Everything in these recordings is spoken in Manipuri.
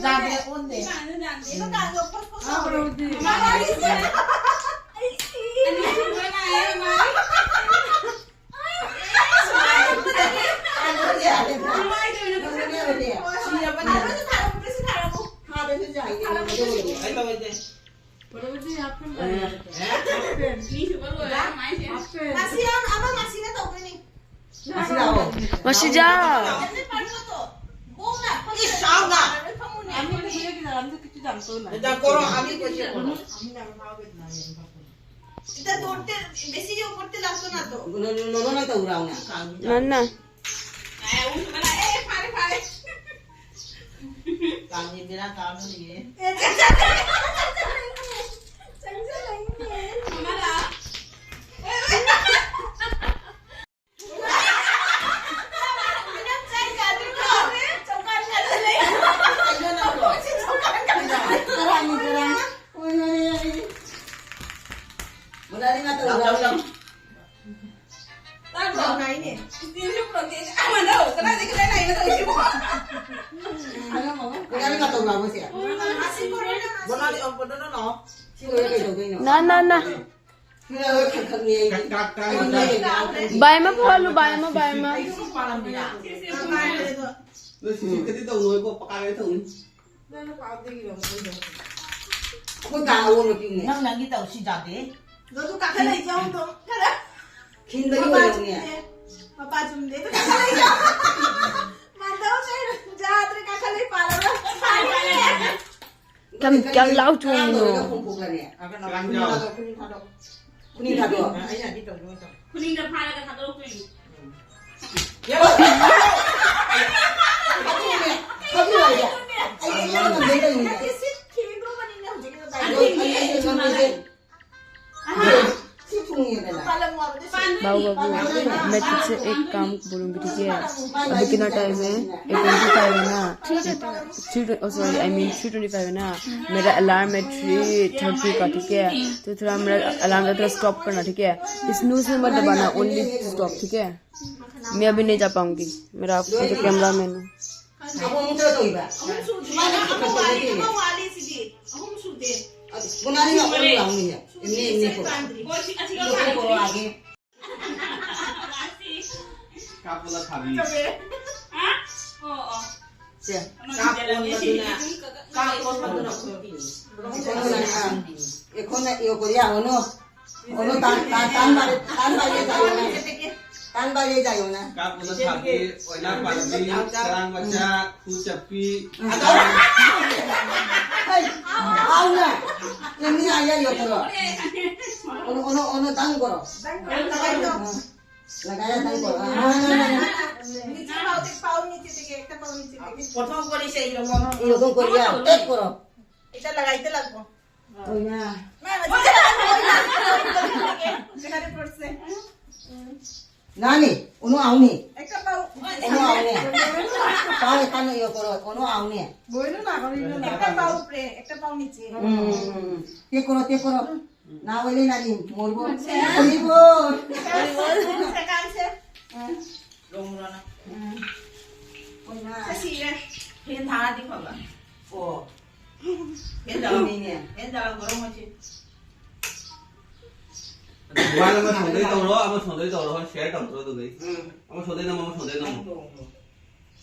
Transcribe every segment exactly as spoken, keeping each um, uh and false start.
ꯌꯥꯗꯦ, ꯑꯣꯟꯗꯦ꯫ ꯏꯃꯥꯅ ꯌꯥꯗꯦ꯫ ꯏꯃꯥ ꯀꯥꯗꯣ ꯐꯣꯠ ꯐꯣꯠ ꯇꯧꯔꯦ꯫ ꯃꯥ ꯋꯥꯔꯤꯁꯦ꯫ ꯑꯩ ꯁꯤ꯫ ꯑꯅꯤꯁꯨꯕ ꯂꯥꯛꯑꯦ, ꯃꯥ꯫ ꯀꯃꯥꯏꯅ ꯇꯧꯔꯤꯅꯣ ꯈꯪꯗꯦ꯫ ꯁꯤꯔꯕꯅꯦ꯫ ꯊꯥꯔꯛꯑꯣ, ꯄ꯭ꯂꯤꯁ ꯊꯥꯔꯛꯑꯣ꯫ ꯊꯥꯕꯁꯨ ꯌꯥꯏꯌꯦ꯫ ꯑꯩ ꯇꯧꯔꯒꯦ꯫ ꯄ꯭ꯔꯣꯕꯤꯇꯤ ꯍꯥꯞꯐꯝ ꯍꯥꯞꯐꯝ꯫ ꯑꯅꯤꯁꯨꯕ ꯂꯣꯏꯔꯦ, ꯀꯃꯥꯏꯅ ꯇꯧꯔꯤꯅꯣ? ꯍꯥꯞꯐꯝ꯫ ꯃꯁꯤ ꯌꯥꯎꯅ ꯑꯃ ꯃꯁꯤꯅ ꯇꯧꯗꯣꯏꯅꯤ꯫ ꯃꯁꯤ ꯂꯥꯛꯑꯣ꯫ ꯃꯁꯤꯖꯥ꯫ ꯏꯁ, ꯆꯥꯎꯅ꯫ ꯅꯪ ꯀꯣꯔꯣ, আমি কইছি। এটা ধরতে বেশি ইয়ে করতে লাগতো না তো। নো, নো, নো, নো, না তো উড়াও না। না, না। হ্যাঁ, উঠবে না। এই, ফাড়ে, ফাড়ে। কামড়ে বেড়া, কামড়ে দিয়ে। এই, চল, চল, চল, চল, চল, চল, চল, চল। মামা, না। এই, এই। ꯅ ꯅ ꯅ ꯕꯥꯏ ꯑꯃ ꯐꯥꯎꯍꯜꯂꯨ, ꯕꯥꯏ ꯑꯃ, ꯕꯥꯏ ꯑꯃ꯫ ꯅꯣꯏ ꯁꯤꯁꯤ ꯈꯗꯤ ꯇꯧꯅꯨ, ꯑꯩ ꯀꯣꯛ ꯄꯀꯥꯏꯔꯦ ꯇꯧꯅꯤ꯫ ꯑꯩꯈꯣꯏ ꯀꯥ ꯑꯑꯣꯟꯕ ꯄꯤꯌꯨꯅꯦ꯫ ꯅꯪ ꯅꯪꯒꯤ ꯇꯧ, ꯁꯤ ꯌꯥꯗꯦ꯫ ꯅꯪꯁꯨ ꯀꯥꯈꯠꯂꯛꯏꯁꯦ ꯑꯃꯨꯛꯇꯣ ꯈꯔ꯫ ꯈꯤꯟꯕꯒꯤ ꯃꯄꯥ ꯑꯣꯏꯔꯝꯅꯦ꯫ ꯆꯨꯝꯗꯦ꯫ ꯃꯄꯥ ꯆꯨꯝꯗꯦ꯫ ꯀꯥꯈꯠꯂꯛꯏꯁꯦ꯫ ꯃꯥꯟꯗꯧꯁꯦ ꯌꯥꯗ꯭ꯔꯦ, ꯀꯥꯈꯠꯂꯛꯏ ꯄꯥꯜꯂꯔꯣꯏ꯫ ꯀꯌꯥꯝ, ꯀꯌꯥꯝ ꯂꯥꯎ ꯆꯣꯡꯉꯤꯅꯣ? ꯈꯨꯅꯤꯡ ꯊꯥꯗꯣꯛ꯫ ꯈꯨꯅꯤꯡꯗ ꯐꯥꯔꯒ ꯊꯥꯗꯣꯔꯛꯇꯣꯏꯅꯤ꯫ ꯁꯤ ꯊꯦꯡꯗ꯭ꯔꯣꯕꯅꯤꯅꯦ ꯍꯧꯖꯤꯛꯀꯤꯗꯣ ꯇꯥꯏꯗꯣ꯫ ꯁꯤ ꯊꯨꯡꯉꯦꯗꯅ꯫ बाबू, बाबू, मैं तुझसे एक काम बोलूँगी, ठीक है? अभी कितना टाइम है? एट ट्वेंटी फ़ाइव है ना? Three, oh sorry, I mean three twenty five है ना? मेरा अलार्म है थ्री थर्टी का, ठीक है? तो थोड़ा मेरा अलार्म का थोड़ा स्टॉप करना, ठीक है? स्नूज में मत दबाना, ओनली स्टॉप, ठीक है? मैं अभी नहीं जा पाऊँगी, मेरा आपका जो कैमरा मैन है। ꯑꯍꯨꯝ ꯆꯠꯇꯣꯏꯕ꯫ ꯑꯍꯨꯝ ꯁꯨꯗ꯭ꯔꯤ꯫ ꯁꯨꯃꯥꯏꯅ ꯑꯃ ꯈꯤꯇꯪ ꯋꯥꯠꯂꯤ, ꯇꯧꯗꯣꯏꯅꯦ꯫ ꯑꯃ ꯋꯥꯠꯂꯤ ꯁꯤꯗꯤ꯫ ꯑꯍꯨꯝ ꯁꯨꯗꯦ꯫ ꯑꯗꯨ ꯕꯣꯅꯥꯂꯤ ꯁꯨꯗꯣꯔꯦ꯫ ꯌꯥꯎꯅꯤꯌꯦ꯫ ꯁꯨꯗ꯭ꯔꯤ, ꯏꯅꯦ, ꯏꯅꯦ ꯁꯦ ꯀꯣ꯫ ꯄꯥꯟꯗ꯭ꯔꯤ꯫ ꯍꯣꯏ, ꯁꯤ ꯑꯁꯤꯒ ꯏꯅꯦ ꯀꯣ ꯄꯥꯟꯗ꯭ꯔꯤ꯫ ꯀꯣꯔꯣꯑꯥꯒꯦ꯫ ꯀꯥꯞꯄꯗ ꯊꯥꯕꯤ꯫ ꯍꯥ? ꯑꯣ, ꯑꯣ꯫ ꯁꯦ꯫ ꯑꯃ ꯀꯥꯞ ꯁꯤꯗ ꯂꯩꯔꯦ꯫ ꯑꯣꯟꯕꯗꯨꯅ, ꯀꯥꯞ ꯑꯣꯟꯕꯗꯨꯅ ꯈꯨꯠꯀꯤꯅꯤ꯫ ꯑꯩꯈꯣꯏꯅ, ꯑꯩꯈꯣꯏꯅ ꯏꯌꯣ ꯀꯣꯔꯤꯌꯥ ꯍꯣꯅꯣ꯫ ꯍꯣꯅꯣ ꯇꯥꯟ, ꯇꯥꯟ, ꯇꯥꯟ ꯕꯥꯔꯦ, ꯇꯥꯟ ꯕꯥꯔꯦ ꯖꯥꯏꯌꯣꯅ꯫ ꯇꯥꯟ ꯕꯥꯔꯦ ꯖꯥꯏꯌꯣꯅ꯫ ꯀꯥꯞꯄꯗ ꯊꯥꯕꯤ, ꯑꯣꯏꯅꯥ ꯄꯥꯟꯕꯤ, ꯆꯔꯥꯡ ꯃꯆꯥ, ꯈꯨ ꯆꯞꯄꯤ꯫ ꯍꯩ, ꯍꯥꯎꯅ꯫ ꯌꯦꯡꯅꯤ ꯌꯥꯏ, ꯌꯥꯏ, ꯌꯥꯏ, ꯀꯣꯔꯣ꯫ ꯑꯣꯅꯣ, ꯑꯣꯅꯣ, ꯑꯣꯅꯣ, ꯗꯪ ꯀꯣꯔꯣ꯫ ꯂꯒꯥꯏ ꯗꯪ ꯀꯣꯔꯣ꯫ ꯑꯥ, ꯑꯥ, ꯑꯥ, ꯑꯥ꯫ ꯅꯤꯆꯦ ꯄꯥꯎ, ꯄꯥꯎ, ꯅꯤꯆꯦ, ꯇꯤꯀꯦꯠ, ꯄꯥꯎ, ꯅꯤꯆꯦ, ꯇꯤꯀꯦꯠ꯫ ꯄꯣꯊꯣꯛ ꯀꯣꯔꯤꯁꯦ, ꯏꯔꯣ꯫ ꯏꯔꯣ, ꯀꯣꯔꯤꯌꯥ, ꯇꯦꯛ ꯀꯣꯔꯣ꯫ ꯏꯇ ꯂꯒꯥꯏ, ꯏꯇ ꯂꯒꯥꯏ꯫ ꯍꯣꯏꯅ꯫ ꯅꯥꯅꯤ, ꯎꯅꯨ ꯑꯥꯎꯅꯤ꯫ ꯎꯅꯨ ꯑꯥꯎꯅꯤ꯫ ꯄꯥꯎ ꯀꯥꯅ ꯌꯣ ꯀꯣꯔꯣ, ꯎꯅꯨ ꯑꯥꯎꯅꯤ꯫ ꯎꯝ, ꯎꯝ, ꯎꯝ꯫ ꯇꯦ ꯀꯣꯔꯣ, ꯇꯦ ꯀꯣꯔꯣ꯫ ꯅꯥ ꯑꯣꯏꯂꯦ ꯅꯥꯅꯤ, ꯃꯣꯔꯕꯣ꯫ ꯍꯣꯂꯤꯕꯣ꯫ ꯎꯝ꯫ ꯍꯣꯏꯅ꯫ ꯐꯦꯟ ꯊꯥꯔꯗꯤ ꯐꯕ꯫ ꯑꯣ꯫ ꯐꯦꯟ ꯆꯥꯂꯣ꯫ ꯆꯨꯝꯃꯤꯅꯦ꯫ ꯐꯦꯟ ꯆꯥꯂꯣ, ꯒꯔꯝ ꯑꯣꯏꯁꯤ꯫ ꯃꯥꯅ ꯑꯃ ꯁꯣꯝꯗꯩ ꯇꯧꯔꯣ, ꯑꯃ ꯁꯣꯝꯗꯩ ꯇꯧꯔꯣ, ꯍꯣꯏ, share ꯇꯧꯔꯣ ꯑꯗꯨꯗꯩ꯫ ꯎꯝ꯫ ꯑꯃ ꯁꯣꯝꯗꯩ ꯅꯝꯃꯣ, ꯑꯃ ꯁꯣꯝꯗꯩ ꯅꯝꯃꯣ꯫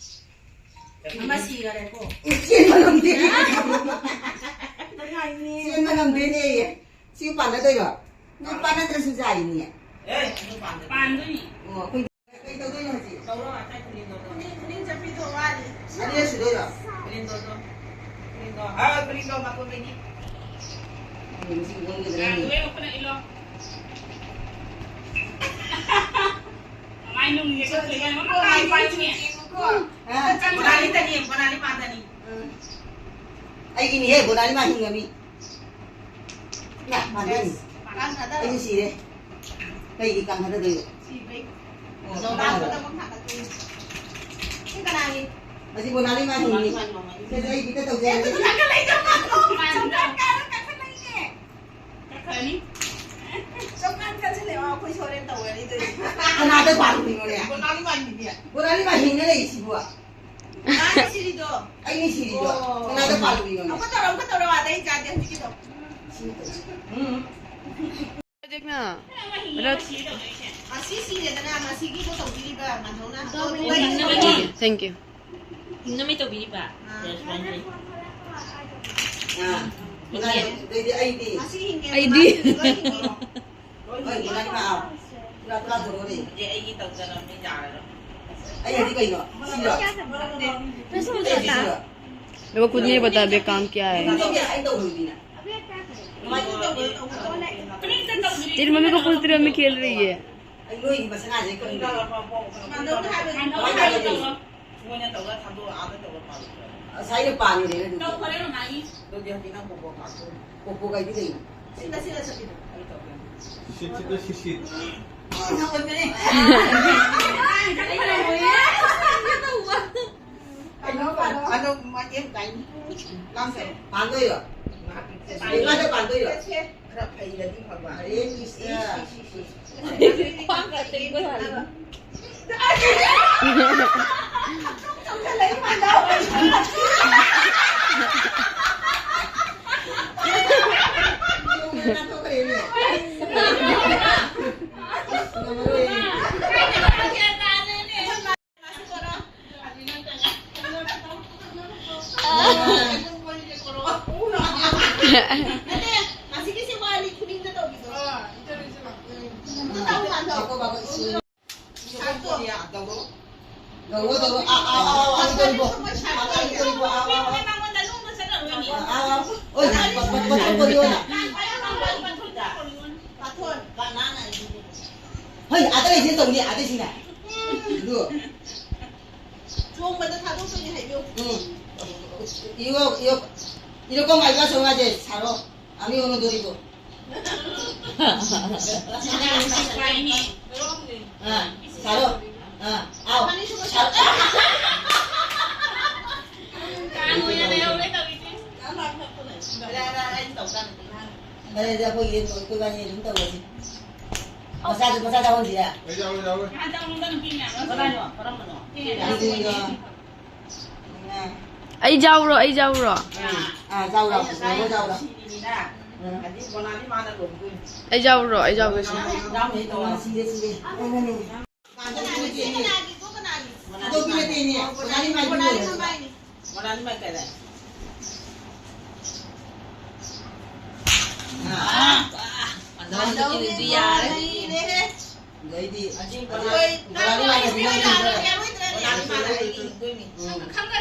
ꯑꯃ ꯁꯤꯈꯔꯦꯀꯣ꯫ ꯆꯦꯟꯕ ꯉꯝꯗꯦ꯫ ꯀꯩ ꯍꯥꯏꯅꯤ? ꯆꯦꯟꯕ ꯉꯝꯗꯦꯅꯦ꯫ ꯁꯤ ꯄꯥꯟꯅꯗꯣꯏꯔꯣ? ꯅꯣꯏ ꯄꯥꯟꯅꯗ꯭ꯔꯁꯨ ꯌꯥꯏꯅꯦ꯫ ꯑꯦ, ꯑꯗꯨ ꯄꯥꯟꯗꯣꯏꯅꯤ꯫ ꯑꯣ, ꯑꯩꯈꯣꯏ ꯀꯩ ꯇꯧꯗꯣꯏꯅꯣ ꯍꯧꯖꯤꯛ? ꯇꯧꯔꯣ, ꯉꯁꯥꯏ ꯀꯨꯂꯤꯟꯗꯣꯗꯣ꯫ ꯀꯨꯂꯤꯟ, ꯀꯨꯂꯤꯟ ꯆꯠꯄꯤꯗꯣ ꯋꯥꯠꯂꯤ꯫ ꯑꯅꯤꯔꯛ ꯁꯨꯗꯣꯏꯔꯣ? ꯀꯨꯂꯤꯟꯗꯣꯗꯣ꯫ ꯀꯨꯂꯤꯟꯗꯣ꯫ ꯑꯥ, ꯀꯨꯂꯤꯟꯗꯣ ꯃꯇꯣꯟꯗꯒꯤ꯫ ꯎꯝ, ꯁꯤ ꯌꯣꯟꯒꯗ꯭ꯔꯥ ꯌꯥꯝ ꯍꯥꯏꯅꯦ? ꯂꯣꯏ ꯑꯩꯈꯣꯏꯅ ꯏꯜꯂꯣ꯫ ꯃꯃꯥꯏ ꯅꯨꯡꯁꯦ ꯈꯔ ꯂꯩ, ꯃꯃꯥꯏ ꯄꯥꯏꯕꯅꯦ꯫ ꯌꯦꯡꯉꯨꯀꯣ꯫ ꯑꯥ꯫ ꯕꯣꯅꯥꯂꯤ ꯇꯅꯤ, ꯕꯣꯅꯥꯂꯤ ꯃꯥꯗꯅꯤ꯫ ꯎꯝ꯫ ꯑꯩꯒꯤꯅꯤꯍꯦ, ꯕꯣꯅꯥꯂꯤ ꯃꯥ ꯍꯤꯡꯉꯃꯤ꯫ ꯏꯃꯥ, ꯃꯥꯟꯗꯦꯅꯦ꯫ ꯀꯥꯡ ꯊꯥꯗꯔꯣ꯫ ꯑꯩꯁꯨ ꯁꯤꯔꯦ꯫ ꯀꯩꯒꯤ ꯀꯥꯡ ꯊꯥꯗꯗꯣꯏꯕ? ꯁꯤꯕꯩ꯫ ꯑꯣ, ꯂꯥꯛꯄꯗ ꯑꯃꯨꯛ ꯊꯥꯡꯒꯠꯇꯣꯏꯅꯤ꯫ ꯁꯤ ꯀꯅꯥꯒꯤ? ꯃꯁꯤ ꯕꯣꯅꯥꯂꯤ ꯃꯥ ꯍꯤꯡꯉꯤ꯫ ꯃꯥꯅꯤ, ꯃꯥꯅꯤ, ꯃꯥꯅꯤ꯫ ꯁꯤꯁꯦ ꯑꯩ ꯕꯤꯠꯇ ꯇꯧꯖꯔꯒꯦ꯫ ꯑꯦ, ꯀꯥꯈꯠꯂꯛꯏꯗꯣ ꯃꯥꯗꯣ꯫ ꯃꯥꯅꯤ꯫ ꯆꯣꯡꯈꯠ ꯀꯥꯔ ꯀꯥꯈꯠꯂꯛꯏꯅꯦ꯫ ꯀꯥꯈꯠꯂꯅꯤ꯫ ꯆꯣꯡꯈꯠ ꯀꯥꯈꯠꯂꯛꯑꯣ, ꯑꯩꯈꯣꯏ ꯁꯣꯔꯦꯟ ꯇꯧꯔꯅꯤ ꯑꯗꯨꯗꯤ꯫ ꯀꯅꯥꯗ ꯄꯥꯜꯂꯨꯏꯅꯣꯅꯦ? ꯕꯣꯅꯥꯂꯤ ꯃꯥ ꯍꯤꯡꯉꯤꯅꯦ꯫ ꯕꯣꯅꯥꯂꯤ ꯃꯥ ꯍꯤꯡꯉ ꯂꯩꯔꯤꯁꯤꯕꯣ? ꯃꯥ ꯁꯤꯔꯤꯗꯣ꯫ ꯑꯩꯅꯤ ꯁꯤꯔꯤꯗꯣ꯫ ꯑꯣ꯫ ꯀꯅꯥꯗ ꯄꯥꯜꯂꯨꯏꯅꯣꯅꯦ? ꯑꯃꯨꯛꯀ ꯇꯧꯔꯣ, ꯑꯃꯨꯛꯀ ꯇꯧꯔꯣ, ꯑꯗꯩ ꯆꯥꯗꯦ ꯍꯧꯖꯤꯛꯀꯤꯗꯣ꯫ ꯁꯤ ꯇꯧꯁꯤ꯫ ꯎꯝ꯫ ꯍꯧꯖꯤꯛꯅ ꯔꯠ-, ꯑꯁꯤ ꯁꯤꯔꯦꯗꯅ, ꯃꯁꯤꯒꯤꯗꯣ ꯇꯧꯕꯤꯔꯤꯕ ꯃꯥꯙꯧꯅ꯫ Thank you꯫ ꯍꯤꯡꯅꯕ ꯇꯧꯕꯤꯔꯤꯕ꯫ ꯑꯥ꯫ ꯑꯗꯩꯗꯤ ꯑꯩꯗꯤ꯫ ꯑꯁꯤ ꯍꯤꯡꯉꯦ, ꯑꯩꯗꯤ꯫ ꯃꯥꯁꯤ ꯂꯣꯏ ꯍꯤꯡꯉꯦ꯫ ꯍꯣꯏ, ꯍꯣꯏ, ꯂꯥꯏꯔꯤꯛ ꯄꯥꯎ꯫ ꯄꯨꯔꯥ ꯄꯨꯔꯥ ꯄꯨꯔꯛꯑꯣꯅꯦ꯫ ꯑꯦ, ꯑꯩꯒꯤ ꯇꯧꯖꯔꯕꯅꯤ, ꯌꯥꯔꯔꯣꯏ꯫ ꯑꯩ ꯍꯥꯏꯗꯤ ꯀꯩꯅꯣ? ꯁꯤꯔꯣ? ꯄ꯭ꯔꯁꯟ ꯑꯩ ꯁꯤꯔꯣ? देखो, खुद नहीं पता अभी काम क्या है। ꯅꯠꯇꯦ, ꯑꯩ ꯇꯧꯔꯣꯏꯗꯤꯅꯦ꯫ तेरी मम्मी को पूछ, तेरी मम्मी खेल रही है। ꯑꯩ ꯅꯣꯏꯒꯤ ꯃꯁꯅꯥꯁꯦ ꯀꯔꯤꯅꯣ? ꯀꯃꯥꯏꯅ ꯇꯧꯔꯒꯦ? ꯃꯣꯏꯅ ꯇꯧꯔ ꯊꯥꯗꯣꯛꯑ ꯑꯥꯗ ꯇꯧꯔ ꯄꯥꯜꯂꯨ꯫ ꯑꯁ, ꯑꯩꯅ ꯄꯥꯜꯂꯨꯔꯦꯅꯦ ꯑꯗꯨꯗꯤ꯫ ꯇꯧꯈ꯭ꯔꯦ ꯃꯃꯥꯒꯤ꯫ ꯑꯗꯨꯗꯤ ꯍꯧꯖꯤꯛ ꯅꯪ ꯄꯣꯄꯣ ꯄꯥꯜꯂꯨ꯫ ꯄꯣꯄꯣ ꯀꯥꯏꯗꯤ ꯀꯩꯅꯣ? ꯁꯤꯗ, ꯁꯤꯗ ꯆꯠꯈꯤꯗꯣ꯫ ꯑꯩ ꯇꯧꯒꯦ꯫ ꯁꯤꯠ, ꯁꯤꯠ, ꯁꯤꯠ, ꯁꯤꯠ꯫ ꯎꯝ, ꯍꯧꯒꯠꯄꯅꯦ꯫ ꯀꯩꯅꯣ ꯄꯥꯜꯂꯣ꯫ ꯑꯗꯣ ꯃꯇꯦꯡ ꯀꯥꯏꯅꯤ꯫ ꯂꯥꯡꯁꯦ꯫ ꯄꯥꯟꯗꯣꯏꯔꯣ? ꯉꯥꯏꯍꯥꯛ ꯄꯤꯛꯁꯦ꯫ ꯂꯩꯀꯥꯏꯗ ꯄꯥꯟꯗꯣꯏꯔꯣ? ꯄꯥꯟꯗꯣꯏꯔꯣ? ꯈꯔ ꯐꯩꯔꯗꯤ ꯐꯕ꯫ ꯑꯔꯦ ꯀ꯭ꯔꯤꯁꯅ꯫ ꯏꯁ, ꯏꯁ, ꯏꯁ, ꯏꯁ꯫ ꯈ꯭ꯋꯥꯡꯒ ꯇꯦꯛꯄ ꯃꯥꯜꯂꯦ꯫ ꯅꯠꯇꯦ, ꯑꯁꯤꯒꯤꯁꯤ ꯋꯥꯅꯤ, ꯈꯨꯅꯤꯡꯗ ꯇꯧꯕꯤꯗꯣ꯫ ꯎꯝ꯫ ꯇꯧ, ꯇꯧ꯫ ꯁꯥꯔꯠꯇꯣ꯫ ꯇꯧꯔꯣ, ꯇꯧꯔꯣ꯫ ꯑꯥ, ꯑꯥ, ꯑꯥ, ꯑꯥ, ꯑꯗꯨ ꯇꯧꯔꯤꯕꯣ? ꯑꯥ, ꯑꯥ, ꯑꯗꯨ ꯇꯧꯔꯤꯕꯣ? ꯑꯥ, ꯑꯥ, ꯑꯥ꯫ ꯃꯉꯣꯟꯗ ꯅꯣꯡꯃ ꯆꯠꯂꯝꯒꯅꯤ꯫ ꯑꯥ, ꯑꯥ꯫ ꯑꯣꯏ, ꯄꯠ, ꯄꯠ, ꯄꯠ, ꯄꯠ ꯇꯧꯔꯤꯕꯣ ꯅꯪ? ꯄꯥꯊꯣꯟ꯫ ꯍꯣꯏ, ꯑꯥꯗ ꯂꯩꯁꯤꯅ ꯇꯧꯅꯤ, ꯑꯥꯗ ꯂꯩꯁꯤꯅ꯫ ꯑꯗꯨ꯫ ꯆꯣꯡꯕꯗ ꯊꯥꯗꯣꯛꯇꯣꯏꯅꯤ ꯍꯥꯏꯕꯤꯌꯨ꯫ ꯎꯝ꯫ ꯏꯔꯣ, ꯏꯔꯣ, ꯏꯔꯣꯀꯣ ꯃꯥꯏꯕ ꯁꯣꯉꯥꯖꯦ ꯁꯥꯔꯣ꯫ ꯑꯃꯤ ꯑꯣꯅꯣ ꯗꯣꯔꯤꯕꯣ꯫ ꯑꯥ, ꯁꯥꯔꯣ꯫ ꯑꯥ, ꯑꯥꯎ꯫ ꯁꯥꯔꯣ꯫ ꯐꯔꯦ, ꯑꯗꯨꯗꯤ ꯑꯩꯈꯣꯏꯒꯤ ꯑꯩꯈꯣꯏ ꯏꯕꯥꯅꯤ ꯑꯗꯨꯝ ꯇꯧꯔꯁꯤ꯫ ꯃꯆꯥꯁꯨ ꯃꯆꯥ ꯆꯥꯍꯟꯁꯤꯔꯥ? ꯑꯩ ꯌꯥꯎꯔꯦ, ꯌꯥꯎꯔꯦ꯫ ꯀꯅꯥꯅꯣ? ꯀꯔꯝꯕꯅꯣ? ꯑꯗꯨꯗꯤ, ꯑꯥ꯫ ꯑꯩ ꯌꯥꯎꯔꯣ, ꯑꯩ ꯌꯥꯎꯔꯣ꯫ ꯑꯥ, ꯌꯥꯎꯔꯣ, ꯌꯥꯎꯔꯣ, ꯌꯥꯎꯔꯣ꯫ ꯑꯩ ꯌꯥꯎꯔꯣ, ꯑꯩ ꯌꯥꯎꯔꯣ꯫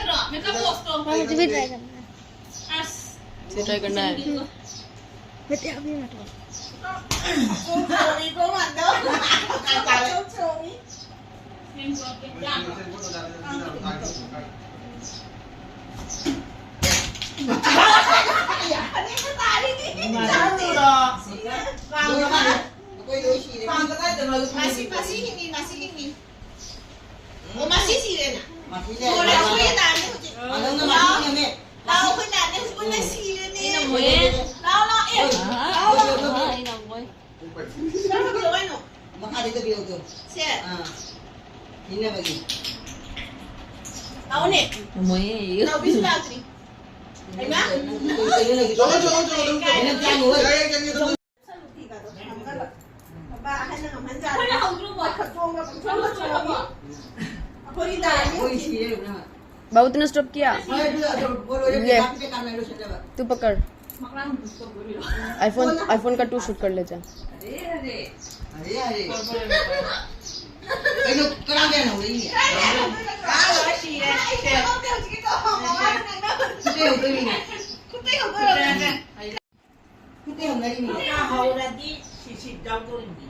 मुझे भी ट्राई करना है। इसे ट्राई करना है। बेटे अभी मत बोल। ꯃꯁꯤ ꯃꯁꯤ ꯍꯤꯡꯉꯤ, ꯃꯁꯤ ꯍꯤꯡꯉꯤ꯫ ꯑꯣ, ꯃꯁꯤ ꯁꯤꯔꯦꯅ꯫ ꯃꯁꯤ ꯂꯩꯔꯦ꯫ ꯂꯣꯏꯔꯦ, ꯑꯩꯈꯣꯏꯒꯤ ꯇꯥꯔꯅꯤ ꯍꯧꯖꯤꯛ꯫ ꯃꯅꯨꯡꯗ ꯃꯁꯤ ꯂꯩꯔꯝꯃꯦ꯫ ꯂꯥꯛꯑꯣ, ꯑꯩꯈꯣꯏ ꯇꯥꯔꯅꯤ ꯍꯧꯖꯤꯛ꯫ ꯄꯨꯟꯅ ꯁꯤꯔꯅꯤ꯫ ꯂꯥꯛꯑꯣ, ꯂꯥꯛꯑꯣ, ꯑꯦ꯫ ꯂꯥꯛꯑꯣ, ꯂꯥꯛꯑꯣ, ꯑꯦ꯫ ꯀꯔꯝꯕ ꯄꯤꯔꯛꯑꯣ ꯍꯥꯏꯅꯣ? ꯃꯈꯥꯗꯩꯗ ꯄꯤꯔꯛꯑꯣ꯫ ꯁꯦ꯫ ꯑꯥ꯫ ꯄꯤꯅꯕꯒꯤ꯫ ꯂꯥꯛꯑꯣꯅꯦ꯫ ꯅꯥꯎꯕꯤꯁꯨ ꯂꯥꯛꯇ꯭ꯔꯤ꯫ ꯍꯩꯃꯥ꯫ ꯀꯩꯅꯣ ꯂꯩꯒꯦ? ꯆꯠꯂꯣ, ꯆꯠꯂꯣ, ꯆꯠꯂꯣ, ꯑꯗꯨꯝ ꯆꯠꯂꯣ꯫ ꯀꯩꯅꯣ ꯆꯥꯅꯨ ꯍꯣꯏ꯫ ꯌꯥꯏ, ꯌꯥꯏ, ꯌꯥꯏ, ꯑꯗꯨꯝ ꯁꯂꯨꯇꯤꯒꯗꯣ ꯊꯝꯒꯜꯂꯣ꯫ ꯕꯥ ꯑꯍꯟꯅ ꯉꯝꯍꯟꯖꯥꯠꯅꯤ꯫ ꯑꯩꯈꯣꯏꯅ ꯍꯧꯗ꯭ꯔꯣꯕꯣ? ꯈꯣꯏ ꯈꯠꯇꯣꯡꯒ ꯄꯪꯊꯣꯡꯗ ꯊꯣꯡꯉꯤ꯫ ꯑꯩꯈꯣꯏꯒꯤ ꯗꯥꯏꯅꯤ ꯑꯩꯈꯣꯏ ꯍꯧꯖꯤꯛ꯫ ꯁꯤꯔꯦ ꯏꯕꯦꯝꯃ꯫ बाबू, तूने स्टॉप किया? ꯍꯣꯏ, ꯑꯗꯨ, ꯑꯗꯨ, ꯕꯣꯜ ꯂꯣꯏꯔꯦ, ꯂꯦ꯫ ꯄꯩꯁꯥ ꯄꯤꯕ ꯀꯥꯟꯗ ꯂꯣꯏꯁꯤꯟꯅꯕ꯫ तू पकड़। आईफोन, आईफोन का टू शूट कर ले जा। ꯑꯔꯦ, ꯑꯔꯦ꯫ ꯑꯔꯦ, ꯑꯔꯦ꯫ ꯀꯩꯅꯣ, ꯀꯔꯥꯡ ꯀꯌꯥꯅ ꯍꯧꯔꯛꯏꯅꯦ? ꯁꯤꯔꯦ꯫ ꯁꯤꯔꯦ꯫ ꯈꯨꯠꯇꯩ ꯍꯧꯗꯣꯏꯅꯤꯅꯦ꯫ ꯈꯨꯠꯇꯩ ꯍꯧꯅꯔꯤꯅꯤꯅꯦ꯫ ꯍꯧꯔꯗꯤ ꯁꯤꯠ ꯁꯤꯠ ꯌꯥꯎꯗꯣꯔꯤꯅꯤ꯫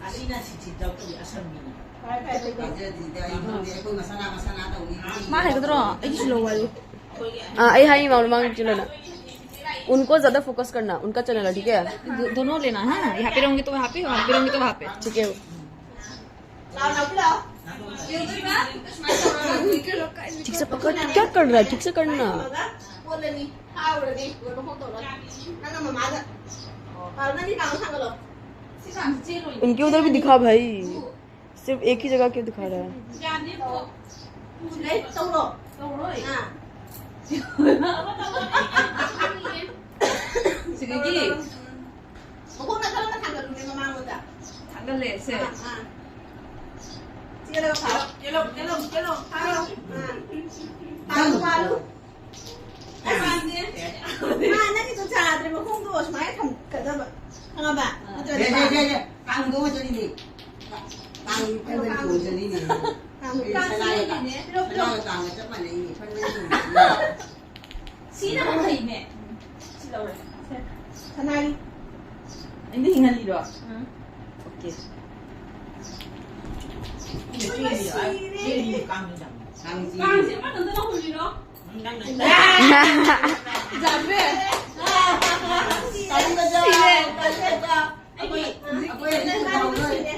ꯑꯁꯤꯅ ꯁꯤꯠ ꯁꯤꯠ ꯌꯥꯎꯗꯣꯔꯤ, ꯑꯁꯪꯕꯤꯅꯤ꯫ ꯄꯥꯖꯗ꯭ꯔꯤꯗ ꯑꯩ ꯈꯪꯗꯦ꯫ ꯑꯩꯈꯣꯏ ꯃꯁꯥꯅ, ꯃꯁꯥꯅ ꯇꯧꯅꯤ꯫ ꯃꯥ ꯍꯥꯏꯒꯗ꯭ꯔꯣ? ꯑꯩꯒꯤꯁꯨ ꯂꯧ ꯍꯥꯏꯌꯨ꯫ हाँ, आई हाई मामला मांग चलो ना। उनको ज्यादा फोकस करना, उनका चैनल है, ठीक है? दो- दोनों लेना है ना, यहाँ पे रहूंगी तो वहाँ पे, वहाँ पे रहूंगी तो वहाँ पे। ठीक है। ठीक से पकड़, क्या कर रहा है? ठीक से करना। उनके उधर भी दिखा भाई, सिर्फ एक ही जगह क्यों दिखा रहा है? ꯇꯧꯔꯣ꯫ ꯑꯥ꯫ ꯁꯤꯗꯒꯤ ꯃꯈꯣꯡꯅ ꯈꯔ ꯊꯥꯡꯒꯠꯂꯨꯅꯦ ꯃꯃꯥꯡꯂꯣꯝꯗ꯫ ꯊꯥꯡꯒꯠꯂꯦ, ꯁꯦ꯫ ꯑꯥ, ꯑꯥ꯫ ꯆꯦꯜꯂꯒ ꯐꯥꯔꯣ꯫ ꯆꯦꯜꯂꯣ, ꯆꯦꯜꯂꯣ, ꯆꯦꯜꯂꯣ, ꯐꯥꯔꯣ꯫ ꯑꯥ꯫ ꯐꯥꯔꯣ, ꯐꯥꯔꯣ꯫ ꯑꯁ꯫ ꯃꯥ ꯅꯪꯒꯤꯗꯣ ꯆꯥꯗ꯭ꯔꯦ, ꯃꯈꯣꯡꯗꯣ ꯁꯨꯃꯥꯏꯅ ꯊꯝꯒꯗꯕ꯫ ꯈꯪꯉꯕ? ꯅꯠꯇ꯭ꯔꯗꯤ ꯁꯦ, ꯁꯦ, ꯁꯦ, ꯁꯦ꯫ ꯀꯥꯡ ꯍꯨꯟꯗꯣꯛꯑ ꯆꯠꯂꯤꯅꯦ꯫ ꯀꯥꯡ ꯐꯟꯕꯗꯤ ꯇꯣꯡ ꯆꯠꯂꯤꯅꯦ꯫ ꯀꯥꯡ ꯀꯩ ꯁꯅꯥꯒ ꯀꯥꯡ ꯁꯅꯥꯒ ꯀꯥꯡꯒ ꯆꯞ ꯃꯥꯟꯅꯩꯅꯦ꯫ ꯐꯟꯕꯗꯤ ꯇꯣꯡ ꯆꯠꯂꯤꯅꯦ꯫ ꯁꯤꯅ ꯑꯃꯨꯛ ꯐꯩꯅꯦ꯫ ꯁꯤ ꯂꯧꯔꯦ꯫ ꯁꯅꯥꯒꯤ꯫ ꯑꯩꯅ ꯍꯤꯡꯍꯜꯂꯤꯔꯣ? ꯎꯝ꯫ ꯑꯣꯀꯦ꯫ ꯁꯤꯔꯦ꯫ ꯀꯥꯡꯁꯦ ꯑꯃꯇꯪꯗ ꯂꯧꯍꯜꯂꯤꯔꯣ? ꯅꯪꯅ ꯖꯥꯕꯦ꯫ ꯇꯥꯅꯤꯡꯕ ꯖꯥꯎ, ꯁꯤꯔꯦ꯫ ꯇꯥꯅꯤꯡꯕ ꯖꯥꯎ꯫ ꯑꯩꯈꯣꯏ, ꯑꯩꯈꯣꯏ ꯑꯅꯤ ꯁꯤꯔꯦ꯫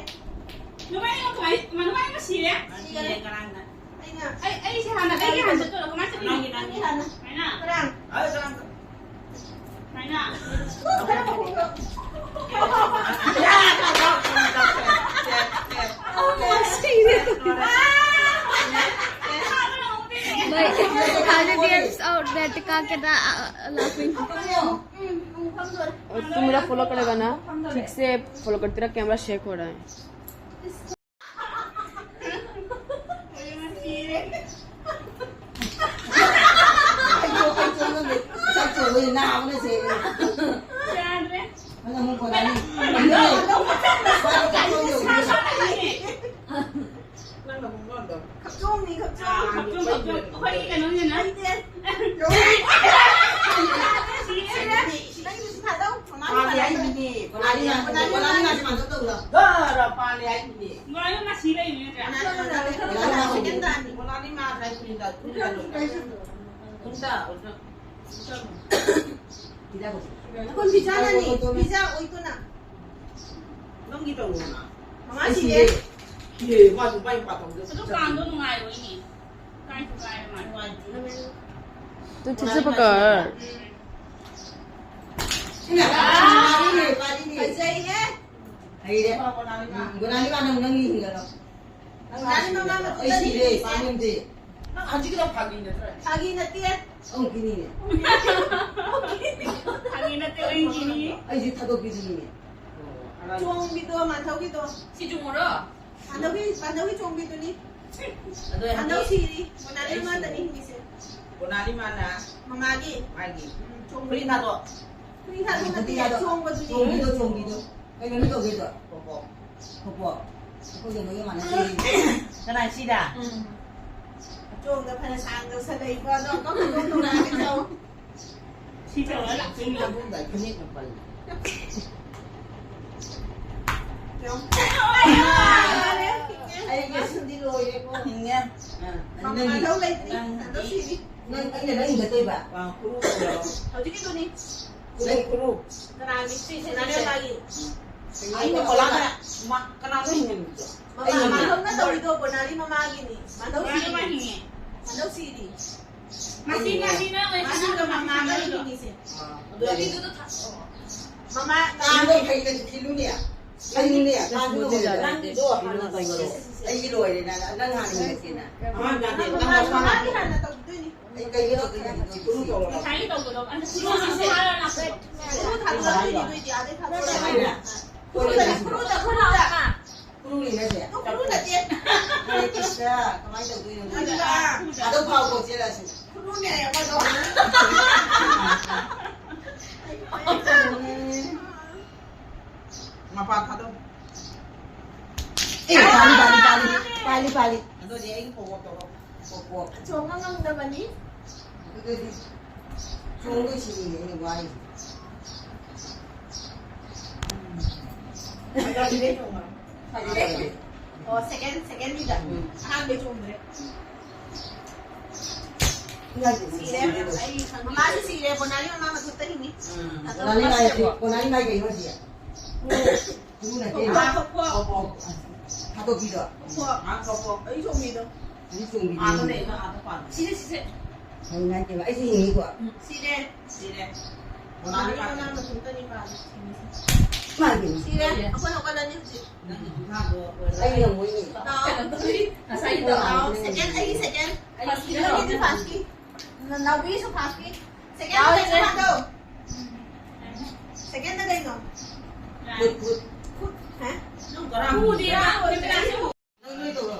ꯅꯨꯡꯉꯥꯏ, ꯅꯨꯡꯉꯥꯏ, ꯅꯨꯡꯉꯥꯏ ꯁꯤꯔꯦ꯫ ꯁꯤꯔꯦ ꯉꯔꯥꯡꯅ꯫ ꯑꯩꯅ ꯑꯩ, ꯑꯩꯁꯦ ꯍꯥꯟꯅ, ꯑꯩꯒꯤ ꯍꯥꯟꯅ ꯆꯠꯇꯣꯏꯔꯣ? ꯀꯃꯥꯏꯅ ꯆꯠꯇꯣꯏꯅꯣ? ꯅꯪꯒꯤ, ꯅꯪꯒꯤ꯫ ꯍꯥꯟꯅ꯫ ꯁꯨꯃꯥꯏꯅ? ꯉꯔꯥꯡ꯫ ꯑ, ꯉꯔꯥꯡ꯫ ꯁꯨꯃꯥꯏꯅ? My, how did you out that? Laughing. तुम मेरा फॉलो करेगा ना? ठीक से फॉलो करते रहा, कैमरा शेक हो रहा है। ꯈꯞꯆꯣꯝꯅꯤ, ꯈꯞꯆꯣꯝ꯫ ꯈꯞꯆꯣꯝ, ꯈꯞꯆꯣꯝ꯫ ꯑꯩꯈꯣꯏꯒꯤ ꯀꯩꯅꯣꯅꯤꯅ꯫ ꯅꯪꯗꯤ꯫ ꯅꯪꯒꯤꯁꯨ ꯊꯥꯗꯧ꯫ ꯄꯥꯜꯂꯦ ꯍꯥꯏꯁꯤꯅꯦ꯫ ꯄꯥꯜꯂꯦ ꯍꯥꯏꯁꯤꯅꯦ꯫ ꯄꯥꯜꯂꯦ ꯍꯥꯏꯁꯤꯅꯦ꯫ ꯃꯥ ꯁꯤ ꯂꯩꯔꯤꯅꯦ ꯅꯠꯇ꯭ꯔꯥ? ꯄꯥꯜꯂꯦ ꯍꯥꯏꯁꯤꯅꯦ꯫ ꯄꯥꯜꯂꯦ ꯍꯥꯏꯁꯤꯅꯦ꯫ ꯅꯪꯒꯤ ꯇꯧꯔꯣꯅ꯫ ꯃꯃꯥ ꯁꯤꯔꯦ꯫ ꯁꯤꯔꯦ꯫ ꯃꯥꯁꯨ ꯃꯥꯏ ꯄꯥꯊꯣꯛꯇ ꯑꯗꯨ ꯀꯥꯡꯗꯣ ꯅꯨꯡꯉꯥꯏꯔꯣꯏꯅꯦ꯫ ꯀꯥꯏꯁꯨ ꯀꯥꯏꯔꯦ ꯃꯥ꯫ ꯅꯨꯡꯉꯥꯏꯇꯦ꯫ ꯇꯨ ꯊꯤꯠꯁꯦ ꯄꯀꯔ꯫ ꯁꯤꯅ ꯄꯥꯔꯤꯅꯦ, ꯄꯥꯔꯤꯅꯦ꯫ ꯐꯖꯩꯍꯦ꯫ ꯍꯩꯔꯦ꯫ ꯒꯣꯅꯥꯂꯤ ꯃꯥ ꯅꯪ, ꯅꯪꯒꯤ ꯍꯤꯡꯒꯠꯂꯣ꯫ ꯒꯣꯅꯥꯂꯤ ꯃꯃꯥ ꯃꯇꯨꯡꯗ ꯑꯩ ꯁꯤꯔꯦ, ꯅꯤꯡꯁꯦ꯫ ꯄꯥꯝꯗꯦ꯫ ꯅꯪ ꯍꯧꯖꯤꯛꯀꯤꯗꯣ ꯐꯥꯒꯤ ꯅꯠꯇ꯭ꯔꯅꯦ? ꯐꯥꯒꯤ ꯅꯠꯇꯦ꯫ ꯑꯃꯨꯛꯀꯤꯅꯤꯅꯦ꯫ ꯐꯥꯒꯤ ꯅꯠꯇꯦ, ꯑꯩꯒꯤꯅꯤ꯫ ꯑꯩꯁꯦ ꯊꯥꯗꯣꯛꯄꯤꯗꯨꯅꯤꯅꯦ꯫ ꯑꯣ, ꯑꯉꯥꯡ ꯆꯣꯡꯕꯤꯗꯣ, ꯃꯥꯟꯊꯧꯒꯤꯗꯣ꯫ ꯁꯤ ꯆꯨꯝꯃꯨꯔꯣ? ꯃꯥꯟꯊꯧꯒꯤ, ꯃꯥꯟꯊꯧꯒꯤ ꯆꯣꯡꯕꯤꯗꯨꯅꯤ꯫ ꯑꯗꯣ ꯃꯥꯟꯊꯧ ꯍꯧꯖꯤꯛ ꯁꯤꯔꯤ꯫ ꯕꯣꯅꯥꯂꯤ ꯑꯩ ꯃꯥꯇꯅꯤ ꯁꯤꯔꯤ꯫ ꯍꯤꯡꯉꯤꯁꯦ꯫ ꯕꯣꯅꯥꯂꯤ ꯃꯥꯅ ꯃꯃꯥꯒꯤ꯫ ꯃꯥꯒꯤ꯫ ꯎꯝ, ꯆꯣꯡꯕꯤ꯫ ꯐꯨꯔꯤꯠ ꯊꯥꯗꯣꯛ꯫ ꯐꯨꯔꯤꯠ ꯊꯥꯗꯣꯛ ꯅꯠꯇꯦ, ꯆꯣꯡꯕꯤꯗꯣ, ꯆꯣꯡꯕꯤꯗꯣ꯫ ꯆꯣꯡꯕꯤꯗꯣ, ꯆꯣꯡꯕꯤꯗꯣ꯫ ꯀꯩꯅꯣꯅꯦ ꯇꯧꯗꯣꯏꯗꯣ? ꯄꯣꯄꯣ꯫ ꯄꯣꯄꯣ꯫ ꯑꯩꯈꯣꯏꯒ ꯅꯣꯏꯒ ꯃꯥꯟꯅꯗꯦ꯫ ꯀꯅꯥ ꯁꯤꯗ? ꯎꯝ꯫ ꯑꯆꯣꯡꯗ ꯐꯅ ꯁꯥꯡꯅ ꯁꯥꯟꯅꯩꯕ, ꯑꯗꯣ ꯑꯃꯨꯛꯀ ꯍꯧꯗꯣꯛ ꯊꯣꯔꯛꯑꯒ ꯆꯥꯎ꯫ ꯁꯤ ꯇꯧꯔ ꯂꯥꯛꯇꯣꯏꯅꯤ꯫ ꯆꯤꯡ ꯂꯥꯕꯨꯡꯗ ꯐꯅꯦꯛ ꯃꯄꯥꯟ꯫ ꯌꯦꯡꯉꯨ꯫ ꯑꯩ ꯉꯁꯤꯗꯤ ꯂꯣꯏꯔꯦꯀꯣ꯫ ꯍꯤꯡꯉꯦ꯫ ꯑꯥ, ꯃꯃꯥ ꯅꯪꯒꯤ ꯂꯧ ꯂꯩꯇ꯭ꯔꯤ꯫ ꯅꯪ ꯍꯟꯗꯛ ꯁꯤꯔꯤ꯫ ꯅꯪ ꯑꯩꯅ ꯅꯪ ꯏꯟꯒꯠꯇꯣꯏꯕ? ꯑꯥ, ꯈꯨꯔꯨ ꯇꯧꯔꯣ꯫ ꯍꯧꯖꯤꯛꯀꯤꯗꯨꯅꯤ꯫ ꯈꯨꯔꯨ, ꯈꯨꯔꯨ꯫ ꯀꯅꯥꯒꯤ? ꯁꯤ ꯁꯦꯟꯅꯔꯦ ꯃꯥꯒꯤ꯫ ꯑꯩꯅ ꯀꯣꯂꯥꯗ ꯃꯥ-, ꯀꯅꯥꯅꯣ ꯍꯤꯡꯍꯟꯕꯤꯗꯣ? ꯃꯃꯥ, ꯑꯩ ꯍꯤꯡꯉꯦ꯫ ꯃꯥꯙꯕꯅ ꯇꯧꯔꯤꯗꯣ ꯕꯣꯅꯥꯂꯤ ꯃꯃꯥꯒꯤꯅꯤ꯫ ꯃꯥꯙꯕ ꯃꯥꯅ ꯁꯤꯅꯤ꯫ ꯍꯤꯡꯉꯦ꯫ ꯃꯥꯙꯕ ꯁꯤꯅꯤ꯫ ꯃꯁꯤ, ꯃꯁꯤ ꯅꯪ ꯑꯣꯏꯅ ꯃꯥꯁꯤꯒ ꯈꯪꯍꯜꯂꯣ, ꯃꯃꯥꯒ ꯈꯪꯍꯜꯂꯣ꯫ ꯍꯤꯡꯉꯤꯁꯦ꯫ ꯑꯥ, ꯑꯗꯨ ꯑꯗꯨꯗꯤ ꯑꯗꯨꯗꯣ ꯊꯥ-, ꯑꯣ꯫ ꯃꯃꯥ ꯀꯥꯡꯗꯣ ꯇꯥꯡꯉꯦ꯫ ꯐꯩꯅ ꯊꯤꯜꯂꯨꯅꯦ꯫ ꯑꯩꯅꯅꯦ, ꯀꯥꯡꯗꯣ ꯐꯩꯅ ꯅꯪꯒꯤꯗꯣ ꯍꯥꯟꯅ ꯇꯧꯔꯣ꯫ ꯑꯩꯒꯤ ꯂꯣꯏꯔꯦ, ꯅꯪ, ꯅꯪ ꯍꯥꯟꯅ ꯍꯤꯡꯉꯛꯀꯦꯅ꯫ ꯑꯃ ꯅꯠꯇꯦ, ꯅꯪ ꯅꯁꯥꯅ ꯃꯃꯥꯒꯤ ꯍꯥꯟꯅ ꯇꯧꯗꯣꯏꯅꯤ꯫ ꯑꯩ ꯀꯩꯒꯤ ꯇꯧꯗꯣꯏꯅꯣ? ꯈꯨꯔꯨ ꯇꯧꯔꯣ꯫ ꯉꯁꯥꯏꯒꯤ ꯇꯧꯕꯗꯣ, ꯑꯗꯨ ꯈꯨꯔꯨꯁꯤꯁꯨ ꯍꯥꯟꯅ ꯂꯥꯛꯄ꯫ ꯈꯨꯔꯨ ꯊꯥꯗꯣꯛꯑꯗꯣꯏꯅꯤ, ꯅꯣꯏꯗꯤ ꯑꯥꯗꯩ ꯊꯥꯗꯣꯛꯑꯣ꯫ ꯀꯃꯥꯏꯅ? ꯈꯨꯔꯨꯗ, ꯈꯨꯔꯨꯗ, ꯈꯨꯔꯨꯗ꯫ ꯈꯨꯔꯨꯅꯦ ꯍꯥꯏꯁꯦ? ꯑꯗꯨ ꯈꯨꯔꯨ ꯅꯠꯇꯦ꯫ ꯍꯔꯦ ꯀ꯭ꯔꯤꯁꯅ, ꯀꯃꯥꯏꯅ ꯇꯧꯗꯣꯏꯅꯣ? ꯑꯗꯨꯗ꯫ ꯑꯗꯣ ꯐꯥꯎꯀꯣ, ꯆꯦꯜꯂꯁꯤ꯫ ꯈꯨꯔꯨꯅꯦ ꯍꯥꯏꯌꯦ, ꯑꯃꯗꯣ꯫ ꯃꯄꯥ ꯊꯥꯗꯣꯛ꯫ ꯑꯦ, ꯄꯥꯜꯂꯤ, ꯄꯥꯜꯂꯤ, ꯄꯥꯜꯂꯤ, ꯄꯥꯜꯂꯤ, ꯄꯥꯜꯂꯤ꯫ ꯑꯗꯨꯗꯤ ꯑꯩꯒꯤ ꯄꯣꯛꯄ ꯇꯧꯔꯣ꯫ ꯄꯣꯛꯄ꯫ ꯆꯣꯡꯕ ꯉꯝꯗꯕꯅꯤ꯫ ꯑꯗꯨꯗꯤ ꯆꯣꯡꯗꯣꯏꯁꯤꯅꯤꯅꯦ ꯑꯩꯅ ꯋꯥꯔꯤꯁꯦ꯫ ꯎꯝ꯫ ꯐꯖꯔꯦ ꯆꯣꯡꯕ꯫ ꯐꯖꯔꯦ꯫ ꯑꯣ, second, secondꯒꯤꯗ꯫ ꯎꯝ꯫ ꯑꯍꯥꯟꯕꯩ ꯆꯣꯡꯗ꯭ꯔꯦ꯫ ꯁꯤꯔꯦ꯫ ꯃꯃꯥꯁꯨ ꯁꯤꯔꯦ, ꯕꯣꯅꯥꯂꯤ ꯃꯃꯥ ꯃꯊꯟꯇ ꯍꯤꯡꯉꯤ꯫ ꯎꯝ꯫ ꯕꯣꯅꯥꯂꯤ ꯃꯥꯏ, ꯕꯣꯅꯥꯂꯤ ꯃꯥꯏ ꯀꯩꯅꯣ ꯁꯤ? ꯈꯨꯔꯨ ꯅꯠꯇꯦ꯫ ꯈꯨꯔꯨ ꯅꯠꯇꯦ꯫ ꯊꯥꯗꯣꯛꯄꯤꯗꯣ꯫ ꯈꯣꯛ꯫ ꯑꯥ, ꯈꯣꯛ꯫ ꯑꯩ ꯆꯣꯡꯕꯤꯗꯣ꯫ ꯑꯗꯨ ꯆꯣꯡꯕꯤꯗꯣ꯫ ꯑꯥꯗ ꯂꯩ, ꯅꯪ ꯑꯥꯗ ꯄꯥꯜꯂꯣ꯫ ꯁꯤꯔꯦ, ꯁꯤꯔꯦ꯫ ꯍꯩ ꯅꯠꯇꯦꯕ꯫ ꯑꯩꯁꯨ ꯍꯤꯡꯉꯤꯀꯣ꯫ ꯎꯝ, ꯁꯤꯔꯦ꯫ ꯁꯤꯔꯦ꯫ ꯕꯣꯅꯥꯂꯤ ꯃꯥ ꯃꯊꯟꯇꯅꯤ ꯄꯥꯜꯂꯤ꯫ ꯁꯤꯔꯦ꯫ ꯑꯩꯈꯣꯏ ꯍꯧꯒꯠꯂꯅꯤ ꯍꯧꯖꯤꯛ꯫ ꯑꯩ ꯉꯝꯃꯣꯏꯅꯦ꯫ ꯂꯥꯛꯑꯣ꯫ ꯉꯁꯥꯏꯒꯤꯗꯣ꯫ ꯂꯥꯛꯑꯣ꯫ ꯁꯦꯀꯦꯟ, ꯑꯩꯒꯤ ꯁꯦꯀꯦꯟ꯫ ꯐꯥꯔꯁꯀꯤ ꯅꯪꯒꯤꯗꯤ ꯐꯥꯔꯁꯀꯤ꯫ ꯅꯥꯎꯕꯤꯁꯨ ꯐꯥꯔꯁꯀꯤ꯫ ꯁꯦꯀꯦꯟꯗ ꯀꯩꯅꯣ ꯍꯥꯏꯗꯣ? ꯁꯦꯀꯦꯟꯗ ꯀꯩꯅꯣ? ꯈꯨꯠ, ꯈꯨꯠ꯫ ꯈꯨꯠ, ꯍꯥ? ꯅꯪ ꯀꯔꯥꯝ ꯈꯨꯗꯤꯔꯥ? ꯅꯪ ꯅꯣꯏ ꯇꯧꯔꯣ꯫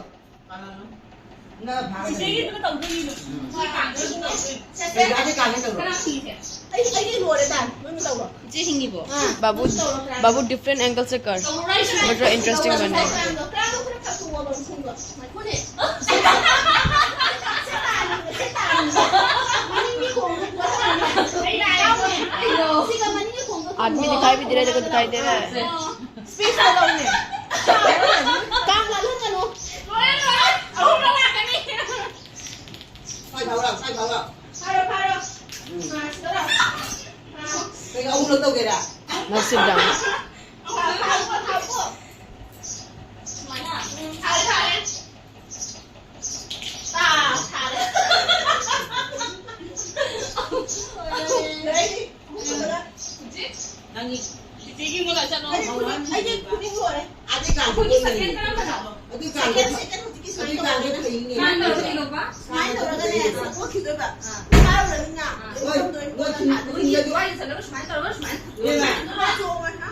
ꯅꯪ ꯐꯥꯔꯒ ꯆꯤꯆꯦꯒꯤꯗꯨꯅ ꯇꯧꯗꯣꯏꯅꯤꯅꯦ꯫ ꯎꯝ꯫ ꯁꯤ ꯀꯥꯡꯗꯣꯏꯅꯤ ꯇꯧꯗꯣꯏꯅꯤ꯫ ꯁꯦ, ꯁꯦ꯫ ꯀꯩꯀꯥꯗꯤ ꯀꯥꯡꯗꯤ ꯇꯧꯔꯣ꯫ ꯀꯅꯥ ꯁꯤꯒꯦ? ꯑꯩ, ꯑꯩꯒꯤ ꯂꯣꯏꯔꯦ ꯇꯥꯏ꯫ ꯅꯪꯅ ꯇꯧꯔꯣ꯫ ꯏꯆꯦ ꯍꯤꯡꯉꯤꯕꯣ? ꯑꯥ꯫ ꯕꯥꯕꯨ, ꯕꯥꯕꯨ different angle से कर। ꯇꯧꯔꯣ, ꯑꯩꯁꯨ꯫ But interesting ꯇꯧꯔꯣ, बने। ꯇꯧꯔꯣ, ꯇꯧꯔꯣ, ꯇꯧꯔꯣ, ꯈꯔ ꯈꯔ ꯊꯣꯛꯑꯣ, ꯃꯈꯣꯡꯗꯣ꯫ ꯉꯥꯏꯈꯣꯅꯦ꯫ ꯁꯦ ꯇꯥꯔꯤꯅꯦ, ꯁꯦ ꯇꯥꯔꯤꯅꯦ꯫ ꯃꯅꯤꯡꯒꯤ ꯈꯣꯡꯗꯣ ꯄꯣꯊꯥꯔꯒ꯫ ꯑꯩ ꯂꯥꯛꯑꯦ꯫ ꯁꯤꯒ ꯃꯅꯤꯡꯒꯤ ꯈꯣꯡꯗꯣ आदमी दिखाई भी दे रहा है, देखो, दिखाई दे रहा है। ꯑꯣ꯫ Space ꯇꯧꯔꯣꯅꯦ꯫ ꯀꯥꯡ ꯂꯥꯜꯍꯟꯒꯅꯨ꯫ ꯂꯣꯏꯔꯦ, ꯂꯣꯏꯔꯦ꯫ ꯑꯍꯨꯝꯂꯛ ꯂꯥꯛꯀꯅꯤ꯫ ꯁ꯭ꯋꯥꯏ ꯐꯥꯎꯔꯣ, ꯁ꯭ꯋꯥꯏ ꯐꯥꯎꯔꯣ꯫ ꯐꯥꯔꯣ, ꯐꯥꯔꯣ꯫ ꯎꯝ꯫ ꯑꯥ, ꯁꯤꯗ ꯂꯥꯛꯑꯣ꯫ ꯐꯥꯔꯣ꯫ ꯀꯩꯅꯣ ꯑꯍꯨꯝꯂꯛ ꯇꯧꯒꯦꯔꯥ? Now sit down. ꯐꯥꯔꯣ, ꯐꯥꯔꯣ, ꯐꯥꯔꯣ, ꯐꯥꯔꯣ꯫ ꯁꯨꯃꯥꯏꯅ꯫ ꯎꯝ, ꯐꯥꯔꯦ, ꯐꯥꯔꯦ꯫ ꯑꯥ, ꯐꯥꯔꯦ꯫ ꯂꯣꯏꯔꯦ꯫ ꯅꯪꯒꯤ ꯆꯤꯆꯦꯒꯤ ꯃꯣꯂꯥ ꯆꯠꯂꯣ꯫ ꯑꯩꯗꯤ ꯈꯨꯅꯤꯡ, ꯑꯩꯗꯤ ꯈꯨꯅꯤꯡ ꯂꯣꯏꯔꯦ꯫ ꯑꯗꯨ ꯀꯥꯡꯗꯣ ꯑꯩꯈꯣꯏꯒꯤ ꯁꯦꯀꯦꯟ ꯀꯔꯝꯕꯅꯣ? ꯑꯗꯨ ꯀꯥꯡꯗꯣ ꯁꯦꯀꯦꯟ, ꯁꯦꯀꯦꯟ ꯍꯧꯖꯤꯛꯀꯤ ꯁꯨꯃꯥꯏꯅ ꯑꯗꯨ ꯀꯥꯡꯗꯣ ꯇꯧꯔꯒꯅꯦ꯫ ꯐꯩꯅꯦ꯫ ꯁꯨꯃꯥꯏꯅ ꯇꯧꯔꯒꯅꯦ, ꯁꯨꯃꯥꯏꯅ ꯇꯧꯔꯒꯅꯦ, ꯑꯥ꯫ ꯆꯠꯊꯣꯛꯈꯤꯗꯣꯏꯕ꯫ ꯑꯥ꯫ ꯐꯥꯔꯨꯔꯅꯤꯅ, ꯍꯣꯏ, ꯍꯣꯏ, ꯍꯣꯏ, ꯍꯣꯏ, ꯍꯣꯏ꯫ ꯍꯣꯏ, ꯆꯠꯂꯒ ꯁꯨꯃꯥꯏꯅ ꯇꯧꯔꯒ ꯁꯨꯃꯥꯏꯅ꯫ ꯏꯕꯦꯝꯃ꯫ ꯑꯗꯨꯃꯥꯏꯅ ꯆꯣꯡꯉꯣ, ꯍꯥ?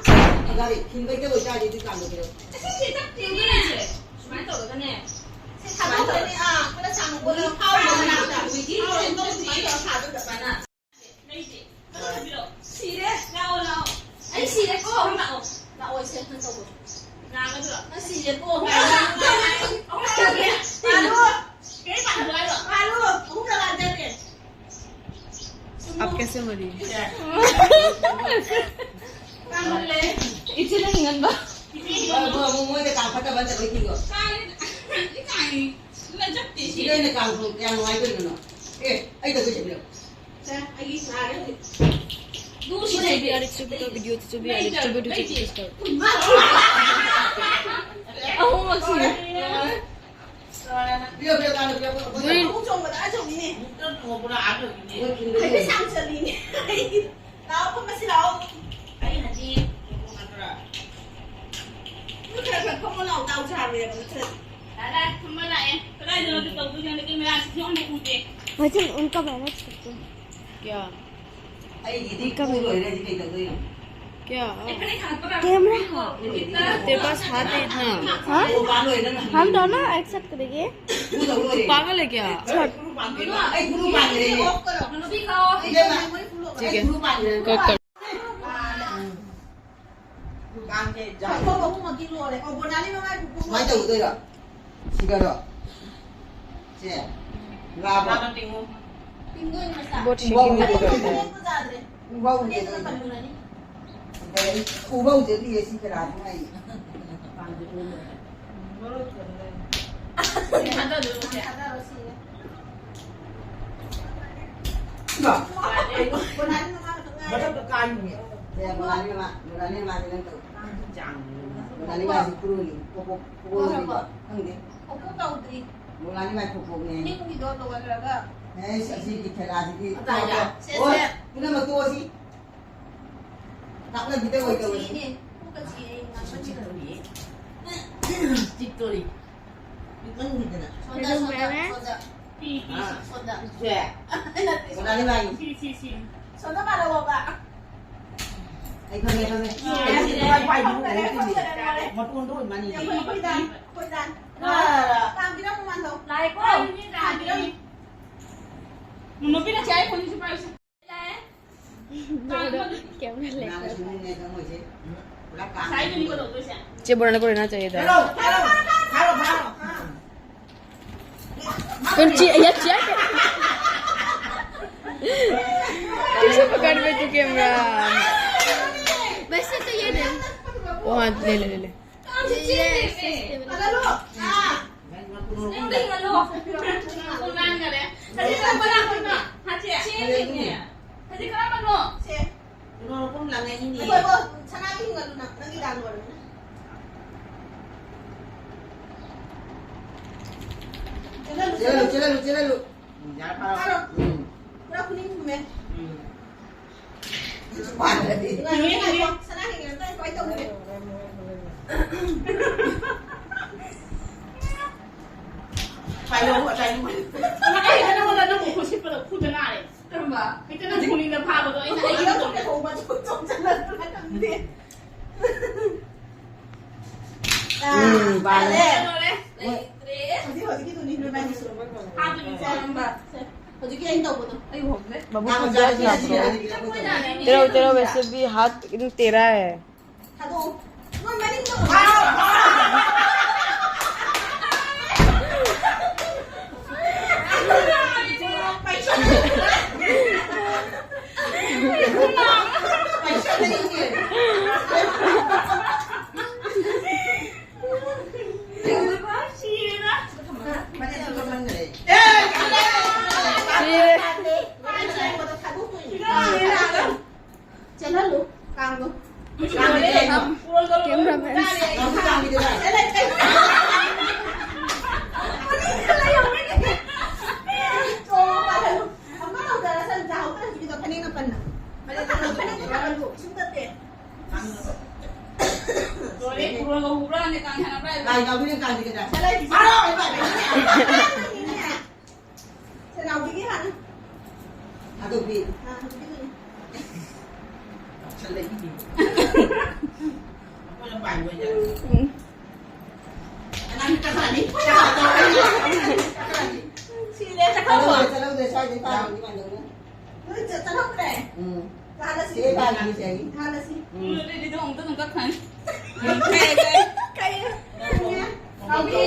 ꯒꯥꯔꯤ ꯈꯤꯟꯕꯩꯗ ꯑꯣꯏꯇꯥꯔꯗꯤ ꯑꯗꯨ ꯀꯥꯡꯗꯣ ꯄꯤꯔꯛꯑꯣ꯫ ꯑꯁꯤ ꯁꯤ ꯆꯠꯇꯦꯅꯦ꯫ ꯁꯨꯃꯥꯏꯅ ꯇꯧꯔꯒꯅꯦ꯫ ꯁꯤ ꯊꯥꯗꯣꯛꯈ꯭ꯔꯅꯤ, ꯑꯥ, ꯑꯩꯈꯣꯏꯅ ꯁꯥꯡꯅ ꯀꯣꯜꯂꯒ ꯐꯥꯎꯔꯒ ꯂꯥꯛꯑꯣ꯫ ꯐꯥꯎꯔꯒ ꯁꯨꯃꯥꯏꯅ ꯇꯧꯔꯒ ꯊꯥꯗꯣꯛꯈ꯭ꯔꯕꯅ꯫ ꯂꯩꯇꯦ꯫ ꯁꯤꯔꯦ꯫ ꯂꯥꯛꯑꯣ, ꯂꯥꯛꯑꯣ꯫ ꯑꯩ ꯁꯤꯔꯦꯀꯣ꯫ ꯂꯥꯛꯑꯣ꯫ ꯂꯥꯛꯑꯣ, ꯏꯆꯦ, ꯅꯪ ꯇꯧꯔꯣ꯫ ꯅꯥꯒꯗ꯭ꯔꯣ? ꯑꯩ ꯁꯤꯔꯦꯀꯣ꯫ ꯄꯥꯜꯂꯣ꯫ ꯀꯔꯤ ꯄꯥꯜꯂꯣ ꯍꯥꯏꯔꯣ? ꯄꯥꯜꯂꯣ꯫ ꯑꯍꯨꯝꯂꯛ ꯂꯥꯟꯖꯔꯦ꯫ आप कैसे मरी? ꯄꯥꯜꯂꯦ꯫ ꯏꯆꯦꯅ ꯍꯤꯡꯍꯟꯕ꯫ ꯃꯣꯏ, ꯃꯣꯏ, ꯃꯣꯏꯗ ꯀꯥꯡ ꯐꯠꯇꯕ ꯅꯠꯇꯕꯩ ꯊꯤꯡꯉꯣ꯫ ꯀꯥꯡ, ꯀꯥꯡ ꯂꯩꯖꯗꯦ ꯁꯤ꯫ ꯁꯤꯗ ꯑꯩꯅ ꯀꯥꯡ ꯊꯣꯡ ꯀꯌꯥꯝ ꯅꯨꯡꯉꯥꯏꯗꯣꯏꯅꯣ? ꯑꯦ, ꯑꯩ ꯇꯧꯒꯦ ꯆꯠꯄꯤꯔꯣ꯫ ꯁꯦ, ꯑꯩꯒꯤ ꯉꯥꯏꯔꯦ ꯍꯧꯖꯤꯛ꯫ ꯁꯤꯁꯨ B R X two B ꯇꯧ, ꯚꯤꯗꯤꯑꯣ ꯇꯨꯁꯨ B R X two B to check ꯇꯧ꯫ ꯑꯍꯨꯝꯃꯛ ꯁꯤꯔꯦ꯫ ꯄꯤꯔꯣ, ꯄꯤꯔꯣ, ꯀꯥꯡꯗꯣ ꯄꯤꯔꯣ, ꯄꯤꯔꯣ, ꯄꯤꯔꯣ꯫ ꯅꯣꯏ ꯑꯃꯨꯛ ꯆꯣꯡꯕꯗ ꯑꯥ ꯆꯣꯡꯉꯤꯅꯦ꯫ ꯃꯣꯏ ꯈꯤꯟꯕ ꯍꯥꯏꯐꯦꯠ ꯁꯥꯡ ꯆꯠꯂꯤꯅꯦ꯫ ꯂꯥꯛꯑꯣ, ꯐꯝꯃꯁꯤ ꯂꯥꯛꯑꯣ꯫ ꯑꯩ ꯍꯥꯏꯗꯤ ꯊꯣꯛꯑꯣ ꯂꯥꯎ, ꯇꯥꯎ ꯁꯥꯕꯤꯔꯕ ꯅꯠꯇ꯭ꯔꯗꯤ꯫ ꯂꯥꯛꯑꯦ, ꯂꯥꯛꯑꯦ, ꯊꯝꯕ ꯂꯥꯛꯑꯦ꯫ ꯀꯗꯥꯏꯗꯅꯣ ꯑꯗꯨ ꯇꯧꯗꯣꯏꯁꯦ? ꯍꯟꯗꯛꯀꯤ ꯃꯦꯔꯥꯁꯤꯁꯨ ꯑꯝꯇ ꯎꯗꯦ꯫ ꯃꯊꯪ ꯑꯃꯨꯛꯀ ꯃꯦꯔꯥ ꯆꯠꯇꯣꯏꯅꯦ꯫ ꯀꯌꯥ? ꯑꯩꯒꯤꯗꯤ ꯀꯨ ꯂꯣꯏꯔꯦ, ꯑꯗꯨ ꯀꯩꯗꯧꯗꯣꯏꯅꯣ? क्या? कैमरा। तेरे पास हाथ है? हाँ। हाँ? हम दोनों एक साथ करेंगे। पागल है क्या? छोड़। ठीक है। कट कर। ꯁꯨꯃꯥꯏꯅ ꯇꯧꯗꯣꯏꯔꯣ? ꯁꯤꯒꯔꯣ? ꯁꯦ꯫ ꯂꯥꯕ꯫ ꯇꯤꯡꯉꯣ꯫ ꯇꯤꯡꯗꯣꯏꯅꯦ ꯃꯆꯥ꯫ ꯕꯣꯠ ꯎꯕ ꯁꯤꯒꯤ ꯎꯗꯦ꯫ ꯃꯇꯧꯗ꯫ ꯎꯕ ꯎꯗꯦ꯫ ꯑꯗꯩ ꯎꯕ ꯎꯖꯗ꯭ꯔꯤꯌꯦ ꯁꯤ ꯀꯅꯥꯅꯣ ꯍꯥꯏ꯫ ꯊꯥꯗꯔꯣ ꯁꯤ꯫ ꯏꯃꯥ! ꯃꯊꯛꯇ ꯀꯥꯏꯅꯦ꯫ ꯁꯦ, ꯃꯣꯅꯥꯂꯤ ꯃꯃꯥ, ꯃꯣꯅꯥꯂꯤ ꯃꯃꯥꯁꯦ ꯅꯪ ꯇꯧ꯫ ꯃꯣꯅꯥꯂꯤ ꯃꯃꯥꯁꯦ ꯀꯨꯔꯨꯅꯤ꯫ ꯄꯣꯄꯣ, ꯄꯣꯄꯣ ꯈꯪꯗꯦ꯫ ꯄꯣꯄꯣ ꯇꯧꯗ꯭ꯔꯤ꯫ ꯃꯣꯅꯥꯂꯤ ꯃꯥꯏ ꯄꯣꯄꯣꯅꯦ꯫ ꯅꯤꯡꯒꯤꯗꯣ ꯂꯣꯏꯔꯒ꯫ ꯑꯦ, ꯑꯁꯤꯒꯤ ꯈꯦꯂꯥꯁꯤꯗꯤ꯫ ꯑꯗꯥꯏꯗ꯫ ꯁꯦ, ꯍꯣꯏ, ꯁꯦ꯫ ꯄꯨꯝꯅꯃꯛ ꯇꯣꯛꯑꯁꯤ꯫ ꯇꯥꯛꯅꯕꯤꯗ ꯑꯣꯏ ꯇꯧꯔꯁꯤ꯫ ꯆꯤꯛꯇꯣꯔꯤ꯫ ꯄꯤꯛꯃꯟꯈꯤꯗꯅ꯫ ꯁꯣꯝꯗ, ꯁꯣꯝꯗ, ꯁꯣꯝꯗ꯫ ꯄꯤ, ꯄꯤ, ꯑꯥ꯫ ꯁꯣꯝꯗ꯫ ꯁꯦ꯫ ꯅꯠꯇꯦ, ꯃꯣꯅꯥꯂꯤ ꯃꯥꯏ꯫ ꯁꯤ, ꯁꯤ, ꯁꯤ꯫ ꯁꯣꯝꯗ ꯃꯥꯜꯍꯜꯂꯣꯕ꯫ ꯑꯩ ꯈꯪꯉꯦ, ꯈꯪꯉꯦ꯫ ꯌꯥꯔꯦ, ꯌꯥꯔꯦ, ꯌꯥꯔꯦ, ꯌꯥꯔꯦ꯫ ꯃꯇꯣꯟꯗꯣ ꯑꯣꯏ ꯃꯥꯅꯤ꯫ ꯑꯩꯈꯣꯏ, ꯑꯩꯈꯣꯏ ꯗꯥꯟ, ꯑꯩꯈꯣꯏ ꯗꯥꯟ꯫ ꯑꯥ꯫ ꯄꯥꯝꯕꯤꯔꯝꯃꯨ ꯃꯥꯟꯗꯧ꯫ ꯂꯥꯛꯑꯦꯀꯣ? ꯄꯥꯝꯕꯤꯔꯝꯃꯨ꯫ ꯅꯨꯄꯤꯅ ꯆꯥꯏ ꯈꯣꯟꯁꯤꯁꯨ ꯄꯥꯏꯌꯨꯁꯦ꯫ कैमरा लेकर। ꯉꯁꯥꯏꯗꯨꯅꯤꯀꯣ ꯇꯧꯗꯣꯏꯁꯦ꯫ चे बोलने को रहना चाहिए था। ꯐꯥꯔꯣ, ꯐꯥꯔꯣ, ꯐꯥꯔꯣ, ꯐꯥꯔꯣ꯫ तुम ची-, ये चेक। किसे पकड़ में तू कैमरा? वैसे तो ये नहीं। ओ हाँ, ले ले, ले ले। ये, ये, ये, ये। ꯍꯜꯂꯣ꯫ ꯑꯥ꯫ ꯅꯪꯗꯤ ꯍꯤꯡꯍꯜꯂꯣ꯫ ꯈꯣꯡꯅꯥꯡ ꯈꯔꯦ꯫ ꯍꯧꯖꯤꯛ ꯀꯔꯝꯕꯅꯣ? ꯍꯥ, ꯆꯦ? ꯆꯦ ꯌꯦꯡꯉꯦ꯫ ꯍꯧꯖꯤꯛ ꯀꯔꯝꯕꯅꯣ? ꯆꯦ꯫ ꯀꯩꯅꯣ, ꯄꯨꯡ ꯂꯥꯡꯉꯛꯏꯅꯦ꯫ ꯉꯥꯏꯈꯣ, ꯉꯥꯏꯈꯣ꯫ ꯁꯅꯥꯒꯤ ꯍꯤꯡꯍꯜꯂꯨ ꯅꯪ꯫ ꯅꯪꯒꯤ ꯗꯥꯟ ꯂꯣꯏꯔꯕꯅꯤꯅ꯫ ꯆꯦꯜꯍꯜꯂꯨ, ꯆꯦꯜꯍꯜꯂꯨ, ꯆꯦꯜꯍꯜꯂꯨ꯫ ꯆꯦꯜꯍꯜꯂꯨ, ꯆꯦꯜꯍꯜꯂꯨ꯫ ꯎꯝ, ꯌꯥꯔꯦ, ꯐꯥꯔꯣ꯫ ꯐꯥꯔꯣ꯫ ꯎꯝ꯫ ꯄꯨꯔꯥ ꯈꯨꯅꯤꯡ ꯊꯨꯝꯃꯦ꯫ ꯎꯝ꯫ ꯉꯥꯏꯈꯣ, ꯉꯥꯏꯈꯣ꯫ ꯁꯅꯥꯒꯤ ꯀꯩꯅꯣ ꯇꯧꯔꯦ, ꯀꯃꯥꯏꯅ ꯇꯧꯅꯤ? ꯄꯥꯏꯔꯛꯑꯣ, ꯄꯥꯏꯔꯛꯑꯣ꯫ ꯑꯩ ꯅꯉꯣꯟꯗ ꯅꯪ ꯎꯈꯣꯟ ꯁꯤꯠꯄꯗ ꯈꯨꯗ ꯅꯥꯔꯦ꯫ ꯀꯔꯝꯕ? ꯍꯦꯛꯇ ꯅꯪ ꯈꯣꯡꯅꯤꯡꯗ ꯐꯥꯕꯗꯣ ꯑꯩꯅ ꯑꯩꯒꯤ ꯑꯗꯨꯝ ꯈꯣꯡꯅꯤꯡꯗ ꯂꯩꯍꯧꯕ ꯑꯗꯨ ꯆꯣꯡꯁꯤꯜꯂꯛꯄ꯭ꯔꯥ ꯈꯪꯗꯦ꯫ ꯎꯝ, ꯄꯥꯜꯂꯦ꯫ ꯂꯣꯏꯔꯦ꯫ ꯂꯩꯇ꯭ꯔꯦ꯫ ꯍꯧꯖꯤꯛ ꯍꯧꯖꯤꯛꯀꯤꯗꯨꯅꯤ ꯅꯣꯏꯕꯥꯅꯤ ꯁꯨꯔꯝꯕ ꯂꯣꯏꯔꯦ꯫ ꯍꯥꯞꯄꯤꯅꯤ ꯆꯥꯔꯝꯕ꯫ ꯁꯦ, ꯍꯧꯖꯤꯛꯀꯤ ꯑꯩꯅ ꯇꯧꯕꯗꯣ꯫ ꯑꯩ ꯎꯍꯧꯗ꯭ꯔꯦ꯫ ꯃꯕꯨꯛ ꯑꯥ, ꯈꯨꯝꯖꯤꯜꯂꯛꯅꯕ꯫ ꯍꯧꯖꯤꯛꯀꯤ ꯑꯩꯅ ꯇꯧꯕꯗꯣ꯫ तेरा, तेरा वैसे भी हाथ एकदम टेढ़ा है। ꯊꯥꯗꯣꯛꯑꯣ꯫ ꯅꯣꯏ ꯃꯅꯤꯡꯗꯣ꯫ ꯁꯤꯔꯦ꯫ ꯆꯦꯜꯍꯜꯂꯨ, ꯀꯥꯡꯗꯣ꯫ ꯀꯦꯃꯦꯔꯥꯃꯦꯟ꯫ ꯆꯦꯜꯍꯜꯂꯨ꯫ ꯑꯃ ꯇꯧꯖꯔꯁꯅꯨ, ꯆꯥꯍꯧꯗ꯭ꯔꯁꯨ ꯀꯩꯗꯧ, ꯐꯅꯦꯛꯅ ꯄꯟꯅ꯫ ꯐꯅꯦꯛꯅ ꯄꯟꯅ꯫ ꯀꯩꯁꯨꯝ ꯅꯠꯇꯦ꯫ ꯂꯣꯏꯔꯦ, ꯎꯔꯒ ꯎꯕ꯭ꯔꯥꯅꯦ, ꯀꯥꯡ ꯁꯥꯟꯅꯕ꯭ꯔꯥ ꯍꯥꯏꯕ? ꯂꯥꯏ ꯉꯥꯎꯕꯤꯅ ꯀꯥꯡꯁꯦ ꯀꯩꯗꯧꯔꯦ? ꯆꯠꯂꯣ, ꯏꯕꯥ! ꯁꯦꯅꯥꯎꯕꯤꯒꯤ ꯍꯥꯟꯅ꯫ ꯊꯥꯗꯣꯛꯄꯤ꯫ ꯑꯥ, ꯍꯧꯖꯤꯛꯀꯤꯗꯨꯅꯤ꯫ ꯆꯠꯂꯛꯏꯅꯦ꯫ ꯑꯩꯈꯣꯏꯅ ꯄꯥꯏꯕ ꯑꯣꯏꯖꯥꯠꯂꯣ? ꯎꯝ꯫ ꯑꯉꯥꯡ ꯀꯥꯈꯠꯂꯛꯑꯅꯤ꯫ ꯀꯥꯈꯠꯂꯛꯑꯅꯤ꯫ ꯁꯤꯔꯦ, ꯆꯠꯂꯧꯗꯦ, ꯆꯠꯂꯧꯗꯦ, ꯆꯠꯂꯧꯗꯦ, ꯁ꯭ꯋꯥꯏꯗꯩ ꯄꯥꯏꯕꯗꯤ ꯃꯥꯟꯅꯧꯔꯦ꯫ ꯅꯣꯏ ꯆꯠ-, ꯆꯠꯍꯧꯗ꯭ꯔꯦ? ꯎꯝ꯫ ꯂꯥꯜꯂꯁꯤ꯫ ꯁꯤ ꯄꯥꯏꯕꯤꯁꯦ ꯑꯩ꯫ ꯂꯥꯜꯂꯁꯤ꯫ ꯎꯝ꯫ ꯑꯗꯨꯗꯤ ꯑꯗꯨꯝ ꯑꯃꯨꯛꯇ ꯑꯗꯨꯝ ꯀꯛꯈ꯭ꯔꯅꯤ꯫ ꯎꯝ꯫ ꯀꯩ, ꯀꯩ? ꯀꯩ? ꯀꯥꯎꯕꯤꯔꯦ꯫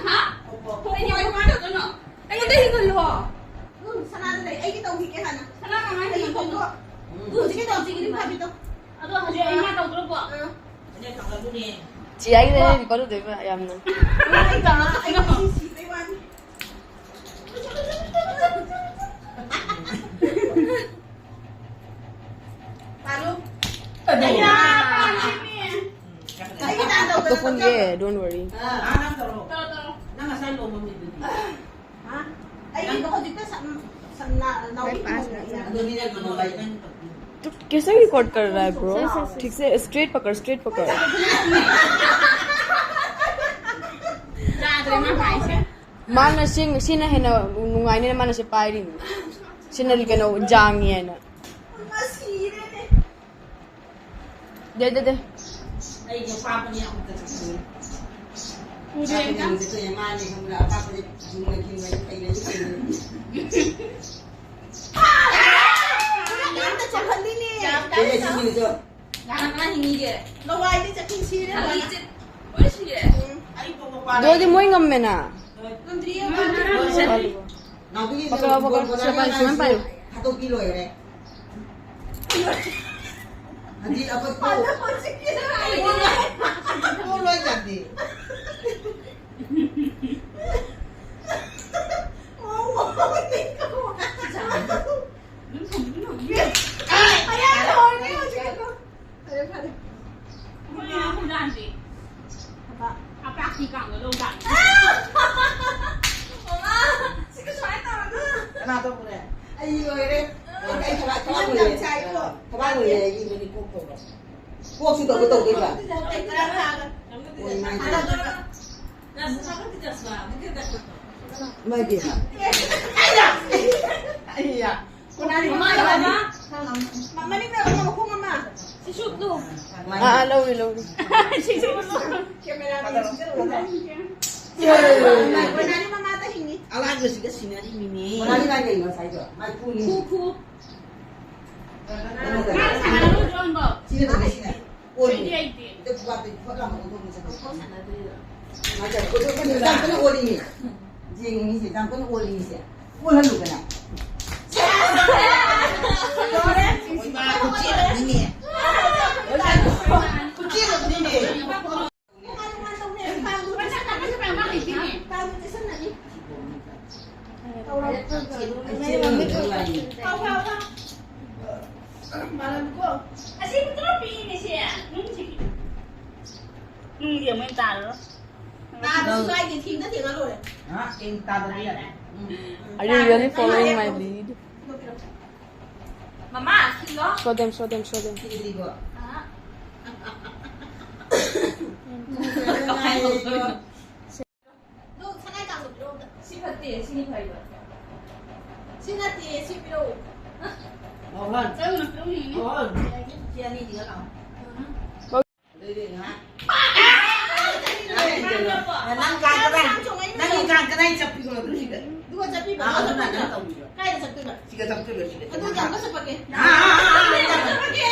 ꯍꯥ? ꯍꯣ, ꯍꯣ꯫ ꯀꯩꯅꯣ, ꯀꯃꯥꯏꯅ ꯇꯧꯗꯣꯏꯅꯣ? ꯑꯩꯉꯣꯟꯗ ꯍꯤꯡꯍꯜꯂꯣ꯫ ꯎꯝ, ꯁꯅꯥꯗ ꯂꯩ꯫ ꯑꯩꯒꯤ ꯇꯧꯈꯤꯒꯦ ꯍꯥꯟꯅ꯫ ꯁꯅꯥ ꯀꯃꯥꯏꯅ ꯑꯩꯒꯤ ꯍꯤꯡꯍꯜꯂꯣ? ꯇꯧꯈꯣ꯫ ꯎꯝ꯫ ꯍꯧꯖꯤꯛꯀꯤ ꯇꯧꯁꯤꯒꯤꯗꯤ ꯐꯕꯤꯗꯣ꯫ ꯑꯗꯣ ꯍꯧꯖꯤꯛ ꯑꯩ ꯃꯥ ꯇꯧꯗ꯭ꯔꯕꯣ? ꯑꯥ꯫ ꯑꯩꯅ ꯊꯥꯡꯒꯠꯂꯨꯅꯦ꯫ ꯆꯦ ꯑꯩꯒꯤꯗꯤ ꯑꯩꯅ ꯔꯤꯀꯣꯔꯗ ꯇꯧꯗꯣꯏꯕ ꯌꯥꯝꯅ꯫ ꯑꯩ ꯇꯧꯔ-, ꯑꯩ ꯉꯁꯤ ꯁꯤꯕꯩ ꯋꯥꯅꯤ꯫ ꯄꯥꯜꯂꯨ꯫ ꯑꯗꯨ꯫ ꯑꯩꯒꯤ ꯇꯥꯟ ꯇꯧꯗꯅ ꯑꯇꯣꯞꯄꯅꯦ, ꯇꯧꯖꯧ꯫ Don't worry꯫ ꯑꯥ, ꯅꯪ ꯇꯧꯔꯣ꯫ ꯇꯧꯔꯣ, ꯇꯧꯔꯣ꯫ ꯅꯪ ꯉꯁꯥꯏ ꯂꯣꯝꯃꯝꯃꯤꯗꯨꯗꯤ꯫ ꯍꯥ? ꯑꯩꯒꯤꯗꯣ ꯍꯧꯖꯤꯛꯇ ꯁꯝ-, ꯁꯝ-, ꯅꯥ-, ꯅꯥꯎꯕꯤ ꯊꯣꯡꯉꯦ꯫ ꯑꯗꯨꯗꯤ ꯅꯪ ꯀꯩꯅꯣ ꯂꯩ, ꯅꯪ ꯇꯧꯕꯤꯌꯨ꯫ तू कैसे रिकॉर्ड कर रहा है ब्रो? ठीक से स्ट्रेट पकड़, स्ट्रेट पकड़। ꯌꯥꯗ꯭ꯔꯦ ꯃꯥ ꯍꯥꯏꯁꯦ꯫ ꯃꯥꯅ ꯁꯤ, ꯁꯤꯅ ꯍꯦꯟꯅ ꯅꯨꯡꯉꯥꯏꯅꯤꯅ ꯃꯥꯅ ꯁꯤ ꯄꯥꯏꯔꯤꯅꯤ꯫ ꯁꯤꯅ ꯀꯩꯅꯣ ꯖꯥꯡꯉꯤ ꯍꯥꯏꯅ꯫ ꯃꯥ ꯁꯤꯔꯦꯅꯦ꯫ ꯗꯦ, ꯗꯦ, ꯗꯦ꯫ ꯑꯩꯒꯤ ꯑꯄꯥꯝꯕꯅꯤ ꯑꯃꯨꯛꯇ ꯆꯠꯈꯤꯅꯤ꯫ ꯎꯗꯦ ꯑꯝꯇ꯫ ꯆꯠꯈꯤꯅꯤ, ꯆꯠꯈꯤꯅꯤ꯫ ꯃꯥꯅꯦ ꯈꯪꯕ꯭ꯔꯥ? ꯑꯄꯥꯝꯕꯁꯦ ꯖꯨꯡꯅ ꯈꯤꯡꯕ ꯍꯩꯅꯗꯤ ꯍꯩꯅꯗꯤ꯫ ꯌꯥꯝꯅ ꯆꯣꯡꯍꯜꯂꯤꯅꯦ꯫ ꯌꯥꯝ ꯀꯦꯅꯦ ꯇꯥꯏ꯫ ꯁꯤꯒꯤꯁꯨ꯫ ꯀꯅꯥ ꯀꯅꯥ ꯍꯤꯡꯉꯤꯒꯦ? ꯂꯋꯥꯏꯗꯤ ꯆꯠꯈꯤꯅꯤ ꯁꯤꯔꯦ꯫ ꯂꯋꯥꯏ ꯆꯠ-, ꯂꯣꯏ ꯁꯤꯔꯦ꯫ ꯎꯝ꯫ ꯑꯗꯨꯗꯤ ꯃꯣꯏ ꯉꯝꯃꯦꯅ꯫ ꯉꯝꯗ꯭ꯔꯤꯌꯦ, ꯉꯝꯗ꯭ꯔꯤꯌꯦ꯫ ꯅꯥꯎꯕꯤꯒꯤ ꯄꯀꯧ, ꯄꯀꯧ, ꯕꯣꯜ ꯁꯦ ꯄꯥꯏꯌꯨ, ꯁꯨꯃꯥꯏꯅ ꯄꯥꯏꯌꯨ꯫ ꯊꯥꯗꯣꯛꯄꯤ ꯂꯣꯏꯔꯦ꯫ ꯍꯧꯖꯤꯛ ꯑꯩꯈꯣꯏ ꯄꯣ-, ꯑꯗꯣ ꯍꯧꯖꯤꯛꯀꯤꯗꯣ ꯀꯩꯅꯣ? ꯄꯣ ꯂꯣꯏ ꯆꯥꯟꯗꯦ꯫ ꯃꯑꯣꯡ ꯃꯑꯣꯡꯅꯤꯀꯣ꯫ ꯑꯗꯨꯝ ꯊꯝ-, ꯑꯗꯨꯝ ꯊꯝ-, ꯑꯌꯥ, ꯂꯣꯏꯔꯦ ꯍꯧꯖꯤꯛꯀꯤꯗꯣ꯫ ꯐꯔꯦ, ꯐꯔꯦ꯫ ꯑꯩꯈꯣꯏ ꯃꯥ ꯍꯨꯔꯥꯟꯕꯤ꯫ ꯍꯥꯄꯥ꯫ ꯍꯥꯄꯥꯛꯀꯤ ꯀꯥꯡꯒ ꯂꯧ ꯂꯥꯛꯑꯦ꯫ ꯃꯃꯥ, ꯁꯤꯒ ꯁꯨꯃꯥꯏꯅ ꯇꯧꯔꯒ꯫ ꯀꯅꯥ ꯇꯧꯕꯅꯦ? ꯑꯩ ꯂꯣꯏꯔꯦ꯫ ꯑꯩ ꯊꯕꯥꯛ, ꯊꯕꯥꯛ ꯅꯪ ꯂꯣꯏꯔꯦ꯫ ꯌꯥꯝ ꯆꯥꯏꯀꯣ꯫ ꯊꯕꯥꯛ ꯂꯣꯏꯔꯦ ꯑꯩꯒꯤ ꯃꯅꯤ ꯀꯣꯛ ꯇꯧꯕ꯫ ꯀꯣꯛꯁꯨ ꯇꯧꯒꯦ ꯇꯧꯗꯣꯏꯕ꯫ ꯀꯣꯛꯇꯤ ꯈꯔ ꯊꯥꯒ꯫ ꯍꯣꯏ, ꯃꯥꯏ ꯇꯧꯔꯦ꯫ ꯏꯃꯥꯏ ꯄꯦꯝꯃ꯫ ꯑꯩꯌꯥ! ꯑꯩꯌꯥ! ꯀꯣꯅꯥꯔꯤ ꯃꯃꯥ ꯌꯥꯎꯔꯅꯤ꯫ ꯃ-, ꯃꯅꯤꯡꯗ ꯑꯃ, ꯃꯈꯣꯡ ꯑꯃ꯫ ꯁꯤꯁꯨ ꯎꯠꯂꯨ꯫ ꯑꯥ, ꯑꯥ, ꯂꯧꯔꯤ, ꯂꯧꯔꯤ꯫ ꯁꯤꯁꯨ ꯎꯠꯂꯨ꯫ ꯀꯦꯃꯦꯔꯥꯗ ꯌꯦꯡꯁꯤꯜꯂꯨ꯫ ꯀꯣꯅꯥꯔꯤ ꯃꯃꯥꯗ ꯍꯤꯡꯉꯤ꯫ ꯑꯂꯥꯏꯕꯁꯤꯒ ꯁꯤꯟꯅꯔꯤꯃꯤꯅꯦ꯫ ꯀꯣꯅꯥꯔꯤ ꯃꯥꯏ ꯀꯩꯅꯣ ꯉꯁꯥꯏꯗꯣ? ꯃꯥꯏ ꯈꯨꯅꯤ꯫ ꯈꯨ, ꯈꯨ꯫ ꯃꯥ ꯁꯥꯟꯅꯔꯣꯏꯗ꯭ꯔꯣ ꯑꯝꯕꯣ? ꯁꯤꯅ ꯇꯧꯔꯤꯁꯤꯅ꯫ ꯑꯣꯜꯂꯤ꯫ ꯑꯩꯗꯤ ꯍꯩꯇꯦ꯫ ꯑꯗ ꯐꯨꯕꯥꯠꯇ ꯐꯠ ꯂꯥꯎꯅ ꯑꯣꯟꯊꯣꯛꯅ ꯆꯠꯈ꯭ꯔꯣ꯫ ꯁꯥꯟꯅꯗꯣꯏꯔꯣ? ꯃꯥ ꯆꯠꯈ꯭ꯔꯣ꯫ ꯑꯗꯨ ꯑꯩꯈꯣꯏꯅ ꯌꯥꯝ ꯀꯟꯅ ꯑꯣꯜꯂꯤꯅꯦ꯫ ꯌꯦꯡꯉꯤꯁꯦ, ꯌꯥꯝ ꯀꯟꯅ ꯑꯣꯜꯂꯤꯁꯦ꯫ ꯑꯣꯜꯍꯜꯂꯨꯗꯅ꯫ ꯂꯣꯏꯔꯦ꯫ ꯈꯨꯆꯦꯜ ꯑꯃꯅꯤꯅꯦ꯫ ꯈꯨꯆꯦꯜ ꯑꯃꯅꯤꯅꯦ꯫ ꯅꯨꯡꯗꯤ ꯑꯃꯨꯛ ꯍꯦꯟꯅ ꯇꯥꯔꯔꯣꯏ꯫ ꯇꯥꯗ꯭ꯔꯁꯨ ꯀꯥꯏꯗꯦ, ꯊꯦꯡꯅ ꯊꯦꯡꯅ ꯂꯣꯏꯔꯦ꯫ ꯍꯥ? ꯊꯦꯡ ꯇꯥꯗꯕ ꯌꯥꯗꯦ꯫ ꯎꯝ꯫ Are you really following my lead? ꯃꯃꯥ, ꯁꯤꯜꯂꯣ꯫ Show them, show them, show them. ꯁꯤꯗꯤꯀꯣ꯫ ꯑꯥ꯫ ꯀꯃꯥꯏꯅ ꯇꯧꯗꯣꯏꯅꯣ? ꯑꯗꯣ ꯁꯅꯥ ꯀꯥꯡꯗꯣ ꯄꯤꯔꯛꯑꯣ ꯑꯝꯇ꯫ ꯁꯤ ꯐꯠꯇꯦ, ꯁꯤꯅꯤ ꯐꯩꯕ꯫ ꯁꯤ ꯅꯠꯇꯦ, ꯁꯤ ꯄꯤꯔꯛꯑꯣ꯫ ꯃꯣꯍꯟ꯫ ꯆꯠꯂꯨꯅꯨ, ꯄꯤꯔꯛꯎꯅꯦ꯫ ꯃꯣꯍꯟ꯫ ꯁꯤ ꯑꯅꯤꯁꯤꯒ ꯂꯥꯛꯑꯣ꯫ ꯑꯗꯩꯗꯤ ꯉꯥꯏꯍꯥꯛ꯫ ꯅꯪ ꯀꯥꯡ ꯀꯗꯥꯏ, ꯅꯪꯒꯤ ꯀꯥꯡ ꯀꯗꯥꯏ ꯆꯠꯄꯤꯈ꯭ꯔꯣ ꯑꯗꯨ ꯁꯤꯗ? ꯑꯗꯨꯒ ꯆꯠꯄꯤꯕ꯫ ꯑꯥ, ꯑꯗꯨꯅ ꯅꯪ ꯇꯧꯕꯤꯔꯣ꯫ ꯀꯥꯏꯗ ꯆꯠꯇꯣꯏꯕ? ꯁꯤꯒ ꯆꯠꯇꯣꯏꯕ, ꯁꯤꯒ ꯑꯗꯨ ꯆꯠꯇꯣꯏꯕ꯫ ꯀꯌꯥꯝ ꯀꯛ ꯆꯠꯄꯒꯦ? ꯑꯥ, ꯑꯥ, ꯑꯥ, ꯑꯥ,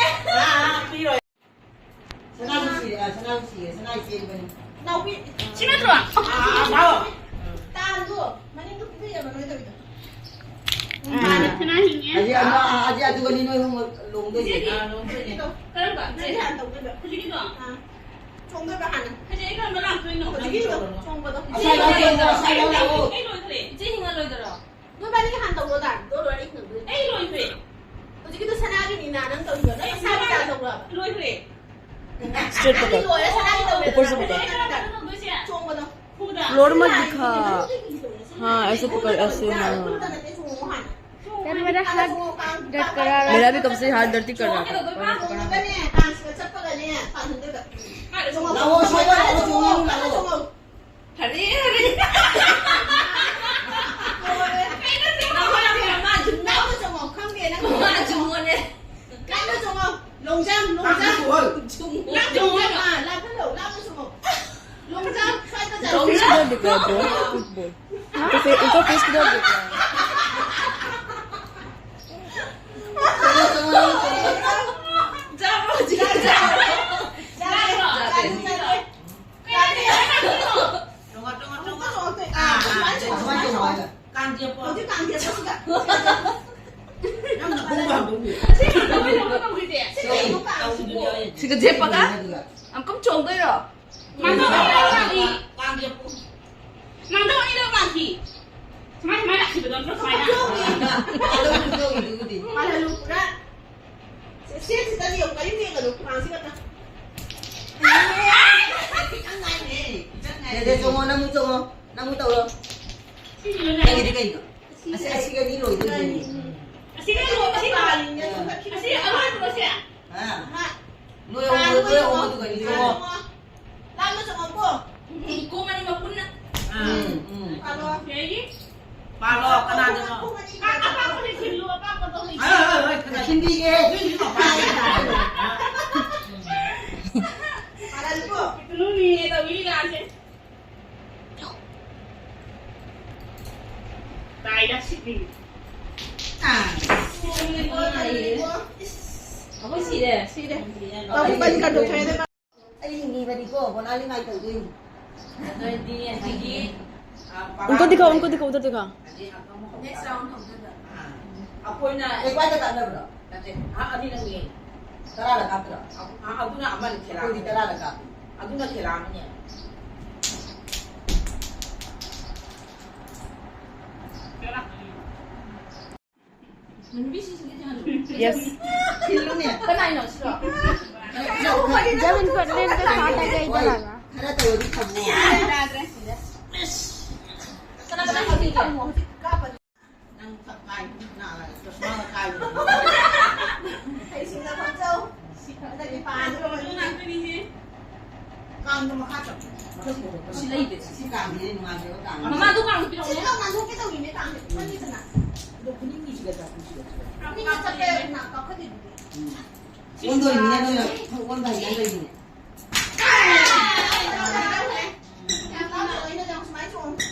ꯑꯥ, ꯑꯥ, ꯄꯤꯔꯣꯏ꯫ ꯁꯅꯥꯁꯨ ꯁꯤꯔꯦ, ꯑꯥ, ꯁꯅꯥꯁꯨ ꯁꯤꯔꯦ, ꯁꯅꯥ ꯆꯦꯟꯕꯅꯤ꯫ ꯅꯥꯎꯕꯤ꯫ ꯁꯤ ꯅꯠꯇ꯭ꯔꯣ? ꯑꯥ, ꯑꯥ, ꯂꯥꯛꯑꯣ꯫ ꯇꯥꯡꯗꯣ ꯃꯅꯤꯡꯗꯣ ꯄꯤꯊꯣꯛꯑꯦꯕ ꯅꯣꯏ ꯇꯧꯔꯤꯗꯣ꯫ ꯎꯝ, ꯃꯥꯅꯦ꯫ ꯁꯅꯥ ꯍꯤꯡꯉꯦ꯫ ꯑꯗꯤ ꯑꯃ, ꯑꯗꯤ ꯑꯗꯨꯒꯅꯤ ꯅꯣꯏ ꯑꯍꯨꯝ ꯂꯣꯡꯗꯣꯏꯁꯦ꯫ ꯁꯤꯗꯤ ꯑꯥ, ꯂꯣꯡꯗꯣꯏꯅꯦ꯫ ꯀꯔꯝꯕ? ꯅꯪꯗꯤ ꯍꯥꯟꯅ ꯇꯧꯗꯣꯏꯕ꯫ ꯍꯧꯖꯤꯛꯀꯤꯗꯣ? ꯑꯥ꯫ ꯆꯣꯡꯗꯣꯏꯕ ꯍꯥꯟꯅ꯫ ꯍꯧꯖꯤꯛ ꯑꯩ ꯀꯔꯝꯕ ꯂꯥꯛꯇꯣꯏꯅꯣ? ꯍꯧꯖꯤꯛꯀꯤꯗꯣ ꯆꯣꯡꯕꯗꯣ꯫ ꯑꯁꯥꯏ ꯂꯥꯛꯑꯣ, ꯑꯁꯥꯏ ꯂꯥꯛꯑꯣ꯫ ꯑꯩ ꯂꯣꯏꯈ꯭ꯔꯦ꯫ ꯏꯆꯦ ꯍꯤꯡꯉ ꯂꯣꯏꯗꯣꯏꯔꯣ? ꯅꯣꯏꯕꯥꯅꯤ ꯍꯥꯟꯅ ꯇꯧꯔꯣ, ꯗꯥ꯫ ꯑꯗꯣ ꯂꯣꯏꯔ ꯑꯩ ꯍꯤꯡꯉꯛꯇꯣꯏꯅꯦ꯫ ꯑꯩ ꯂꯣꯏꯈ꯭ꯔꯦ꯫ ꯍꯧꯖꯤꯛꯀꯤꯗꯣ ꯁꯅꯥꯒꯤꯅꯤꯅ ꯅꯪ ꯇꯧꯔꯤꯗꯣ꯫ ꯅꯪ ꯁꯅꯥꯒꯤ ꯗꯥꯟꯁ ꯇꯧꯕ꯭ꯔꯕ? ꯂꯣꯏꯈ꯭ꯔꯦ꯫ Straight पकड़। ꯂꯣꯏꯔꯦ, ꯁꯅꯥꯒꯤ ꯇꯧꯔꯦ꯫ ऊपर से पकड़। ꯐꯨꯗ꯫ Floor मत दिखा। हाँ, ऐसे पकड़, ऐसे, हाँ। ꯐꯨꯗ ꯅꯠꯇꯦ, ꯆꯣꯡꯉꯣ ꯍꯥꯟꯅ꯫ यार, मेरा हाथ दर्द कर रहा है। मेरा भी कब से हाथ दर्द ही कर रहा था। ꯆꯣꯡꯉꯒꯅꯦ, ꯗꯥꯟꯁꯀ ꯆꯠꯄꯒꯅꯦ, ꯄꯥꯟꯍꯟꯗꯣꯏꯕ꯫ ꯂꯥꯛꯑꯣ, ꯁꯣꯝꯗ ꯂꯥꯛꯑꯣ, ꯆꯣꯡꯉꯣ, ꯂꯥꯛꯑꯣ꯫ ꯍꯔꯦ, ꯍꯔꯦ꯫ ꯀꯩꯅꯣ ꯆꯣꯡꯉꯣ ꯍꯥꯏꯔꯒ ꯃꯥ ꯆꯣꯡꯉꯣ꯫ ꯂꯥꯞꯅ ꯆꯣꯡꯉꯣ, ꯈꯪꯗꯦ ꯅꯪ꯫ ꯃꯥ ꯆꯣꯡꯉꯣꯅꯦ꯫ ꯂꯥꯞꯅ ꯆꯣꯡꯉꯣ꯫ Long jump, long jump꯫ ꯆꯣꯡꯉꯣ꯫ ꯂꯥꯞꯅ ꯆꯣꯡꯉꯣ꯫ ꯑꯥ, ꯂꯥꯞꯅ ꯂꯥꯎ, ꯂꯥꯞꯅ ꯆꯣꯡꯉꯣ꯫ Long jump, ꯁ꯭ꯋꯥꯏꯗ ꯆꯠꯂꯣ꯫ Long jump. किधर दिख रहा है ball? Football. तो फिर उनका फेस किधर दिख रहा है? ꯆꯠꯂꯣ, ꯆꯠꯂꯣ, ꯆꯠꯂꯣ, ꯆꯠꯂꯣ꯫ ꯆꯠꯂꯣ, ꯆꯠꯂꯣ, ꯆꯠꯂꯣ꯫ ꯆꯠꯂꯣ, ꯆꯠꯂꯣ꯫ ꯇꯣꯡꯉꯣ, ꯇꯣꯡꯉꯣ, ꯇꯣꯡꯉꯣ꯫ ꯑꯥ, ꯑꯥ, ꯑꯗꯨꯃꯥꯏꯅ ꯇꯣꯡꯉꯣ, ꯑꯗꯨꯃꯥꯏꯅ ꯇꯣꯡꯉꯣ꯫ ꯀꯥꯡ ꯆꯦꯞꯄꯣ꯫ ꯍꯧꯖꯤꯛ ꯀꯥꯡ ꯆꯦꯞꯄꯣ ꯁꯤꯗ꯫ ꯅꯪ ꯅꯈꯣꯡꯗꯣ ꯍꯥꯝꯗꯣꯛꯄꯤꯌꯨ꯫ ꯁꯤ ꯀꯩꯅꯣ ꯀꯥꯡ ꯆꯦꯞꯄꯣ? ꯁꯤꯒ ꯆꯦꯞꯄꯒ? ꯑꯃꯨꯛꯀ ꯆꯣꯡꯗꯣꯏꯔꯣ? ꯃꯥꯡꯊꯣꯛ ꯑꯅꯤꯔꯛ ꯃꯥꯡꯈꯤ꯫ ꯀꯥꯡ ꯆꯦꯞꯄꯣ꯫ ꯃꯥꯡꯊꯣꯛ ꯑꯅꯤꯔꯛ ꯃꯥꯡꯈꯤ꯫ ꯁꯨꯃꯥꯏ, ꯁꯨꯃꯥꯏ ꯂꯥꯛꯈꯤꯕꯗꯣ ꯅꯠꯇ꯭ꯔꯣ ꯁꯨꯃꯥꯏꯅ? ꯑꯗꯨꯝ ꯇꯧꯈꯤꯗꯨꯕꯨꯗꯤ꯫ ꯃꯥꯜꯍꯜꯂꯨ ꯄꯨꯔꯥ꯫ ꯁꯦ, ꯁꯦ, ꯁꯤꯗꯗꯤ ꯌꯦꯡꯉꯨ, ꯀꯔꯤꯝ ꯌꯦꯡꯒꯅꯨ, ꯀꯥꯡꯁꯤ ꯈꯛꯇ꯫ ꯈꯤꯇꯪ ꯉꯥꯏꯅꯦ, ꯈꯤꯇꯪ ꯉꯥꯏꯅꯦ꯫ ꯁꯦ, ꯁꯦ, ꯆꯣꯡꯉꯣ, ꯅꯪ ꯑꯃꯨꯛ ꯆꯣꯡꯉꯣ, ꯅꯪ ꯑꯃꯨꯛ ꯇꯧꯔꯣ꯫ ꯁꯤꯁꯤꯅ ꯅꯪꯒꯤꯗꯤ ꯀꯩꯅꯣ? ꯑꯁꯤ, ꯑꯁꯤꯒꯅꯤ ꯂꯣꯏꯗꯣꯏꯁꯦ꯫ ꯎꯝ꯫ ꯑꯁꯤꯒ ꯂꯣꯏꯕꯁꯤ ꯇꯥꯔꯤꯅꯦ, ꯑꯗꯨꯒ ꯈꯤꯇꯪ ꯑꯁꯤ ꯑꯔꯣꯏꯕꯔꯣ ꯁꯤ? ꯑꯥ꯫ ꯅꯣꯏ ꯑꯍꯨꯝ, ꯅꯣꯏ ꯑꯍꯨꯝ ꯑꯗꯨꯒ ꯏꯜꯂꯣ꯫ ꯂꯥꯞꯅ ꯆꯪꯉꯛꯄꯣ꯫ ꯀꯣꯝꯃꯅꯤ ꯃꯄꯨꯟꯅ꯫ ꯑꯥ꯫ ꯎꯝ, ꯎꯝ꯫ ꯄꯥꯜꯂꯣ꯫ ꯀꯩꯒꯤ? ꯄꯥꯜꯂꯣ, ꯀꯅꯥꯗꯅꯣ? ꯑꯄꯥꯛꯄꯗꯤ ꯊꯤꯜꯂꯨ, ꯑꯄꯥꯛꯄꯗꯣ ꯍꯩ꯫ ꯍꯣꯏ, ꯍꯣꯏ, ꯍꯣꯏ, ꯀꯅꯥ? ꯁꯤꯟꯕꯤꯒꯦ꯫ ꯁꯤꯟꯕꯤ ꯃꯄꯥꯟꯗ ꯇꯥꯔꯦ꯫ ꯄꯥꯜꯍꯜꯂꯨꯀꯣ꯫ ꯄꯤꯇꯨꯂꯨꯅꯤꯅꯦ ꯇꯧꯕꯤ ꯂꯤꯂꯥꯁꯦ꯫ ꯇꯥꯏꯗ ꯁꯤꯗꯤ꯫ ꯑꯥ꯫ ꯑꯩꯈꯣꯏ ꯁꯤꯔꯦ꯫ ꯁꯤꯔꯦ꯫ ꯑꯩ ꯍꯤꯡꯉꯤꯕꯅꯤꯀꯣ, ꯕꯣꯅꯥꯂꯤ ꯉꯥꯏ ꯇꯧꯗꯣꯏꯅꯤ꯫ ꯑꯗꯨꯑꯣꯏꯗꯤ ꯑꯁꯤꯒꯤ, ꯑ, ꯄꯔꯥ ꯑꯃꯨꯛꯀ ꯗꯤꯈꯥꯎ, ꯑꯃꯨꯛꯀ ꯂꯩꯔꯦ꯫ ꯗꯤꯈꯥꯎ, ꯑꯃꯨꯛꯀ ꯗꯤꯈꯥꯎ꯫ ꯑꯗꯩ ꯑꯃꯨꯛ ꯍꯧꯗꯣꯏꯕ꯫ Next round ꯍꯧꯗꯣꯏꯕ꯫ ꯑ, ꯑꯩꯈꯣꯏꯅ ꯂꯩꯀꯥꯏꯗ ꯀꯥꯞꯅꯕ꯭ꯔꯣ? ꯅꯠꯇꯦ, ꯑ, ꯑꯅꯤꯔꯛꯅꯦ꯫ ꯇꯔꯥꯗ ꯀꯥꯞꯇ꯭ꯔꯣ? ꯑ, ꯑ, ꯑꯗꯨꯅ ꯑꯃꯅꯤ ꯊꯦꯂꯥ ꯑꯩꯈꯣꯏꯗꯤ ꯑꯃꯅꯤ꯫ ꯇꯔꯥꯗ ꯀꯥꯞꯄꯤ꯫ ꯑꯗꯨꯅ ꯊꯦꯂꯥ ꯑꯃꯅꯤ꯫ Yes. ꯊꯤꯜꯂꯨꯅꯦ꯫ ꯀꯅꯥꯏꯅꯣ ꯁꯤꯕꯣ? जब इनको अपने इनके साथ आ गया इधर आना। ꯈꯔ ꯇꯧꯔꯗꯤ ꯐꯕꯣ꯫ ꯀꯅꯥ ꯀꯅꯥ ꯍꯧꯖꯤꯛ ꯀꯥꯞꯄꯅꯣ? ꯅꯪ ꯁꯛ ꯀꯥꯏ, ꯅꯥ, ꯆꯁꯃꯥꯒ ꯀꯥꯏ꯫ ꯍꯩꯁꯤꯡꯅ ꯈꯪꯖꯧ꯫ ꯍꯟꯗꯛꯇꯤ ꯄꯥꯟꯗ꯭ꯔꯣ? ꯀꯥꯡꯗꯣ ꯃꯈꯥ ꯆꯠꯂꯣ꯫ ꯁꯤ ꯂꯩꯇꯦ꯫ ꯁꯤ ꯀꯥꯡꯁꯤꯗꯤ ꯅꯨꯡꯉꯥꯏꯖꯕ ꯀꯥꯡ꯫ ꯃꯃꯥꯗꯣ ꯀꯥꯡ ꯄꯤꯔꯛꯎꯅꯦ꯫ ꯁꯤ ꯀꯥꯡ ꯅꯥꯟꯊꯣꯛꯀꯦ ꯇꯧꯔꯤꯅꯦ, ꯀꯥꯡꯁꯦ ꯐꯅꯤꯗꯅ꯫ ꯑꯗꯣ ꯈꯨꯅꯤꯡꯒꯤꯁꯤꯒ ꯆꯥꯛꯄꯤꯁꯤꯒ ꯁꯤꯒ꯫ ꯈꯨꯅꯤꯡꯒ ꯆꯠꯄ ꯌꯥꯗꯦ, ꯅꯥ ꯀꯥꯞꯈꯠꯂꯤꯗꯨꯗꯤ꯫ ꯎꯝ꯫ ꯑꯣꯟꯗꯣꯏꯅꯤꯅꯦ ꯅꯣꯏꯅ, ꯑꯣꯟꯕ ꯍꯩꯅꯗꯣꯏꯅꯤꯅꯦ꯫ ꯌꯥꯝ ꯂꯥꯞꯅ ꯑꯣꯏꯅ ꯌꯥꯝ ꯁꯨꯃꯥꯏꯅ ꯆꯣꯡꯉꯨ꯫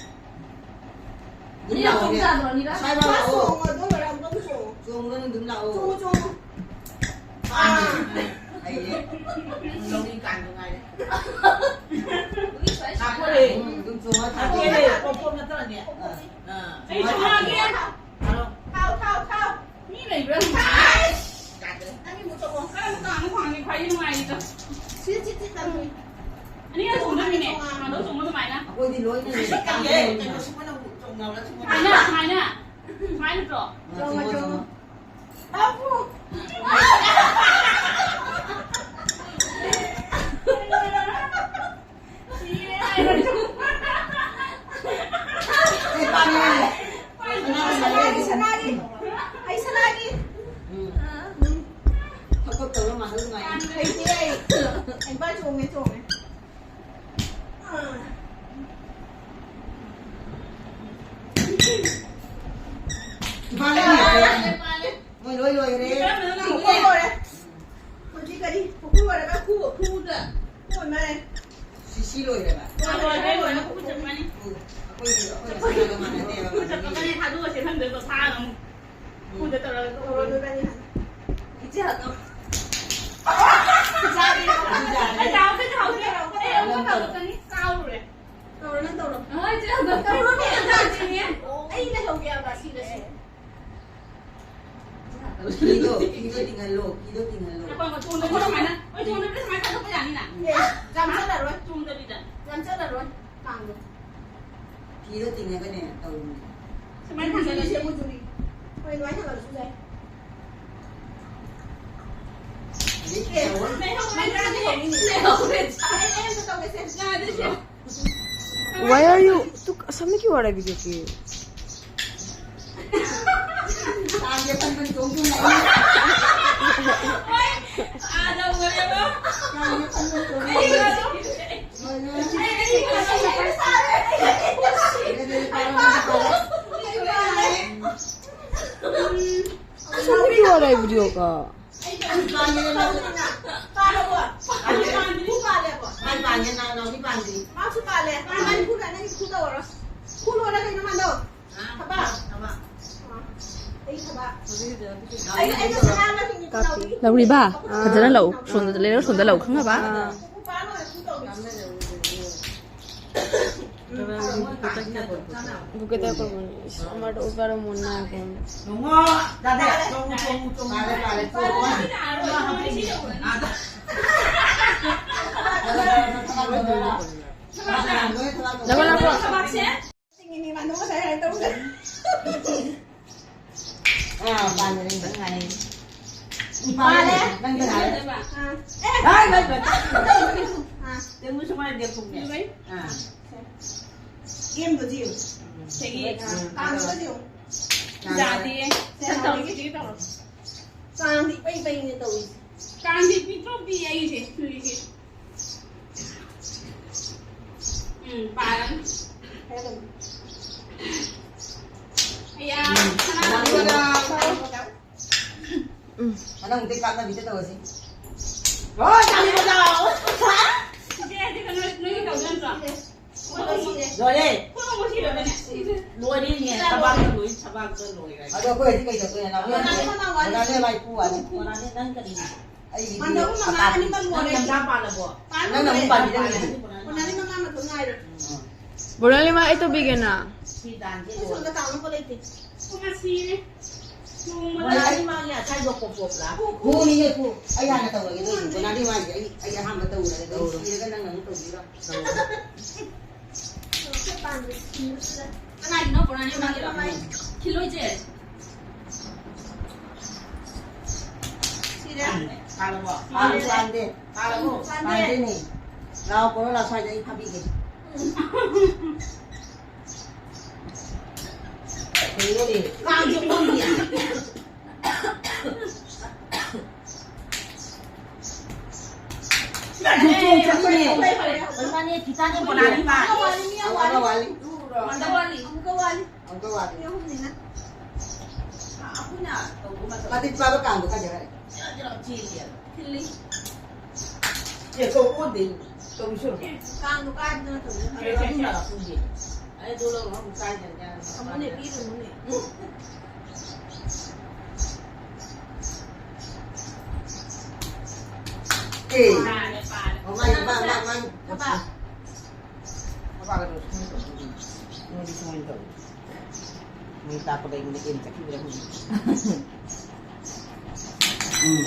ꯑꯗꯨꯝ ꯂꯥꯛꯑꯣꯅꯦ꯫ ꯁ꯭ꯋꯥꯏ ꯐꯥꯎ ꯂꯥꯛꯑꯣ꯫ ꯆꯣꯡꯉꯣ, ꯑꯗꯨ ꯂꯣꯏꯔ ꯑꯃꯨꯛꯇꯪ ꯆꯣꯡꯉꯣ꯫ ꯆꯣꯡꯉꯨꯔꯅꯨ, ꯑꯗꯨꯝ ꯂꯥꯛꯑꯣ꯫ ꯆꯣꯡꯉꯣ, ꯆꯣꯡꯉꯣ꯫ ꯑꯥ꯫ ꯍꯩꯌꯦ꯫ ꯂꯧꯔꯤ ꯀꯥꯟꯗ ꯉꯥꯏꯔꯦ꯫ ꯂꯥꯛꯈꯣꯔꯦ꯫ ꯎꯝ, ꯑꯗꯨꯝ ꯆꯣꯡꯉ ꯊꯥꯗꯣꯛꯑꯣ꯫ ꯂꯥꯛꯈꯣꯔꯦ, ꯄꯣꯝꯄꯣꯝ ꯅꯠꯇ꯭ꯔꯅꯦ꯫ ꯑꯥ꯫ ꯑꯩ ꯆꯣꯡꯉꯛꯑꯒꯦ꯫ ꯊꯥꯎ, ꯊꯥꯎ, ꯊꯥꯎ꯫ ꯃꯤ ꯂꯩꯕ꯭ꯔꯥ? ꯅꯪꯒꯤ ꯃꯨꯛ ꯇꯧꯑꯣ꯫ ꯀꯔꯝꯕ ꯀꯥꯡꯅꯣ ꯈ꯭ꯋꯥꯏꯗꯒꯤ ꯅꯨꯡꯉꯥꯏꯔꯤꯗꯣ? ꯁꯤ, ꯁꯤ, ꯁꯤ ꯇꯧꯏ꯫ ꯑꯅꯤꯔꯛ ꯆꯣꯡꯗꯣꯏꯅꯤꯅꯦ꯫ ꯀꯥꯡꯗꯣ ꯆꯣꯡꯕ ꯑꯗꯨꯃꯥꯏꯅ꯫ ꯑꯩꯈꯣꯏꯗꯤ ꯂꯣꯏꯅ ꯁꯤ ꯀꯜꯂꯦ꯫ ꯀꯩꯅꯣ ꯁꯨꯃꯥꯏꯅ ꯆꯣꯡꯅꯕ꯭ꯔꯥ ꯁꯨꯃꯥꯏꯅ? ꯁꯨꯃꯥꯏꯅ, ꯁꯨꯃꯥꯏꯅ꯫ ꯁꯨꯃꯥꯏꯅ ꯅꯠꯇ꯭ꯔꯣ? ꯆꯣꯡꯉꯣ, ꯆꯣꯡꯉꯣ꯫ ꯆꯣꯡꯉꯣ꯫ ꯁꯤꯔꯦ ꯍꯥꯏꯔꯣ꯫ ꯑꯩ ꯄꯥꯝꯃꯦ꯫ ꯑꯩ ꯁꯅꯥꯒꯤ, ꯑꯩ ꯁꯅꯥꯒꯤ, ꯑꯩ ꯁꯅꯥ ꯍꯩꯇꯦ ꯑꯩ꯫ ꯑꯦꯡꯀꯔ ꯆꯣꯡꯉꯦ, ꯆꯣꯡꯉꯦ꯫ ꯑꯥ꯫ ꯏꯝꯐꯥꯜꯗ ꯂꯩꯕ꯭ꯔꯣ? ꯃꯣꯏ ꯂꯣꯏ ꯂꯣꯏꯈ꯭ꯔꯦ꯫ ꯀꯣꯀꯣ ꯂꯣꯏꯔꯦ꯫ ꯍꯧꯖꯤꯛ ꯀꯔꯤ? ꯀꯣꯀꯣ ꯂꯣꯏꯔꯒ ꯈꯨ, ꯈꯨꯗ꯫ ꯈꯨ ꯑꯣꯏ ꯃꯥꯜꯂꯦ꯫ ꯁꯤꯁꯤ ꯂꯣꯏꯔꯦꯕ꯫ ꯂꯣꯏꯔꯦ, ꯂꯣꯏꯔꯦ, ꯈꯨ ꯆꯠꯄꯅꯤ꯫ ꯎ, ꯑꯩꯈꯣꯏꯒꯤ, ꯑꯩꯈꯣꯏ ꯃꯁꯥꯒ ꯃꯥꯟꯅꯗꯦꯕ꯫ ꯈꯨ ꯆꯠꯄꯒꯅꯦ ꯊꯥꯗꯣꯛꯑꯁꯦ ꯈꯪꯗꯣꯏꯕ ꯐꯥꯔꯒ ꯑꯃꯨꯛ꯫ ꯎꯝ꯫ ꯈꯨꯗ ꯇꯧꯔꯒ ꯇꯧꯔꯣ꯫ ꯏꯆꯦ ꯍꯥꯠꯇꯣ꯫ ꯆꯥꯔꯦ꯫ ꯑꯩ ꯆꯥꯎ, ꯑꯩ ꯆꯥꯎ, ꯑꯩ ꯑꯃꯨꯛꯀ ꯇꯧꯔꯛꯀꯅꯤ꯫ ꯀꯥꯎꯔꯨꯔꯦ꯫ ꯇꯧꯔꯣ, ꯅꯪ ꯇꯧꯔꯣ꯫ ꯑꯍꯣꯏ, ꯆꯦ, ꯍꯟꯗꯛ ꯇꯧꯔꯣꯅꯦ, ꯇꯧꯔꯣꯅꯦ꯫ ꯑꯩ ꯂꯩꯍꯧꯒꯦꯕ ꯁꯤꯗꯁꯨ꯫ ꯐꯤꯗꯣ, ꯐꯤꯗꯣ ꯇꯤꯡꯍꯜꯂꯣ, ꯐꯤꯗꯣ ꯇꯤꯡꯍꯜꯂꯣ꯫ ꯉꯥꯏꯈꯣ, ꯉꯥꯏꯈꯣ, ꯆꯣꯡꯗꯕꯤꯗ ꯁꯨꯃꯥꯏꯅ, ꯍꯣꯏ, ꯆꯣꯡꯗꯕꯤꯗ ꯁꯨꯃꯥꯏꯅ ꯊꯥꯗꯣꯛꯄ ꯌꯥꯅꯤꯅ? ꯑꯦ, ꯌꯥꯝ ꯆꯠꯂꯔꯣꯏ꯫ ꯆꯣꯡꯗꯕꯤꯗ꯫ ꯌꯥꯝ ꯆꯠꯂꯔꯣꯏ, ꯀꯥꯡꯗꯣ꯫ ꯐꯤꯗꯣ ꯇꯤꯡꯉꯒꯅꯦ ꯇꯧꯔꯤꯅꯦ꯫ ꯁꯨꯃꯥꯏꯅ ꯊꯥꯡꯒꯠꯂꯁꯦ꯫ ꯃꯨꯖꯨꯔꯤ, ꯃꯨꯖꯨꯔꯤ꯫ ꯍꯣꯏ, ꯑꯗꯨꯃꯥꯏꯅ ꯊꯥꯡꯒꯠꯂꯁꯨ ꯌꯥꯏ꯫ ꯍꯧꯖꯤꯛ ꯑꯦ, ꯇꯧꯔꯣ꯫ ꯂꯩꯍꯧꯔꯦ, ꯂꯩꯍꯧꯔꯦ, ꯂꯩꯍꯧꯔꯦ꯫ ꯑꯩ, ꯑꯩ ꯑꯝꯇ ꯇꯧꯒꯦꯁꯦ꯫ ꯌꯥꯗꯦ, ꯁꯦ꯫ Why are you? तू असम में क्यों आ रहा है वीडियो के? असम में क्यों आ रहा है वीडियो का? ꯂꯧꯔꯤꯕ, ꯐꯖꯅ ꯂꯧ, ꯁꯣꯝꯗ ꯂꯩꯔꯒ ꯁꯣꯝꯗ ꯂꯧ, ꯈꯪꯉꯕ? বুকেতে করবো না। ইস, আমার ওপারে মন না এখন। লাগো, লাগো। ꯑꯥ, ꯄꯥꯟꯗ꯭ꯔꯦ, ꯅꯪ ꯉꯥꯏ꯫ ꯄꯥꯜꯂꯦ꯫ ꯅꯪ ꯉꯥꯏ꯫ ꯑꯥ꯫ ꯑꯦ! ꯍꯥꯏ, ꯍꯥꯏ, ꯍꯥꯏ꯫ ꯑꯥ꯫ ꯇꯦꯡꯉꯨ ꯁꯨꯃꯥꯏꯅ ꯗꯦ ꯐꯨꯡꯅꯦ꯫ ꯑꯥ꯫ ꯑꯦꯝꯗꯣ ꯁꯤ ꯌꯦꯡꯉꯨ꯫ ꯁꯤꯒꯤ꯫ ꯑꯥ꯫ ꯀꯥꯡꯗꯣ ꯁꯤ ꯌꯦꯡꯉꯨ꯫ ꯌꯥꯗꯤꯌꯦ꯫ ꯁꯦ, ꯁꯠ ꯇꯧꯔꯣ꯫ ꯇꯧꯔꯣ꯫ ꯀꯥꯡꯗꯤ ꯏꯄꯩ ꯄꯩꯅꯦ ꯇꯧꯔꯤꯁꯦ꯫ ꯀꯥꯡꯗꯤ ꯄꯤꯛꯇ꯭ꯔꯨ ꯄꯤꯛꯑꯦ ꯑꯩꯒꯤꯁꯦ, ꯍꯧꯖꯤꯛꯁꯦ꯫ ꯎꯝ, ꯄꯥꯔꯅꯤ꯫ ꯑꯌꯥ, ꯁꯅꯥ ꯎꯝ꯫ ꯃꯅꯥꯎꯗꯤ ꯀꯥꯞꯅꯕꯤꯗ ꯇꯧꯔꯁꯤ꯫ ꯍꯣꯏ, ꯆꯥꯃꯤ ꯃꯆꯥ! ꯏꯆꯦ, ꯑꯩꯗꯤ ꯀꯩꯅꯣ, ꯅꯣꯏꯒꯤ ꯇꯧꯗꯣꯏ ꯅꯠꯇ꯭ꯔꯣ? ꯂꯣꯏꯔꯦ꯫ ꯂꯣꯏꯔꯦꯅꯦ꯫ ꯂꯣꯏꯔꯦ, ꯊꯕꯥꯛꯇ ꯂꯣꯏ, ꯊꯕꯥꯛꯇ ꯂꯣꯏꯔꯦ꯫ ꯑꯗꯣ ꯑꯩꯈꯣꯏ ꯍꯧꯖꯤꯛ ꯀꯩ ꯇꯧꯗꯣꯏꯅꯣ? ꯃꯣꯅꯥꯂꯤꯁꯥ ꯃꯥ ꯋꯥꯠꯂꯤ꯫ ꯃꯣꯅꯥꯂꯤꯁꯥ ꯃꯥ ꯋꯥꯠꯂꯤ꯫ ꯃꯣꯅꯥꯂꯤꯁꯥ ꯅꯪ ꯀꯔꯤ? ꯑꯩꯒꯤꯗꯤ ꯃꯟꯗꯕ ꯃꯃꯥ ꯑꯅꯤꯃꯛ ꯅꯪ ꯂꯣꯏꯔꯦ꯫ ꯅꯪ ꯄꯥꯜꯂꯕꯣ? ꯄꯥꯜꯂꯦ꯫ ꯅꯪꯅ ꯑꯃꯨꯛ ꯄꯥꯜꯂꯤꯗ ꯂꯣꯏꯔꯦ꯫ ꯂꯩꯔꯤꯁꯦ꯫ ꯃꯣꯅꯥꯂꯤꯁꯥ ꯃꯃꯥ ꯃꯊꯟ ꯉꯥꯏꯔꯦ꯫ ꯎꯝ꯫ ꯕꯣꯅꯥꯂꯤꯃꯥ, ꯑꯩ ꯇꯧꯕꯤꯒꯦꯅ꯫ ꯁꯤ ꯗꯥꯟꯁꯦ ꯑꯩꯈꯣꯏ ꯂꯣꯏꯔꯦ꯫ ꯁꯣꯝꯗ ꯇꯥꯎꯅꯕ ꯂꯩꯇꯦ꯫ ꯄꯨꯡ ꯑꯁꯤꯅꯦ꯫ ꯅꯣꯡꯃꯗ ꯃꯣꯅꯥꯂꯤꯃꯥꯒꯤ ꯑꯁꯥꯏꯗꯣ ꯄꯣꯞ ꯄꯣꯞꯂꯥ? ꯈꯨꯅꯤꯅꯦ, ꯈꯨ꯫ ꯑꯩ ꯍꯥꯟꯅ ꯇꯧꯔꯒꯦ ꯑꯗꯨ ꯑꯣꯏꯔꯗꯤ꯫ ꯃꯣꯅꯥꯂꯤꯃꯥꯒꯤ ꯑꯩ, ꯑꯩ ꯑꯍꯥꯟꯕ ꯇꯧꯔꯒꯦ ꯑꯗꯨ ꯇꯧꯔꯣ꯫ ꯁꯤꯔꯒ ꯅꯪꯅ ꯑꯃꯨꯛ ꯇꯧꯕꯤꯔꯣ꯫ ꯀꯅꯥꯒꯤꯅꯣ ꯄꯨꯔꯥꯅꯤ ꯃꯥꯒꯤꯔꯣ? ꯈꯤꯜꯂꯣꯏꯁꯦ꯫ ꯁꯤꯔꯦ꯫ ꯄꯥꯜꯂꯕꯣ? ꯄꯥꯜꯂꯦ, ꯄꯥꯟꯗꯦ꯫ ꯄꯥꯜꯂꯕꯣ? ꯄꯥꯟꯗꯦ꯫ ꯄꯥꯟꯗꯦꯅꯦ꯫ ꯂꯥꯎ, ꯀꯣꯔꯣ ꯂꯥꯎ, ꯁ꯭ꯋꯥꯏꯗ ꯑꯩ ꯐꯥꯕꯤꯒꯦ꯫ ꯀꯩꯅꯣꯅꯦ, ꯀꯥꯡꯁꯦ ꯑꯣꯟꯗꯦ꯫ ꯆꯣꯡ ꯆꯠꯂꯤꯅꯦ꯫ ꯄꯩꯁꯥꯅꯦ, ꯐꯤꯇꯥꯅꯦ, ꯕꯣꯅꯥꯅꯦ, ꯃꯥ꯫ ꯑꯃ ꯋꯥꯠꯂꯤ꯫ ꯑꯃ ꯋꯥꯠꯂꯤ꯫ ꯑꯃꯨꯛꯀ ꯋꯥꯠꯂꯤ꯫ ꯑꯃꯨꯛꯀ ꯋꯥꯠꯂꯤ꯫ ꯑꯃꯨꯛꯀ ꯋꯥꯠꯂꯤ꯫ ꯃꯤ ꯑꯍꯨꯝꯅꯤꯅ꯫ ꯑꯩꯈꯣꯏꯅ ꯇꯧꯕ ꯃꯇꯝꯗ ꯃꯇꯤꯛ ꯆꯥꯕ ꯀꯥꯡꯗꯣ ꯈꯔ ꯈꯔ꯫ ꯖꯔ ꯖꯔ ꯆꯦꯜꯂꯦ꯫ ꯊꯤꯜꯂꯤ꯫ ꯑꯦ, ꯇꯧ ꯑꯣꯟꯗꯦ꯫ ꯇꯧꯔꯤꯁꯨ꯫ ꯑꯦ, ꯀꯥꯡꯗꯣ ꯀꯥꯏꯗꯅꯣ ꯇꯧꯔꯤꯁꯦ? ꯑꯗꯨ ꯑꯗꯨꯅ ꯈꯪꯗꯦ꯫ ꯑꯩ ꯑꯗꯨ ꯂꯧꯔꯒ ꯑꯃꯨꯛ ꯀꯥꯏꯗꯅ ꯀꯥꯏꯗꯅ꯫ ꯑꯃꯨꯛꯅꯦ ꯄꯤꯔꯨꯅꯨꯅꯦ꯫ ꯑꯦ꯫ ꯄꯥꯔꯦ, ꯄꯥꯔꯦ꯫ ꯑꯣ, ꯃꯥꯏ, ꯃꯥ, ꯃꯥ, ꯃꯥ꯫ ꯊꯕꯛ꯫ ꯃꯄꯥꯒꯗꯣ ꯁꯨꯃꯥꯏꯅ ꯇꯧꯕꯅꯤ꯫ ꯃꯣꯏꯗꯤ ꯁꯨꯃꯥꯏꯅ ꯇꯧꯕꯅꯤ꯫ ꯃꯣꯏ ꯇꯥꯛꯄꯗ ꯑꯩꯉꯣꯟꯗ ꯑꯦꯝ ꯆꯠꯈꯤꯕ꯭ꯔꯥ ꯈꯪꯗꯦ꯫ ꯎꯝ꯫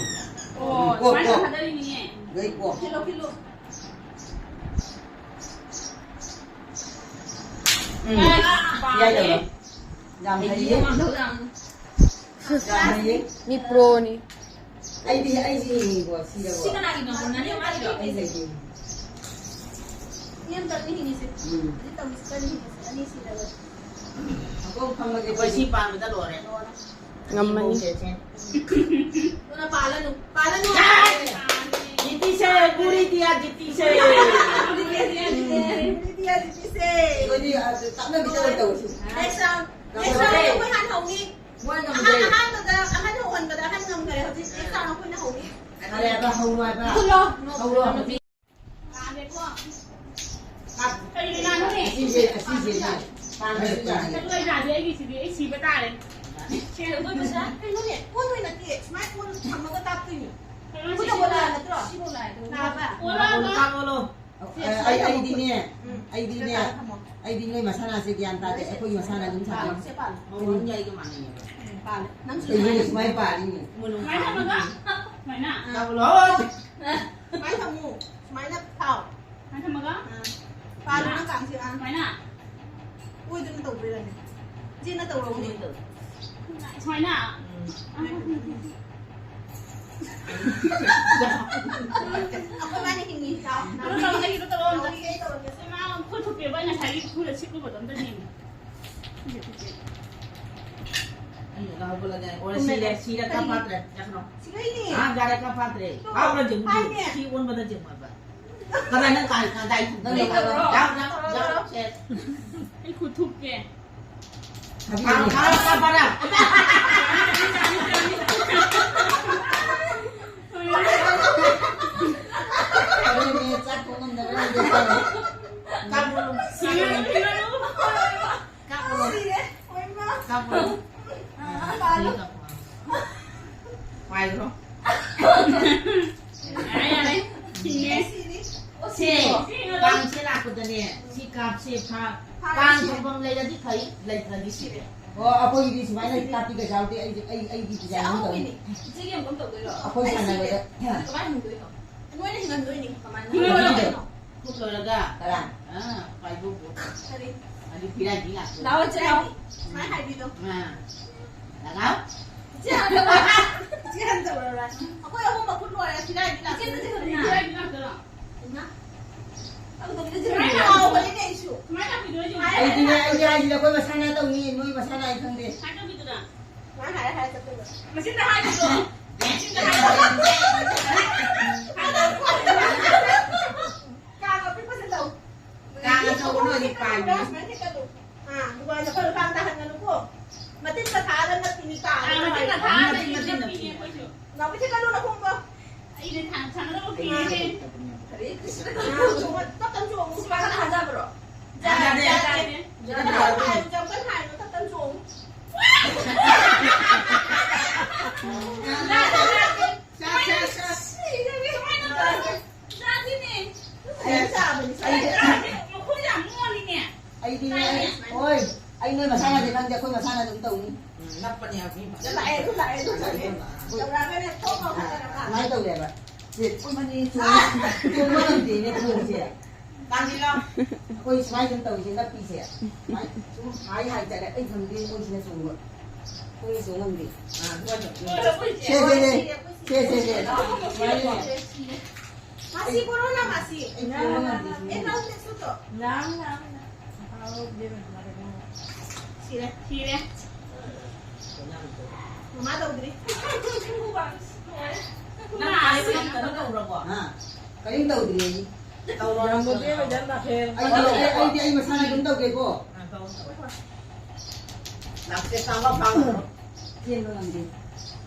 ꯑꯣ, ꯀꯣꯛ, ꯁꯨꯃꯥꯏꯅ ꯀꯣꯛ꯫ ꯊꯥꯗꯔꯤꯅꯤꯅꯦ꯫ ꯂꯩ ꯀꯣꯛ꯫ ꯊꯤꯜꯂꯣ, ꯊꯤꯜꯂꯣ꯫ ꯎꯝ꯫ ꯑꯦ, ꯌꯥꯏ ꯇꯧꯔꯣ꯫ ꯌꯥꯝ ꯍꯩꯌꯦ꯫ ꯌꯥꯝ ꯍꯩꯌꯦ꯫ ꯃꯤ ꯄ꯭ꯔꯣꯅꯤ꯫ ꯑꯩꯗꯤ, ꯑꯩꯗꯤ ꯌꯦꯡꯅꯤꯡꯉꯤꯀꯣ, ꯁꯤꯗꯀꯣ꯫ ꯁꯤ ꯀꯅꯥꯒꯤꯅꯣ? ꯅꯅꯦ ꯃꯥꯒꯤꯔꯣ? ꯑꯩ ꯂꯩꯌꯦ꯫ ꯃꯤ ꯑꯃꯇꯪꯅꯤ ꯍꯤꯡꯉꯤꯁꯦ꯫ ꯎꯝ꯫ ꯍꯧꯖꯤꯛ ꯇꯧꯔꯤꯁꯤ ꯆꯅꯤ ꯍꯤꯡꯉꯤꯁꯦ, ꯑꯅꯤ ꯁꯤꯔꯒ꯫ ꯑꯩꯈꯣꯏ ꯐꯝꯃꯒꯦ꯫ ꯑꯩꯈꯣꯏ ꯁꯤ ꯄꯥꯟꯕꯗ ꯂꯣꯏꯔꯦ꯫ ꯂꯣꯏꯔꯦ꯫ ꯉꯝꯃꯅꯤ꯫ ꯑꯗꯨꯅ ꯄꯥꯜꯂꯅꯨ, ꯄꯥꯜꯂꯅꯨ꯫ ꯖꯤꯇꯤꯁꯦ, ꯄꯨꯔꯤ ꯗꯤꯌꯥ ꯖꯤꯇꯤꯁꯦ꯫ ꯄꯨꯔꯤ ꯗꯤꯌꯥ ꯖꯤꯇꯤꯁꯦ꯫ ꯄꯨꯔꯤ ꯗꯤꯌꯥ ꯖꯤꯇꯤꯁꯦ꯫ ꯑꯩꯈꯣꯏꯗꯤ, ꯑ, ꯇꯞꯅ ꯄꯤꯖꯕ ꯇꯧꯁꯤ꯫ Next round, next round ꯑꯩꯈꯣꯏ ꯍꯥꯟꯅ ꯍꯧꯅꯤ꯫ ꯃꯣꯏ ꯉꯝꯗꯦ꯫ ꯑꯍꯥꯟ-, ꯑꯍꯥꯟꯕꯗ, ꯑꯍꯟ ꯍꯧꯍꯟꯕꯗ ꯑꯍꯟ ꯉꯝꯈꯔꯦ꯫ ꯍꯧꯖꯤꯛ next round ꯑꯩꯈꯣꯏꯅ ꯍꯧꯅꯤ꯫ ꯍꯥꯏꯔꯦ ꯍꯥꯏꯕ, ꯍꯧꯔꯣ ꯍꯥꯏꯕ꯫ ꯍꯧꯔꯣ꯫ ꯀꯥꯗꯦꯀꯣ꯫ ꯀꯔꯤ ꯉꯥꯅꯣꯅꯦ? ꯑꯁꯤꯁꯦ, ꯑꯁꯤꯁꯦ, ꯄꯥꯟꯒꯁꯦ ꯌꯥꯅꯤ꯫ ꯆꯠꯂꯣꯏ ꯅꯥꯗꯤ ꯑꯩꯒꯤꯁꯤꯗꯤ ꯑꯩ ꯁꯤꯕ ꯇꯥꯔꯦ꯫ ꯁꯦ, ꯑꯩꯈꯣꯏ ꯄꯩꯁꯥ ꯀꯩꯅꯣꯅꯦ? ꯑꯣꯟꯗꯣꯏ ꯅꯠꯇꯦ꯫ ꯁꯨꯃꯥꯏꯅ ꯑꯣꯟ ꯊꯝꯃꯒ ꯇꯥꯞꯇꯣꯏꯅꯦ꯫ ꯀꯩꯅꯣ ꯑꯩꯈꯣꯏ ꯁꯤꯕꯨ ꯇꯧꯕ ꯂꯥꯛꯑꯦ ꯅꯠꯇ꯭ꯔꯣ? ꯁꯤꯕꯨ ꯂꯥꯛꯑꯦ꯫ ꯅꯥꯕ? ꯑꯣꯜꯂꯣ, ꯑꯣꯜꯂꯣ, ꯑꯣꯜꯂꯣ꯫ ꯑꯩ, ꯑꯩ, ꯑꯩꯗꯤꯅꯦ, ꯎꯝ, ꯑꯩꯗꯤꯅꯦ, ꯁꯤꯗ ꯊꯝꯃꯣ꯫ ꯑꯩꯗꯤ ꯅꯣꯏ ꯃꯁꯥꯟꯅꯁꯦ ꯒ꯭ꯌꯥꯟ ꯇꯥꯗꯦ꯫ ꯑꯩꯈꯣꯏꯒꯤ ꯃꯁꯥꯟꯅ ꯑꯗꯨꯝ ꯁꯥꯟꯅꯧ꯫ ꯄꯥꯜꯂꯣ, ꯁꯦ ꯄꯥꯜꯂꯣ꯫ ꯃꯑꯣꯡꯗꯤ ꯑꯩꯒ ꯃꯥꯟꯅꯩꯌꯦꯕ꯫ ꯎꯝ, ꯄꯥꯜꯂꯦ꯫ ꯅꯪꯁꯨ ꯑꯩꯗꯤ ꯁꯨꯃꯥꯏꯅ ꯁꯨꯃꯥꯏꯅ ꯄꯥꯜꯂꯤꯅꯦ꯫ ꯁꯨꯃꯥꯏꯅ ꯊꯝꯃꯒ, ꯁꯨꯃꯥꯏꯅ꯫ ꯇꯥꯕ꯭ꯔꯣ? ꯁꯨꯃꯥꯏꯅ ꯊꯝꯃꯨ꯫ ꯁꯨꯃꯥꯏꯅ ꯊꯥꯎ꯫ ꯁꯨꯃꯥꯏꯅ ꯊꯝꯃꯒ? ꯑꯥ꯫ ꯄꯥꯜꯂꯣ ꯅꯪ ꯀꯥꯡꯁꯦ, ꯑꯥ꯫ ꯁꯨꯃꯥꯏꯅ? ꯑꯣꯏꯗꯅ ꯇꯧꯗꯣꯏꯔꯅꯦ? ꯏꯆꯦꯅ ꯇꯧꯔꯛꯎꯅꯦ꯫ ꯁꯨꯃꯥꯏꯅ? ꯎꯝ꯫ ꯑꯩꯈꯣꯏ ꯏꯕꯥꯅꯤ ꯍꯤꯡꯉꯤ, ꯆꯥꯎ꯫ ꯀꯩꯅꯣ ꯇꯧꯔꯣ, ꯑꯩꯒꯤꯗꯣ ꯇꯧꯔꯣ ꯑꯝꯇ꯫ ꯇꯧꯔꯒꯦ, ꯇꯧꯔꯒꯦ꯫ ꯏꯃꯥ, ꯈꯨꯠ ꯊꯨꯞꯄꯦꯕ ꯑꯩ ꯉꯁꯥꯏꯒꯤ ꯈꯨꯠ ꯑꯁꯤꯀꯨꯝꯕꯗꯣ ꯑꯝꯇ ꯌꯦꯡꯒꯦ꯫ ꯑꯩꯅ ꯍꯧꯒꯠꯂꯒ, ꯑꯣ, ꯁꯤꯔꯦ, ꯁꯤꯔꯦ, ꯀꯞ ꯐꯥꯠꯇ꯭ꯔꯦ, ꯆꯠꯈ꯭ꯔꯣ꯫ ꯁꯤꯔꯩꯅꯦ꯫ ꯑꯥ, ꯌꯥꯔꯦ, ꯀꯞ ꯐꯥꯠꯇ꯭ꯔꯦ꯫ ꯇꯣ, ꯀꯥꯞꯄ꯭ꯔ ꯌꯦꯡꯉꯨ, ꯍꯥꯏꯅꯦ꯫ ꯁꯤ ꯑꯣꯟꯕꯗ ꯌꯦꯡꯉꯣ ꯍꯥꯏꯕ꯫ ꯀꯗꯥꯏ ꯅꯪ ꯀꯥꯏ, ꯀꯗꯥꯏ ꯊꯝꯗꯣꯏꯅꯣ? ꯂꯩꯇꯕ꯭ꯔꯣ? ꯌꯥꯎ, ꯌꯥꯎ, ꯌꯥꯎ, ꯁꯦ꯫ ꯑꯩ ꯈꯨꯠ ꯊꯨꯞꯀꯦ꯫ ꯊꯥꯕꯤꯔꯣꯅꯦ꯫ ꯐꯥꯔꯣ, ꯐꯥꯔꯣ, ꯐꯥꯔꯣ, ꯐꯥꯔꯣ꯫ ꯍꯣꯔꯦꯟꯅꯦ, ꯆꯥꯛ ꯊꯣꯡ ꯉꯝꯗꯕ꯭ꯔꯥ ꯈꯪꯗꯦ꯫ ꯀꯥꯞꯄꯣ꯫ ꯁꯤꯔꯦ, ꯁꯤꯔꯦ꯫ ꯀꯥꯞꯄꯣ꯫ ꯁꯤꯔꯦ꯫ ꯀꯥꯞꯄꯣ꯫ ꯑꯥ, ꯄꯥꯏꯔꯣ꯫ ꯄꯥꯏꯈ꯭ꯔꯣ꯫ ꯌꯥꯔꯦ, ꯌꯥꯔꯦ꯫ ꯁꯤꯔꯦ꯫ ꯁꯤꯔꯦ꯫ ꯁꯦ, ꯀꯥꯡꯁꯦ ꯂꯥꯛꯄꯗꯅꯦ, ꯁꯤ ꯀꯥꯞꯁꯦ, ꯐꯥ-, ꯐꯥꯔꯦ, ꯀꯥꯡ ꯁꯤꯔꯦ꯫ ꯐꯝꯐꯝ ꯂꯩꯔꯗꯤ ꯐꯩ, ꯂꯩꯇ꯭ꯔꯗꯤ ꯁꯤꯔꯦ꯫ ꯑꯣ, ꯑꯩꯈꯣꯏꯒꯤꯗꯤ ꯁꯨꯃꯥꯏꯅ ꯀꯥꯞꯄꯤꯒ ꯌꯥꯎꯗꯦ, ꯑꯩꯗꯤ, ꯑꯩ, ꯑꯩꯗꯤ ꯁꯦ, ꯗꯤꯖꯥꯏꯟ ꯑꯃ ꯇꯧꯋꯤ꯫ ꯑꯍꯧꯕꯅꯤ꯫ ꯏꯆꯦꯒꯤ ꯑꯃꯨꯛ ꯇꯧꯗꯣꯏꯔꯣ? ꯑꯩꯈꯣꯏ ꯑꯩ ꯁꯥꯟꯅꯕꯗ꯫ ꯁꯤꯔꯦ꯫ ꯀꯃꯥꯏꯅ ꯍꯤꯡꯗꯣꯏꯅꯣ? ꯅꯣꯏꯅ ꯍꯤꯡꯍꯟꯗꯣꯏꯅꯤ꯫ ꯀꯃꯥꯏꯅ? ꯍꯤꯡꯍꯜꯂꯣ ꯀꯩꯅꯣ? ꯈꯨꯠ ꯂꯣꯏꯔꯒ꯫ ꯀꯅꯥ? ꯑꯥ, ꯄꯥꯏꯕꯕꯨ꯫ ꯀꯔꯤ? ꯑꯗꯨ ꯐꯤꯔꯥꯏꯕꯤ ꯉꯥꯛꯇ꯫ ꯂꯥꯛꯑꯣ, ꯏꯆꯦ, ꯂꯥꯛꯑꯣ꯫ ꯁꯨꯃꯥꯏꯅ ꯍꯥꯏꯕꯤꯗꯣ꯫ ꯑꯥ꯫ ꯂꯥꯛꯑꯣ꯫ ꯏꯆꯦ ꯍꯥꯟꯅ ꯇꯧꯔꯣ꯫ ꯏꯆꯦ ꯍꯥꯟꯅ ꯇꯧꯔꯣ꯫ ꯑꯩꯈꯣꯏ ꯑꯍꯨꯝꯃꯛ ꯈꯨꯠ ꯂꯣꯏꯔꯦ, ꯐꯤꯔꯥꯏꯕꯤ ꯂꯥꯛꯇꯣꯏꯅꯦ꯫ ꯏꯆꯦ ꯍꯥꯟꯅ ꯇꯧꯔꯣ꯫ ꯐꯤꯔꯥꯏꯕꯤ ꯉꯥꯛꯇꯔꯣ? ꯏꯃꯥ꯫ ꯁꯨꯃꯥꯏꯅ ꯇꯧꯕꯤꯗꯣꯏꯅꯦ ꯑꯩꯁꯨ꯫ ꯁꯨꯃꯥꯏꯅ ꯇꯧꯕꯤꯗꯣꯏꯅꯦ꯫ ꯑꯩꯗꯤꯅꯦ, ꯑꯩꯗꯤ ꯍꯥꯏꯁꯤꯅꯦ, ꯑꯩꯈꯣꯏ ꯃꯁꯥꯅ ꯇꯧꯅꯤ, ꯅꯣꯏ ꯃꯁꯥꯅ ꯑꯩ ꯈꯪꯗꯦ꯫ ꯁꯨꯃꯥꯏꯅ ꯇꯧꯕꯤꯗꯣꯏꯔꯥ? ꯃꯥ ꯍꯥꯏꯔ ꯍꯥꯏꯔ ꯆꯠꯇꯣꯏꯕ꯫ ꯃꯆꯤꯟꯗ ꯍꯥꯏꯕꯗꯣ꯫ ꯃꯆꯤꯟꯗ ꯍꯥꯏꯕꯗꯣ꯫ ꯀꯥꯡ ꯑꯄꯤꯛꯄꯁꯦ ꯂꯧ꯫ ꯀꯥꯡ ꯑꯆꯧꯕ ꯅꯣꯏꯗꯤ ꯄꯥꯏꯕꯅꯤ꯫ ꯁꯨꯃꯥꯏꯅ ꯊꯦꯛꯀꯠꯂꯨ꯫ ꯑꯥ, ꯗꯨꯀꯥꯟꯗ ꯑꯩꯈꯣꯏ ꯂꯨꯄꯥ ꯑꯝꯇ ꯍꯟꯒꯅꯨꯀꯣ꯫ ꯃꯇꯤꯟ ꯃꯊꯥꯗ ꯅꯞꯄꯤꯅꯤ ꯀꯥꯡ꯫ ꯑꯥ, ꯃꯇꯤꯟ ꯃꯊꯥꯗ ꯅꯞꯄꯤ, ꯅꯞꯄꯤ, ꯅꯞꯄꯤꯅꯦ ꯑꯩꯈꯣꯏꯁꯨ꯫ ꯅꯥꯎꯕꯤ ꯊꯦꯛꯀꯠꯂꯨ ꯅꯈꯣꯡꯗꯣ꯫ ꯑꯩꯅ ꯊꯥꯡ ꯁꯥꯟꯅꯗꯕ ꯀꯨꯏꯔꯦ꯫ ꯍꯔꯦ ꯀ꯭ꯔꯤꯁꯅ꯫ ꯑꯥ, ꯆꯣꯡꯉꯣ, ꯇꯞ ꯇꯞ ꯆꯣꯡꯉꯣ꯫ ꯁꯨꯃꯥꯏꯅ ꯊꯥꯖꯕ꯭ꯔꯣ? ꯌꯥꯗꯦ, ꯌꯥꯗꯦ꯫ ꯌꯥꯗꯦ꯫ ꯌꯥꯝ ꯀꯟꯅ ꯍꯥꯏꯅꯨ, ꯇꯞ ꯇꯞ ꯆꯣꯡꯉꯨ꯫ ꯌꯥꯗꯦ, ꯌꯥꯗꯦ꯫ ꯆꯥ, ꯆꯥ, ꯆꯥ꯫ ꯁꯤꯔꯦ꯫ ꯁꯨꯃꯥꯏꯅ ꯇꯧꯔꯒ ꯆꯥꯁꯤꯅꯦ꯫ ꯑꯩ, ꯑꯩ, ꯃꯈꯣꯏ ꯌꯥꯝ ꯃꯣꯜꯂꯤꯅꯦ꯫ ꯑꯩꯗꯤꯅꯦ, ꯍꯣꯏ, ꯑꯩ ꯅꯣꯏ ꯃꯁꯥꯟꯅꯗꯤ ꯈꯪꯗꯦ, ꯑꯩꯈꯣꯏ ꯃꯁꯥꯟꯅ ꯑꯗꯨꯝ ꯇꯧꯅꯤ꯫ ꯎꯝ, ꯅꯞꯄꯅꯦ ꯍꯧꯖꯤꯛ꯫ ꯂꯥꯛꯑꯦ, ꯑꯗꯨ ꯂꯥꯛꯑꯦ, ꯑꯗꯨ ꯂꯥꯛꯑꯦ꯫ ꯇꯧꯔꯛꯑꯒꯅꯦ ꯊꯣꯛ ꯂꯥꯎ ꯊꯥꯗꯔꯒ꯫ ꯁꯨꯃꯥꯏꯅ ꯇꯧꯔꯦꯕ꯫ ꯁꯦ, ꯄꯨꯡ ꯑꯅꯤ ꯆꯣꯡ-, ꯆꯣꯡꯕ ꯉꯝꯗꯦꯅꯦ ꯈꯣꯡꯁꯦ꯫ ꯀꯥꯡꯁꯤꯜꯂꯣ꯫ ꯑꯩꯈꯣꯏ ꯁꯨꯃꯥꯏꯅ ꯁꯨꯝ ꯇꯧꯔꯤꯁꯦ ꯅꯞꯄꯤꯁꯦ꯫ ꯁꯨꯃꯥꯏꯅ ꯁꯨꯝ ꯍꯥꯏ ꯍꯥꯏ ꯆꯠꯂꯦ꯫ ꯑꯩ ꯈꯪꯗꯦ ꯃꯣꯏꯁꯤꯅ ꯆꯣꯡꯕ꯫ ꯑꯩꯈꯣꯏꯅ ꯆꯣꯡ ꯉꯝꯗꯦ꯫ ꯑꯥ, ꯑꯗꯨꯃꯥꯏꯅ ꯇꯧ꯫ ꯁꯦ, ꯁꯦ, ꯁꯦ꯫ ꯁꯦ, ꯁꯦ, ꯁꯦ꯫ ꯁꯨꯃꯥꯏꯅ ꯁꯦ꯫ ꯃꯥꯁꯤ ꯀꯣꯔꯣꯅꯥ ꯃꯥꯁꯤ꯫ ꯑꯩ ꯆꯣꯡ ꯉꯝꯗꯦ ꯁꯤꯅꯤ꯫ ꯑꯦ, ꯅꯪ ꯅꯦꯛꯁ ꯁꯨꯠꯇꯣ꯫ ꯅꯪ, ꯅꯪ, ꯅꯪ꯫ ꯁꯤꯔꯦ꯫ ꯁꯤꯔꯦ꯫ ꯃꯃꯥ ꯇꯧꯗ꯭ꯔꯤ꯫ ꯅꯪ ꯑꯥ, ꯁꯤ ꯀꯩꯅꯣ ꯇꯧꯔꯕꯣ? ꯍꯥ? ꯀꯔꯤꯝ ꯇꯧꯗ꯭ꯔꯤ ꯑꯩ꯫ ꯇꯧꯔꯣ, ꯅꯪ ꯇꯧꯔꯣ꯫ ꯑꯩꯗꯤ, ꯑꯩ, ꯑꯩꯗꯤ ꯑꯩ ꯃꯁꯥꯅ ꯑꯗꯨꯝ ꯇꯧꯒꯦꯀꯣ꯫ ꯑꯥ, ꯇꯧꯔꯣ, ꯇꯧꯔꯣ꯫ ꯂꯥꯛꯁꯦ ꯆꯥꯝꯃ ꯐꯥꯡꯉꯣ꯫ ꯆꯦꯟꯕ ꯉꯝꯗꯦ꯫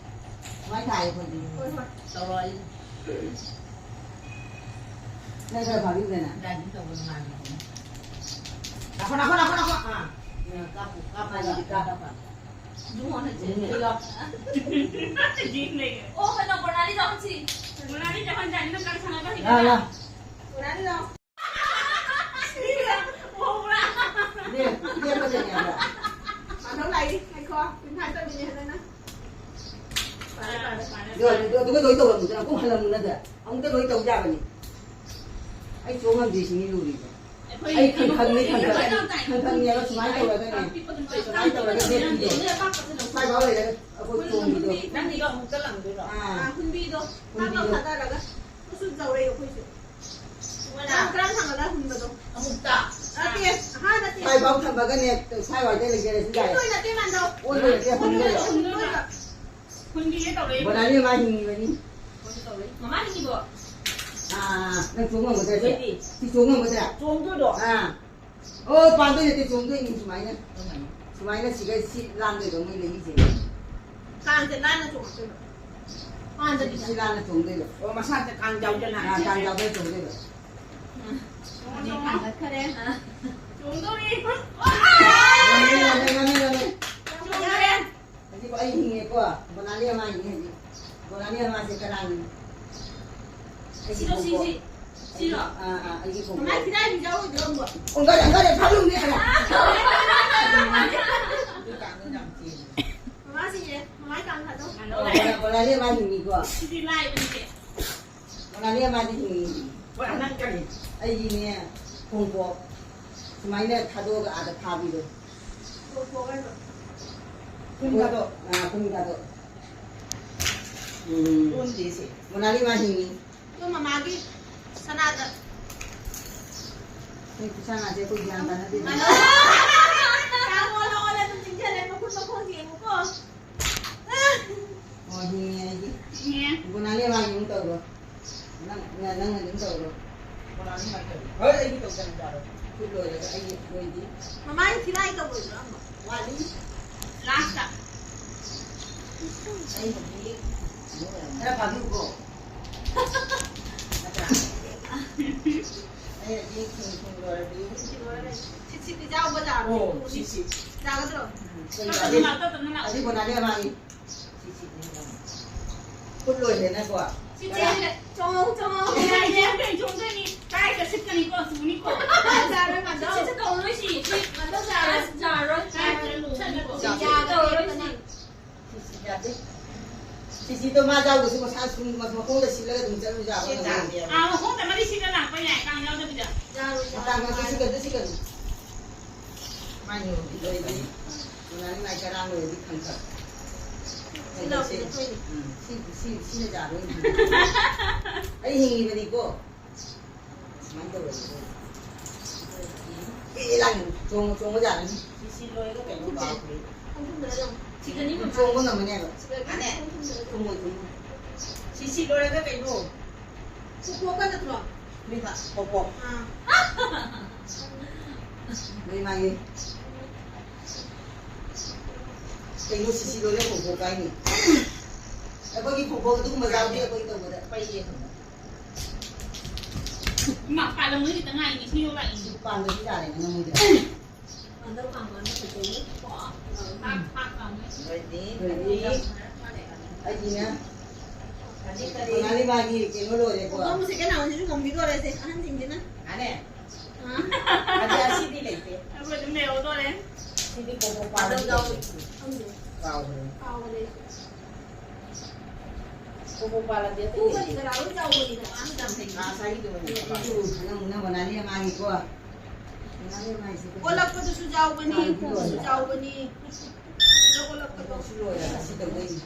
ꯁꯨꯃꯥꯏꯅ ꯊꯥꯏ ꯑꯩꯈꯣꯏꯗꯤ꯫ ꯍꯣꯏ, ꯍꯣꯏ꯫ ꯇꯧꯔꯣ, ꯑꯩ꯫ ꯅꯪ ꯈꯔ ꯐꯥꯕꯤꯌꯨꯗꯅ꯫ ꯗꯥꯏꯅꯤꯡ ꯇꯧꯕ ꯅꯨꯡꯉꯥꯏꯕꯅꯤ꯫ ꯂꯥꯛꯈꯣ, ꯂꯥꯛꯈꯣ, ꯂꯥꯛꯈꯣ, ꯂꯥꯛꯈꯣ꯫ ꯑꯥ꯫ ꯀꯥꯞꯄꯨ, ꯀꯥꯞꯄꯨ, ꯀꯥꯞꯄꯨ꯫ ꯏꯕꯨꯡꯉꯣꯅ ꯆꯦꯟꯕꯤꯔꯣ꯫ ꯌꯦꯡ ꯂꯩꯔꯦ꯫ ꯑꯣ, ꯀꯩꯅꯣ, ꯄ꯭ꯔꯅꯥꯂꯤ ꯆꯥꯎꯍꯟꯁꯤ꯫ ꯄ꯭ꯔꯅꯥꯂꯤ ꯆꯥꯎꯍꯟ ꯌꯥꯅꯤ, ꯅꯪ ꯀꯥꯡ ꯁꯥꯟꯅꯕ ꯍꯩꯕ ꯂꯥ, ꯂꯥ꯫ ꯅꯪ? ꯄ꯭ꯔꯅꯥꯂꯤ ꯂꯥꯎ꯫ ꯂꯦꯞ-, ꯂꯦꯞꯄꯗꯅꯦꯕ꯫ ꯃꯥꯙꯧ ꯂꯥꯛꯏ, ꯉꯥꯏꯈꯣ, ꯀꯨꯟꯊ꯭ꯔꯥ ꯆꯠꯂꯤꯅꯦ ꯍꯟꯗꯛꯅ꯫ ꯐꯔꯦ, ꯐꯔꯦ꯫ ꯑꯗꯨꯒ ꯂꯣꯏ ꯇꯧꯔꯝꯃꯨꯗꯅ, ꯑꯃꯨꯛ ꯍꯜꯂꯝꯃꯨꯅꯗ꯫ ꯑꯃꯨꯛꯇ ꯂꯣꯏ ꯇꯧ ꯌꯥꯕꯅꯤ꯫ ꯑꯩ ꯆꯣꯡ ꯉꯝꯗꯦ ꯁꯤꯅꯤ ꯂꯨꯔꯤꯁꯦ꯫ ꯑꯩ ꯈꯪ-, ꯈꯪꯅꯤ, ꯈꯪ-, ꯈꯪ-, ꯈꯪ-, ꯈꯪꯉꯦꯕ ꯁꯨꯃꯥꯏꯅ ꯇꯧꯔꯒꯅꯦ꯫ ꯁꯨꯃꯥꯏꯅ ꯇꯧꯔꯒ ꯂꯦꯞꯄꯤꯗꯣ꯫ ꯁ꯭ꯋꯥꯏꯐꯥꯎ ꯂꯩꯔꯒ ꯑꯩꯈꯣꯏ ꯆꯣꯡꯕꯤꯗꯣ꯫ ꯅꯪꯒꯤꯗꯣ ꯑꯃꯨꯛꯇ ꯂꯪꯗꯣꯏꯔꯣ? ꯑꯥ꯫ ꯑꯥ, ꯍꯨꯟꯕꯤꯗꯣ꯫ ꯍꯨꯟꯕꯤꯗꯣ꯫ ꯊꯥꯡꯒ ꯊꯥꯗꯔꯒ꯫ ꯎꯁꯨ ꯆꯥꯎꯔꯛꯑꯦ ꯑꯩꯈꯣꯏꯁꯨ꯫ ꯁꯨꯃꯥꯏꯅ꯫ ꯀꯔꯝ ꯊꯥꯡꯒꯠꯂ ꯍꯨꯟꯕꯗꯣ? ꯑꯃꯨꯛꯇ꯫ ꯅꯠꯇꯦ, ꯍꯥ, ꯅꯠꯇꯦ꯫ ꯁ꯭ꯋꯥꯏꯐꯥꯎ ꯊꯝꯃꯒꯅꯦ, ꯁ꯭ꯋꯥꯏꯋꯥꯏꯗ ꯂꯩꯖꯔꯁꯨ ꯌꯥꯏ꯫ ꯏꯟꯗꯣꯏ ꯅꯠꯇꯦ, ꯃꯥꯟꯗꯣ꯫ ꯑꯣꯟꯗꯣꯏ ꯅꯠꯇꯦ, ꯍꯣꯡꯗꯣꯏꯕ꯫ ꯍꯨꯟꯗꯣꯏꯕ꯫ ꯍꯨꯟꯕꯤꯒꯦ ꯇꯧꯔꯛꯏ꯫ ꯕꯣꯅꯥꯂꯤ ꯃꯥ ꯍꯤꯡꯉꯤꯕꯅꯤ꯫ ꯃꯃꯥ ꯍꯤꯡꯉꯤꯕꯣ? ꯑꯥ, ꯅꯪ ꯆꯣꯡ ꯉꯝꯒꯗ꯭ꯔꯥ ꯁꯤ? ꯂꯩꯇꯦ꯫ ꯁꯤ ꯆꯣꯡ ꯉꯝꯒꯗ꯭ꯔꯥ? ꯆꯣꯡꯗꯣꯏꯔꯣ? ꯑꯥ꯫ ꯑꯣ, ꯄꯥꯟꯗꯣꯏ ꯅꯠꯇꯦ, ꯆꯣꯡꯗꯣꯏꯅꯤ ꯁꯨꯃꯥꯏꯅ꯫ ꯀꯃꯥꯏꯅ? ꯁꯨꯃꯥꯏꯅ ꯁꯤꯒ ꯁꯤ ꯂꯥꯟꯗꯣꯏꯕ ꯃꯣꯏ ꯂꯩꯔꯤꯁꯤꯡꯁꯦ꯫ ꯀꯥꯡꯁꯦ ꯂꯥꯟꯅ ꯆꯣꯡꯉꯛꯇꯣꯏꯕ꯫ ꯄꯥꯟꯗꯕꯤꯗ꯫ ꯁꯤ ꯂꯥꯟꯅ ꯆꯣꯡꯗꯣꯏꯕ꯫ ꯑꯣ, ꯃꯁꯥꯁꯦ ꯀꯥꯡ ꯌꯥꯎꯗꯅ꯫ ꯑꯥ, ꯀꯥꯡ ꯌꯥꯎꯗꯅ ꯆꯣꯡꯗꯣꯏꯕ꯫ ꯎꯝ꯫ ꯊꯥꯡꯒꯠꯈꯔꯦ꯫ ꯆꯣꯡꯗꯧꯔꯤ꯫ ꯉꯝꯃꯦ, ꯉꯝꯃꯦ, ꯉꯝꯃꯦ, ꯉꯝꯃꯦ꯫ ꯆꯣꯡꯗꯧꯔꯦ꯫ ꯍꯧꯖꯤꯛ ꯑꯩ ꯍꯤꯡꯉꯦꯀꯣ꯫ ꯕꯣꯅꯥꯂꯤ ꯑꯃ ꯍꯤꯡꯉꯦ ꯍꯧꯖꯤꯛ꯫ ꯕꯣꯅꯥꯂꯤ ꯑꯃꯁꯦ ꯀꯅꯥꯒꯤꯅꯣ? ꯑꯩꯒꯤ ꯁꯤꯔꯣ, ꯁꯤ, ꯈꯣꯡꯎꯞ꯫ ꯁꯤ꯫ ꯁꯤꯔꯣ? ꯑꯥ, ꯑꯥ, ꯑꯩꯒꯤ ꯈꯣꯡꯎꯞ꯫ ꯃꯃꯥꯏ ꯐꯤꯗꯥꯏꯕꯤ ꯌꯥꯎꯔꯣꯏꯗ꯭ꯔꯣ ꯑꯃꯨꯛ? ꯑꯣꯟꯊꯔꯦ, ꯑꯣꯟꯊꯔꯦ, ꯐꯥꯂꯨꯝꯅꯦ ꯀꯅꯥ? ꯑꯗꯨ ꯀꯥꯡꯗꯣ ꯌꯥꯝ ꯆꯦꯜꯂꯦ꯫ ꯃꯃꯥ ꯁꯤꯔꯦ, ꯃꯃꯥꯏ ꯀꯥꯡ ꯊꯥꯗꯣꯛ꯫ ꯑꯣ, ꯕꯣꯅꯥ-, ꯕꯣꯅꯥꯂꯤ ꯑꯃ ꯍꯤꯡꯉꯤꯀꯣ꯫ ꯁꯤꯗꯤ ꯂꯥꯏꯕꯅꯤꯅꯦ꯫ ꯃꯅꯥꯂꯤ ꯑꯃꯗꯤ ꯍꯤꯡꯉꯤ꯫ ꯍꯣꯏ, ꯅꯪ ꯀꯔꯤ? ꯑꯩꯒꯤꯅꯦ, ꯈꯣꯡꯄꯣꯛ꯫ ꯁꯨꯃꯥꯏꯅ ꯊꯥꯗꯣꯛꯑꯒ ꯑꯥꯗ ꯐꯥꯕꯤꯗꯣ꯫ ꯈꯣꯡꯄꯣꯛ ꯍꯥꯏꯔꯣ? ꯀꯨꯟ ꯊꯥꯗꯣꯛ꯫ ꯑꯥ, ꯀꯨꯟ ꯊꯥꯗꯣꯛ꯫ ꯎꯝ꯫ ꯀꯨꯟꯗꯤ ꯁꯤ꯫ ꯃꯅꯥꯂꯤ ꯃꯥ ꯍꯤꯡꯉꯤ꯫ ꯑꯗꯨ ꯃꯃꯥꯒꯤ ꯁꯅꯥꯗ꯫ ꯑꯩꯈꯣꯏ ꯈꯨꯠꯁꯥ ꯉꯥꯁꯦ ꯑꯩꯈꯣꯏ ꯒ꯭ꯌꯥꯟ ꯇꯥꯅꯗꯦ꯫ ꯃꯥꯅ ꯀꯥꯡ ꯑꯣꯜꯂ ꯑꯣꯜꯂ ꯑꯗꯨꯝ ꯆꯤꯡꯁꯤꯜꯂꯦ, ꯃꯈꯨꯠ ꯃꯈꯣꯡ ꯌꯦꯡꯉꯨꯀꯣ꯫ ꯑꯣ, ꯍꯤꯡꯉꯤ ꯑꯩꯒꯤ꯫ ꯍꯤꯡꯉꯦ꯫ ꯕꯣꯅꯥꯂꯤ ꯃꯥꯒꯤ ꯑꯃꯨꯛ ꯇꯧꯔꯣ꯫ ꯅꯪ, ꯅꯪ, ꯅꯪꯅ ꯑꯗꯨꯝ ꯇꯧꯔꯣ꯫ ꯕꯣꯅꯥꯂꯤ ꯃꯥꯒꯤ ꯇꯧꯔꯣ꯫ ꯍꯣꯏ, ꯑꯩꯒꯤ ꯇꯧꯗꯅ ꯌꯥꯔꯣꯏ꯫ ꯈꯨꯠ ꯂꯣꯏꯔꯒ ꯑꯩꯒꯤ ꯂꯣꯏꯗꯤ꯫ ꯃꯃꯥꯒꯤ ꯊꯤꯂꯥꯏ ꯇꯧꯕꯗꯣ ꯑꯃ ꯋꯥꯠꯂꯤ꯫ ꯂꯥꯁꯇ꯫ ꯑꯩ ꯍꯧꯖꯤꯛ ꯈꯔ ꯐꯥꯕꯤꯌꯨꯀꯣ꯫ ꯅꯠꯇ꯭ꯔꯥ? ꯑꯩ ꯍꯧꯖꯤꯛ ꯊꯨꯝ ꯊꯨꯝ ꯂꯣꯏꯔꯗꯤ꯫ ꯁꯤꯠ ꯁꯤꯠꯇꯤ ꯆꯥꯎꯕ ꯖꯥꯔꯣ? ꯑꯣ, ꯁꯤꯠ ꯁꯤꯠ꯫ ꯌꯥꯒꯗ꯭ꯔꯣ? ꯎꯝ, ꯁꯤ ꯇꯞꯅ ꯌꯥꯗꯦ꯫ ꯂꯥꯛꯑꯣ, ꯇꯞꯅ ꯂꯥꯛꯑꯣ꯫ ꯑꯁꯤ ꯕꯣꯅꯥꯂꯤ ꯃꯥꯒꯤ꯫ ꯁꯤ ꯁꯤꯠꯅꯤ ꯍꯥꯏꯕ꯫ ꯈꯨꯠ ꯂꯣꯏꯔꯦꯅꯀꯣ꯫ ꯁꯤ ꯆꯦꯜꯂꯦ꯫ ꯆꯣꯡꯉꯣ, ꯆꯣꯡꯉꯣ꯫ ꯌꯥꯏ, ꯌꯥꯏ, ꯀꯩ ꯆꯣꯡꯗꯣꯏꯅꯤ? ꯀꯥꯏꯗ ꯁꯤꯠꯀꯅꯤꯀꯣ, ꯆꯨꯅꯤꯀꯣ꯫ ꯌꯥꯔꯣꯏ, ꯃꯥꯗꯣ꯫ ꯁꯤ, ꯁꯤ ꯇꯧꯔꯣꯏ, ꯁꯤ꯫ ꯁꯤ, ꯃꯥꯗꯣ ꯌꯥꯔꯣꯏ꯫ ꯌꯥꯔꯣꯏ꯫ ꯀꯥꯏꯗ ꯆꯠꯂꯨꯅꯤꯀꯣ? ꯌꯥꯔꯣꯏ꯫ ꯁꯤ ꯇꯧꯔꯣꯏ, ꯁꯤ꯫ ꯁꯤꯁꯤ ꯌꯥꯗꯦ꯫ ꯁꯤꯁꯤꯗꯣ ꯃꯥ ꯌꯥꯎꯗ꯭ꯔꯁꯨ ꯃꯁꯥ ꯁꯨꯝ ꯃꯈꯣꯡꯗ ꯁꯤꯠꯂꯒ ꯑꯗꯨꯝ ꯆꯠꯂꯨ ꯌꯥꯕ ꯁꯤꯠ ꯉꯝꯃꯣꯏ꯫ ꯇꯥꯕꯅꯦ꯫ ꯑꯥ, ꯃꯈꯣꯡꯗ ꯃꯔꯤ ꯁꯤꯠꯂ ꯂꯥꯛꯄ ꯌꯥꯏ, ꯀꯥꯡ ꯌꯥꯎꯗꯕꯤꯗ꯫ ꯌꯥꯔꯣꯏ, ꯃꯇꯥꯡ ꯌꯥꯔꯣꯏ꯫ ꯃꯇꯥꯡ ꯁꯤꯠꯀꯅꯨ, ꯁꯤꯠꯀꯅꯨ꯫ ꯃꯥꯏ ꯅꯨꯃꯤꯠꯇꯤ ꯂꯣꯏꯔꯦ꯫ ꯅꯨꯡꯉꯥꯏꯅꯤ, ꯃꯥꯏ ꯆꯔꯥ ꯂꯣꯏꯔꯗꯤ ꯈꯪ ꯈꯪ꯫ ꯁꯤ ꯂꯥꯎꯁꯤ ꯅꯈꯣꯏꯅꯤ꯫ ꯎꯝ, ꯁꯤ, ꯁꯤ, ꯁꯤꯅ ꯌꯥꯔꯣꯏ꯫ ꯑꯩ ꯍꯤꯡꯉꯤꯕꯅꯤꯀꯣ꯫ ꯁꯨꯃꯥꯏꯅ ꯇꯧꯔꯁꯤ꯫ ꯂꯥꯡꯒꯅꯨ꯫ ꯆꯣꯡꯉꯨ, ꯆꯣꯡꯕ ꯌꯥꯔꯅꯤ꯫ ꯁꯤ, ꯁꯤ ꯂꯣꯏꯔꯒ ꯀꯩꯅꯣ ꯀꯥꯎꯈ꯭ꯔꯦ꯫ ꯁꯤꯗꯅꯤ ꯆꯣꯡꯕ ꯉꯝꯃꯅꯦꯕ꯫ ꯁꯤꯗꯅꯤ꯫ ꯃꯥꯅꯦ꯫ ꯊꯨꯝꯃꯣꯏ, ꯊꯨꯝꯃꯣꯏ꯫ ꯁꯤ, ꯁꯤ ꯂꯣꯏꯔꯒ ꯀꯩꯅꯣ? ꯄꯣꯛꯄ ꯅꯠꯇ꯭ꯔꯣ? ꯃꯤꯅ ꯄꯣꯛꯄꯣ꯫ ꯑꯥ꯫ ꯅꯣꯏ ꯃꯥꯒꯤ꯫ ꯀꯩꯅꯣ ꯁꯤꯁꯤ ꯂꯣꯏꯅ ꯄꯣꯛꯄꯣ ꯀꯥꯏꯅꯤ꯫ ꯑꯩꯈꯣꯏꯒꯤ ꯄꯣꯛꯄꯣ ꯑꯗꯨꯒꯨꯝꯕ ꯌꯥꯎꯗꯦ ꯑꯩꯈꯣꯏ ꯇꯧꯕꯗ꯫ ꯄꯩꯌꯦ꯫ ꯏꯃꯥ, ꯄꯥꯜꯂꯝꯕꯗꯣ ꯈꯤꯇꯪ ꯉꯥꯏꯅꯦ, ꯁꯤ ꯌꯧꯔꯛꯏꯅꯦ꯫ ꯁꯤ ꯄꯥꯟꯕꯗꯤ ꯌꯥꯔꯦꯗꯅ ꯃꯣꯏꯗꯤ꯫ ꯍꯟꯗꯛ ꯄꯥꯟꯕ ꯑꯃ ꯐꯖꯩꯌꯦ꯫ ꯄꯥꯛ, ꯄꯥꯛ ꯄꯥꯝꯃꯦ꯫ ꯂꯣꯏꯗꯤ꯫ ꯂꯣꯏꯗꯤ꯫ ꯑꯩꯒꯤꯅ ꯃꯉꯥꯅꯤ ꯃꯥꯒꯤ ꯀꯩꯅꯣ ꯂꯣꯏꯔꯦꯀꯣ꯫ ꯍꯧꯗꯣꯡ ꯁꯦꯀꯦꯟ ꯍꯥꯎꯟꯁꯤꯁꯨ ꯉꯝꯈꯤꯗꯣꯔꯦ ꯁꯦ, ꯑꯍꯟꯁꯤꯡꯁꯤꯅ꯫ ꯃꯥꯅꯦ꯫ ꯑꯥ꯫ ꯑꯗꯤ ꯑꯁꯤꯗꯤ ꯂꯩꯇꯦ꯫ ꯑꯩꯈꯣꯏ ꯑꯗꯨꯝ ꯂꯩꯍꯧꯗꯣꯔꯦ꯫ ꯁꯤꯗꯤ ꯄꯣꯄꯣ ꯄꯥꯜꯂꯤ꯫ ꯈꯪꯗꯦ꯫ ꯀꯥꯎꯈ꯭ꯔꯦ꯫ ꯀꯥꯎꯈ꯭ꯔꯦ ꯑꯩꯁꯨ꯫ ꯄꯣꯄꯣ ꯄꯥꯜꯂꯗꯤ ꯑꯇꯩ ꯂꯩꯇꯦ꯫ ꯈꯨꯕꯅꯤ ꯀꯅꯥ ꯂꯣꯏ ꯆꯥꯎꯕꯅꯤꯗ, ꯑꯉꯥꯡ ꯌꯥꯝ ꯍꯩ꯫ ꯑꯥ, ꯉꯁꯥꯏꯒꯤꯗꯨ ꯑꯣꯏꯅ ꯄꯥꯜꯂꯤ꯫ ꯎꯝ, ꯅꯪ, ꯅꯪ ꯃꯅꯥꯂꯤ ꯃꯥꯒꯤꯀꯣ꯫ ꯃꯅꯥꯂꯤ ꯃꯥꯒꯤꯁꯤ ꯑꯣꯜꯂꯛꯄꯗꯨꯁꯨ ꯆꯥꯎꯕꯅꯤ, ꯑꯥ, ꯈꯨꯕꯁꯨ ꯆꯥꯎꯕꯅꯤ꯫ ꯑꯣꯜꯂꯛꯄꯗꯣ꯫ ꯁꯤ ꯂꯣꯏꯔꯦ, ꯑꯁꯤ ꯇꯧꯗꯣꯏꯅꯤ꯫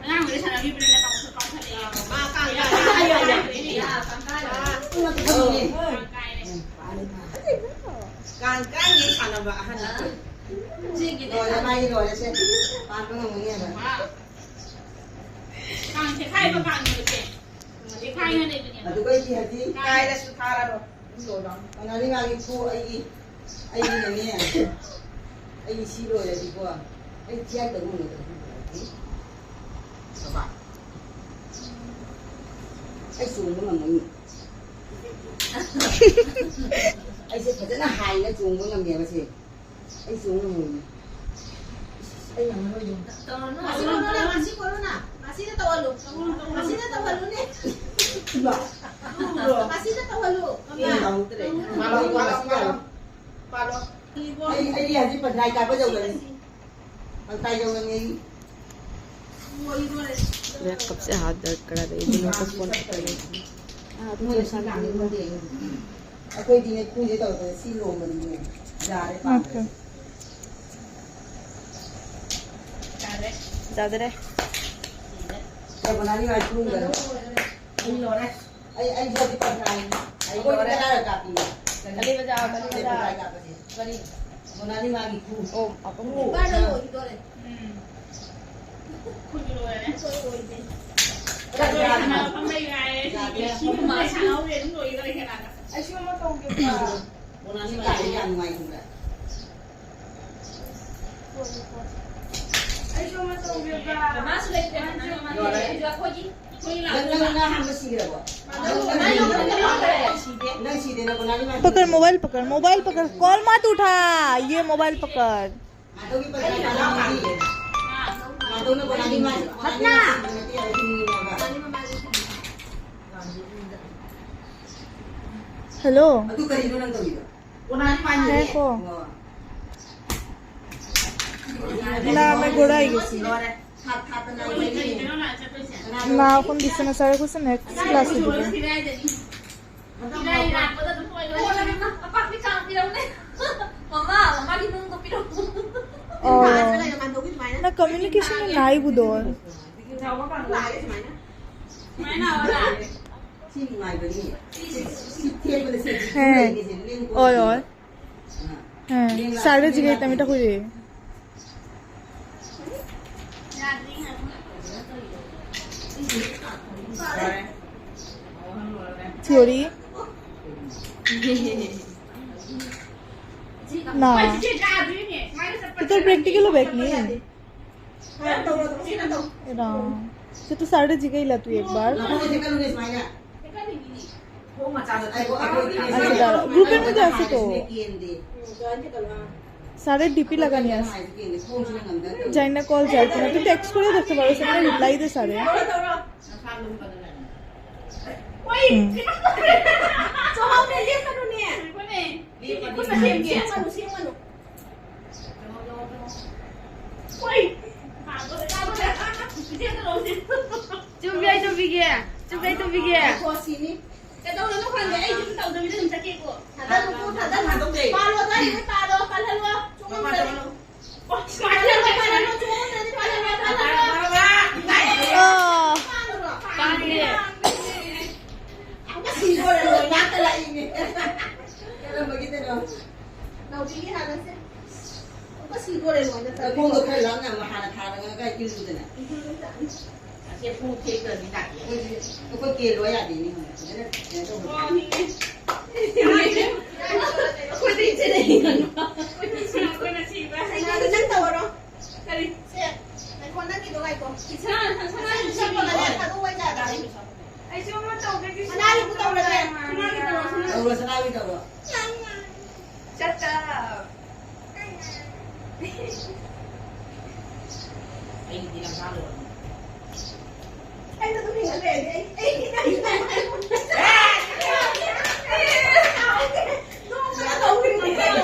ꯑꯉꯥꯡ ꯋꯥꯔꯤ ꯁꯥꯟꯅꯈꯤꯕꯅꯤꯅ ꯀꯥꯎꯁꯨ ꯀꯥꯎꯁꯜꯂꯛꯑꯦ꯫ ꯃꯥ ꯀꯥꯡ ꯀꯥꯏꯔꯦ꯫ ꯀꯥꯡ ꯀꯥꯏꯔꯦ꯫ ꯀꯥꯡ ꯀꯥꯏꯔꯦ꯫ ꯀꯥꯡ ꯀꯥꯏꯔꯦ ꯁꯥꯟꯅꯕ ꯑꯍꯟ ꯑꯩꯈꯣꯏ꯫ ꯂꯣꯏꯔꯦ, ꯃꯥꯒꯤ ꯂꯣꯏꯔꯦ ꯁꯦ꯫ ꯄꯥꯟꯕ ꯉꯝꯒꯅꯤ ꯍꯥꯏꯕ꯫ ꯀꯥꯡ ꯆꯦꯈꯥꯏꯕ ꯀꯥꯡꯅꯦꯕꯁꯦ꯫ ꯆꯦꯈꯥꯏꯅ ꯂꯩꯕꯅꯦꯕ꯫ ꯑꯗꯨꯒ ꯑꯩꯗꯤ ꯍꯧꯖꯤꯛ ꯀꯥꯏꯔꯁꯨ ꯊꯥꯔꯔꯣꯏ꯫ ꯃꯅꯥꯂꯤ ꯃꯥꯒꯤ ꯈꯨ ꯑꯩꯒꯤ, ꯑꯩꯒꯤꯅꯅꯦ, ꯑꯩꯒꯤ ꯁꯤ ꯂꯣꯏꯔꯗꯤꯀꯣ, ꯑꯩ ꯆꯤꯌꯥꯏ ꯇꯧ ꯉꯝꯃꯣꯏꯗꯧꯔꯤ꯫ ꯕꯕꯥ꯫ ꯑꯩ ꯆꯣꯡꯕ ꯉꯝꯃꯣꯏꯅꯦ꯫ ꯑꯩꯁꯦ ꯐꯖꯅ ꯍꯥꯏꯅ ꯆꯣꯡꯕ ꯉꯝꯃꯦꯕ ꯁꯦ꯫ ꯑꯩ ꯆꯣꯡ ꯉꯝꯃꯣꯏꯅꯦ꯫ ꯑꯩ ꯉꯝꯃꯔꯣꯏ ꯌꯦꯡꯉꯣ꯫ ꯇꯧꯔꯅꯨ꯫ ꯃꯁꯤ ꯀꯣꯜꯂꯨꯅꯦ, ꯃꯁꯤ ꯀꯣꯜꯂꯨꯅꯦ꯫ ꯃꯁꯤꯗ ꯇꯧꯍꯜꯂꯨ꯫ ꯏꯃꯥ꯫ ꯃꯁꯤꯗ ꯇꯧꯍꯜꯂꯨ꯫ ꯑꯩ ꯉꯝꯗ꯭ꯔꯦ꯫ ꯄꯥꯜꯂꯣ, ꯄꯥꯜꯂꯣ, ꯄꯥꯜꯂꯣ꯫ ꯄꯥꯜꯂꯣ꯫ ꯑꯩ, ꯑꯩꯗꯤ ꯍꯧꯖꯤꯛ ꯄꯟꯊꯥꯏ ꯀꯥꯞꯄ ꯌꯧꯔꯅꯤ꯫ ꯄꯟꯊꯥꯏ ꯌꯧꯔꯅꯤ ꯑꯩ꯫ मेरा कब से हाथ दर्द करा रही है, दिनों का फोन पकड़ रही थी। हाँ, तो ꯃꯣꯏꯅ ꯁꯤ ꯂꯥꯡꯅꯤꯡꯕꯗꯤ ꯑꯩꯈꯣꯏꯗꯤꯅꯦ, ꯈꯨꯟꯁꯦ ꯇꯧꯔꯛꯄꯗ ꯁꯤ ꯂꯣꯡꯕꯗꯤꯅꯦ ꯌꯥꯔꯦ, ꯄꯥꯝꯗ꯭ꯔꯦ꯫ ꯌꯥꯗ꯭ꯔꯦ꯫ ꯌꯥꯗ꯭ꯔꯦ꯫ ꯌꯥꯕꯅꯥꯅꯤ ꯋꯥꯏ ꯈꯨꯟꯗ꯫ ꯑꯩ ꯂꯣꯏꯔꯦ꯫ ꯑꯩ, ꯑꯩ ꯍꯧꯖꯤꯛ ꯄꯟꯊꯥꯏ꯫ ꯑꯩ ꯑꯩꯈꯣꯏꯗꯤ ꯂꯣꯏꯔꯦ꯫ ꯀꯗꯥꯏꯗ ꯀꯥꯞꯄꯤ? ꯀꯂꯤ ꯕꯖꯥꯔ, ꯀꯂꯤ ꯕꯖꯥꯔ꯫ ꯀꯔꯤ? ꯃꯣꯅꯥꯂꯤꯃꯥꯒꯤ ꯈꯨ꯫ ꯑꯣ, ꯑꯄꯨꯡꯕ꯫ ꯎꯝ꯫ ꯑꯩꯁꯨ ꯑꯃ ꯇꯧꯒꯦ꯫ ꯃꯣꯅꯥꯂꯤꯃꯥꯁꯦ ꯌꯥꯝ ꯅꯨꯡꯉꯥꯏ ꯈꯪꯕ꯭ꯔꯥ? ꯑꯩꯁꯨ ꯑꯃ ꯇꯧꯒꯦꯕ꯫ ꯃꯥꯁꯨ ꯂꯩꯇ꯭ꯔꯦ, ꯃꯥꯁꯨ ꯂꯩꯇ꯭ꯔꯦ꯫ ꯑꯩꯈꯣꯏꯒꯤ, ꯑꯩꯈꯣꯏꯒꯤ ꯅꯪ, ꯅꯪ, ꯅꯪ ꯑꯍꯥꯟꯕ ꯁꯤꯈ꯭ꯔꯕꯣ? ꯅꯪ ꯁꯤꯗꯦ, ꯅꯪ ꯃꯣꯅꯥꯂꯤꯃꯥ ꯄकड़, मोबाइल पकड़, मोबाइल पकड़, कॉल मत उठा, ये मोबाइल पकड़। ꯃꯥꯙꯧꯒꯤ ꯄꯩꯁꯥ ꯇꯥꯔꯥ ꯐꯪꯉꯤ꯫ ꯃꯥꯙꯧꯅ ꯃꯣꯅꯥꯂꯤꯃꯥ, ꯃꯣꯅꯥꯂꯤꯃꯥ ꯁꯤꯕ ꯅꯠꯇꯦ ꯍꯥꯏꯕ, ꯍꯤꯡꯉꯤꯅꯦꯕ꯫ ꯍꯜꯂꯣ꯫ ꯑꯗꯨ ꯀꯔꯤꯅꯣ ꯅꯪ ꯇꯧꯔꯤꯗꯣ? ꯉꯥꯏꯈꯣ꯫ ꯑꯣ꯫ ꯅꯥꯝꯃ ꯒꯣꯔꯥꯏꯒꯤꯁꯤ꯫ ꯂꯣꯏꯔꯦ꯫ ꯊꯥ, ꯊꯥ ꯇꯅꯥꯏ ꯂꯩꯔꯤ꯫ ꯅꯥ ꯑꯩꯈꯣꯏ ꯕꯤꯁꯅ ꯁꯥꯔ ꯑꯩꯈꯣꯏꯁꯨ next class ꯁꯤꯗꯤ꯫ ꯃꯃꯥ, ꯃꯃꯥꯒꯤ ꯅꯨꯡꯗꯣ ꯄꯤꯔꯛꯎ꯫ ꯑꯣ꯫ ꯅꯪ communication ꯅꯥꯏꯕꯗꯣ꯫ ꯁꯤ ꯅꯨꯡꯉꯥꯏꯕꯅꯤ꯫ ꯁꯤ, ꯁꯤ ꯊꯦꯡꯕꯗ ꯁꯦ ꯍꯦ꯫ ꯂꯦꯡ ꯑꯣꯏ, ꯑꯣꯏ꯫ ꯍꯦ꯫ ꯁꯥꯔꯗ ꯖꯤꯒꯩ ꯇꯃꯤꯇ ꯍꯨꯏꯔꯦ꯫ Theory. ना। तो तेरे practical हो बैठनी है। राम। तो तू साढ़े जी का ही ला तू एक बार। अच्छा, दादा, group में जा सको। सारे डीपी लगानी है। जाइना कॉल जाए तो मैं तो टेक्स्ट করে দেখতে পারো, সেখানে রিপ্লাই দে সারে। হুম। ꯆꯨꯝꯃꯦ, ꯆꯨꯝꯃꯤꯒꯦ꯫ ꯆꯨꯝꯃꯦ, ꯆꯨꯝꯃꯤꯒꯦ꯫ ꯀꯣ ꯁꯤꯅꯤ꯫ ꯀꯩꯗꯧꯔꯅꯣ ꯈꯪꯗꯦ, ꯑꯩ ꯌꯨꯝ ꯇꯧꯗꯕꯤꯗ ꯑꯗꯨꯝ ꯆꯠꯀꯦꯀꯣ꯫ ꯊꯥꯗꯧꯀꯣ, ꯊꯥꯗꯧ꯫ ꯊꯥꯗꯧꯗꯦ꯫ ꯄꯥꯜꯂꯣ, ꯑꯗꯨꯋꯥꯏꯗ ꯄꯥꯜꯂꯣ, ꯀꯜꯍꯜꯂꯣ꯫ ꯆꯨꯝꯃꯝꯗ꯭ꯔꯗꯤ꯫ ꯄꯥꯜꯂꯣ꯫ ꯑꯣ, ꯁꯨꯃꯥꯏꯅ ꯇꯧꯔꯒ ꯄꯥꯜꯂꯣ, ꯆꯨꯝꯃꯝꯗ꯭ꯔꯗꯤ ꯄꯥꯜꯍꯜꯂꯣ, ꯄꯥꯜꯍꯜꯂꯣ꯫ ꯑꯣ꯫ ꯄꯥꯜꯂꯣ꯫ ꯄꯥꯜꯂꯦ꯫ ꯑꯃꯨꯛꯀ ꯁꯤꯗꯣꯔꯦ, ꯂꯣꯏ ꯉꯥꯛꯇ ꯂꯥꯛꯏꯅꯦ꯫ ꯏꯜꯂꯨꯗꯅ꯫ ꯑꯁꯦ ꯄꯨꯡ ꯊꯦꯡꯗ꯭ꯔꯗꯤ ꯂꯥꯛꯑꯦ꯫ ꯑꯩꯈꯣꯏꯗꯤ, ꯑꯩꯈꯣꯏ ꯀꯦꯜꯂꯣ ꯌꯥꯗꯦꯅꯦ, ꯐꯖꯅ ꯀꯩꯅꯣ ꯇꯧꯕ꯫ ꯑꯩꯈꯣꯏꯗꯤ ꯏꯆꯦꯅ ꯍꯤꯡꯍꯟꯕ꯫ ꯑꯩꯈꯣꯏꯅ ꯁꯤꯕ꯫ ꯅꯪ ꯇꯧꯔꯣ꯫ ꯀꯔꯤ? ꯁꯦ, ꯉꯥꯏꯈꯣ, ꯅꯪꯒꯤꯗꯣ ꯉꯥꯏꯈꯣ꯫ ꯏꯆꯥ, ꯅꯪ ꯁꯅꯥ ꯁꯅꯥ ꯁꯅꯥ ꯁꯅꯥ ꯁꯅꯥ ꯊꯥꯗꯣꯛꯑꯣ ꯌꯥꯗ꯭ꯔꯥ? ꯑꯩꯁꯨ ꯑꯃ ꯇꯧꯒꯦ, ꯁꯅꯥꯒꯤꯕꯨ ꯇꯧꯔꯒꯦ꯫ ꯁꯅꯥꯒꯤ ꯇꯧꯔꯣ, ꯁꯅꯥꯒꯤ꯫ ꯇꯧꯔꯣ, ꯁꯅꯥꯒꯤ ꯇꯧꯔꯣ꯫ ꯆꯠꯇ꯫ ꯑꯩꯒꯤꯗꯤ ꯂꯝꯁꯥ ꯂꯣꯏꯔꯦ꯫ ꯑꯩꯅ ꯑꯗꯨꯝ ꯍꯤꯡꯍꯜꯂꯦ, ꯑꯩ, ꯑꯩ, ꯑꯩ, ꯅꯣꯡꯃꯗ ꯇꯧꯈ꯭ꯔꯤꯅꯦ꯫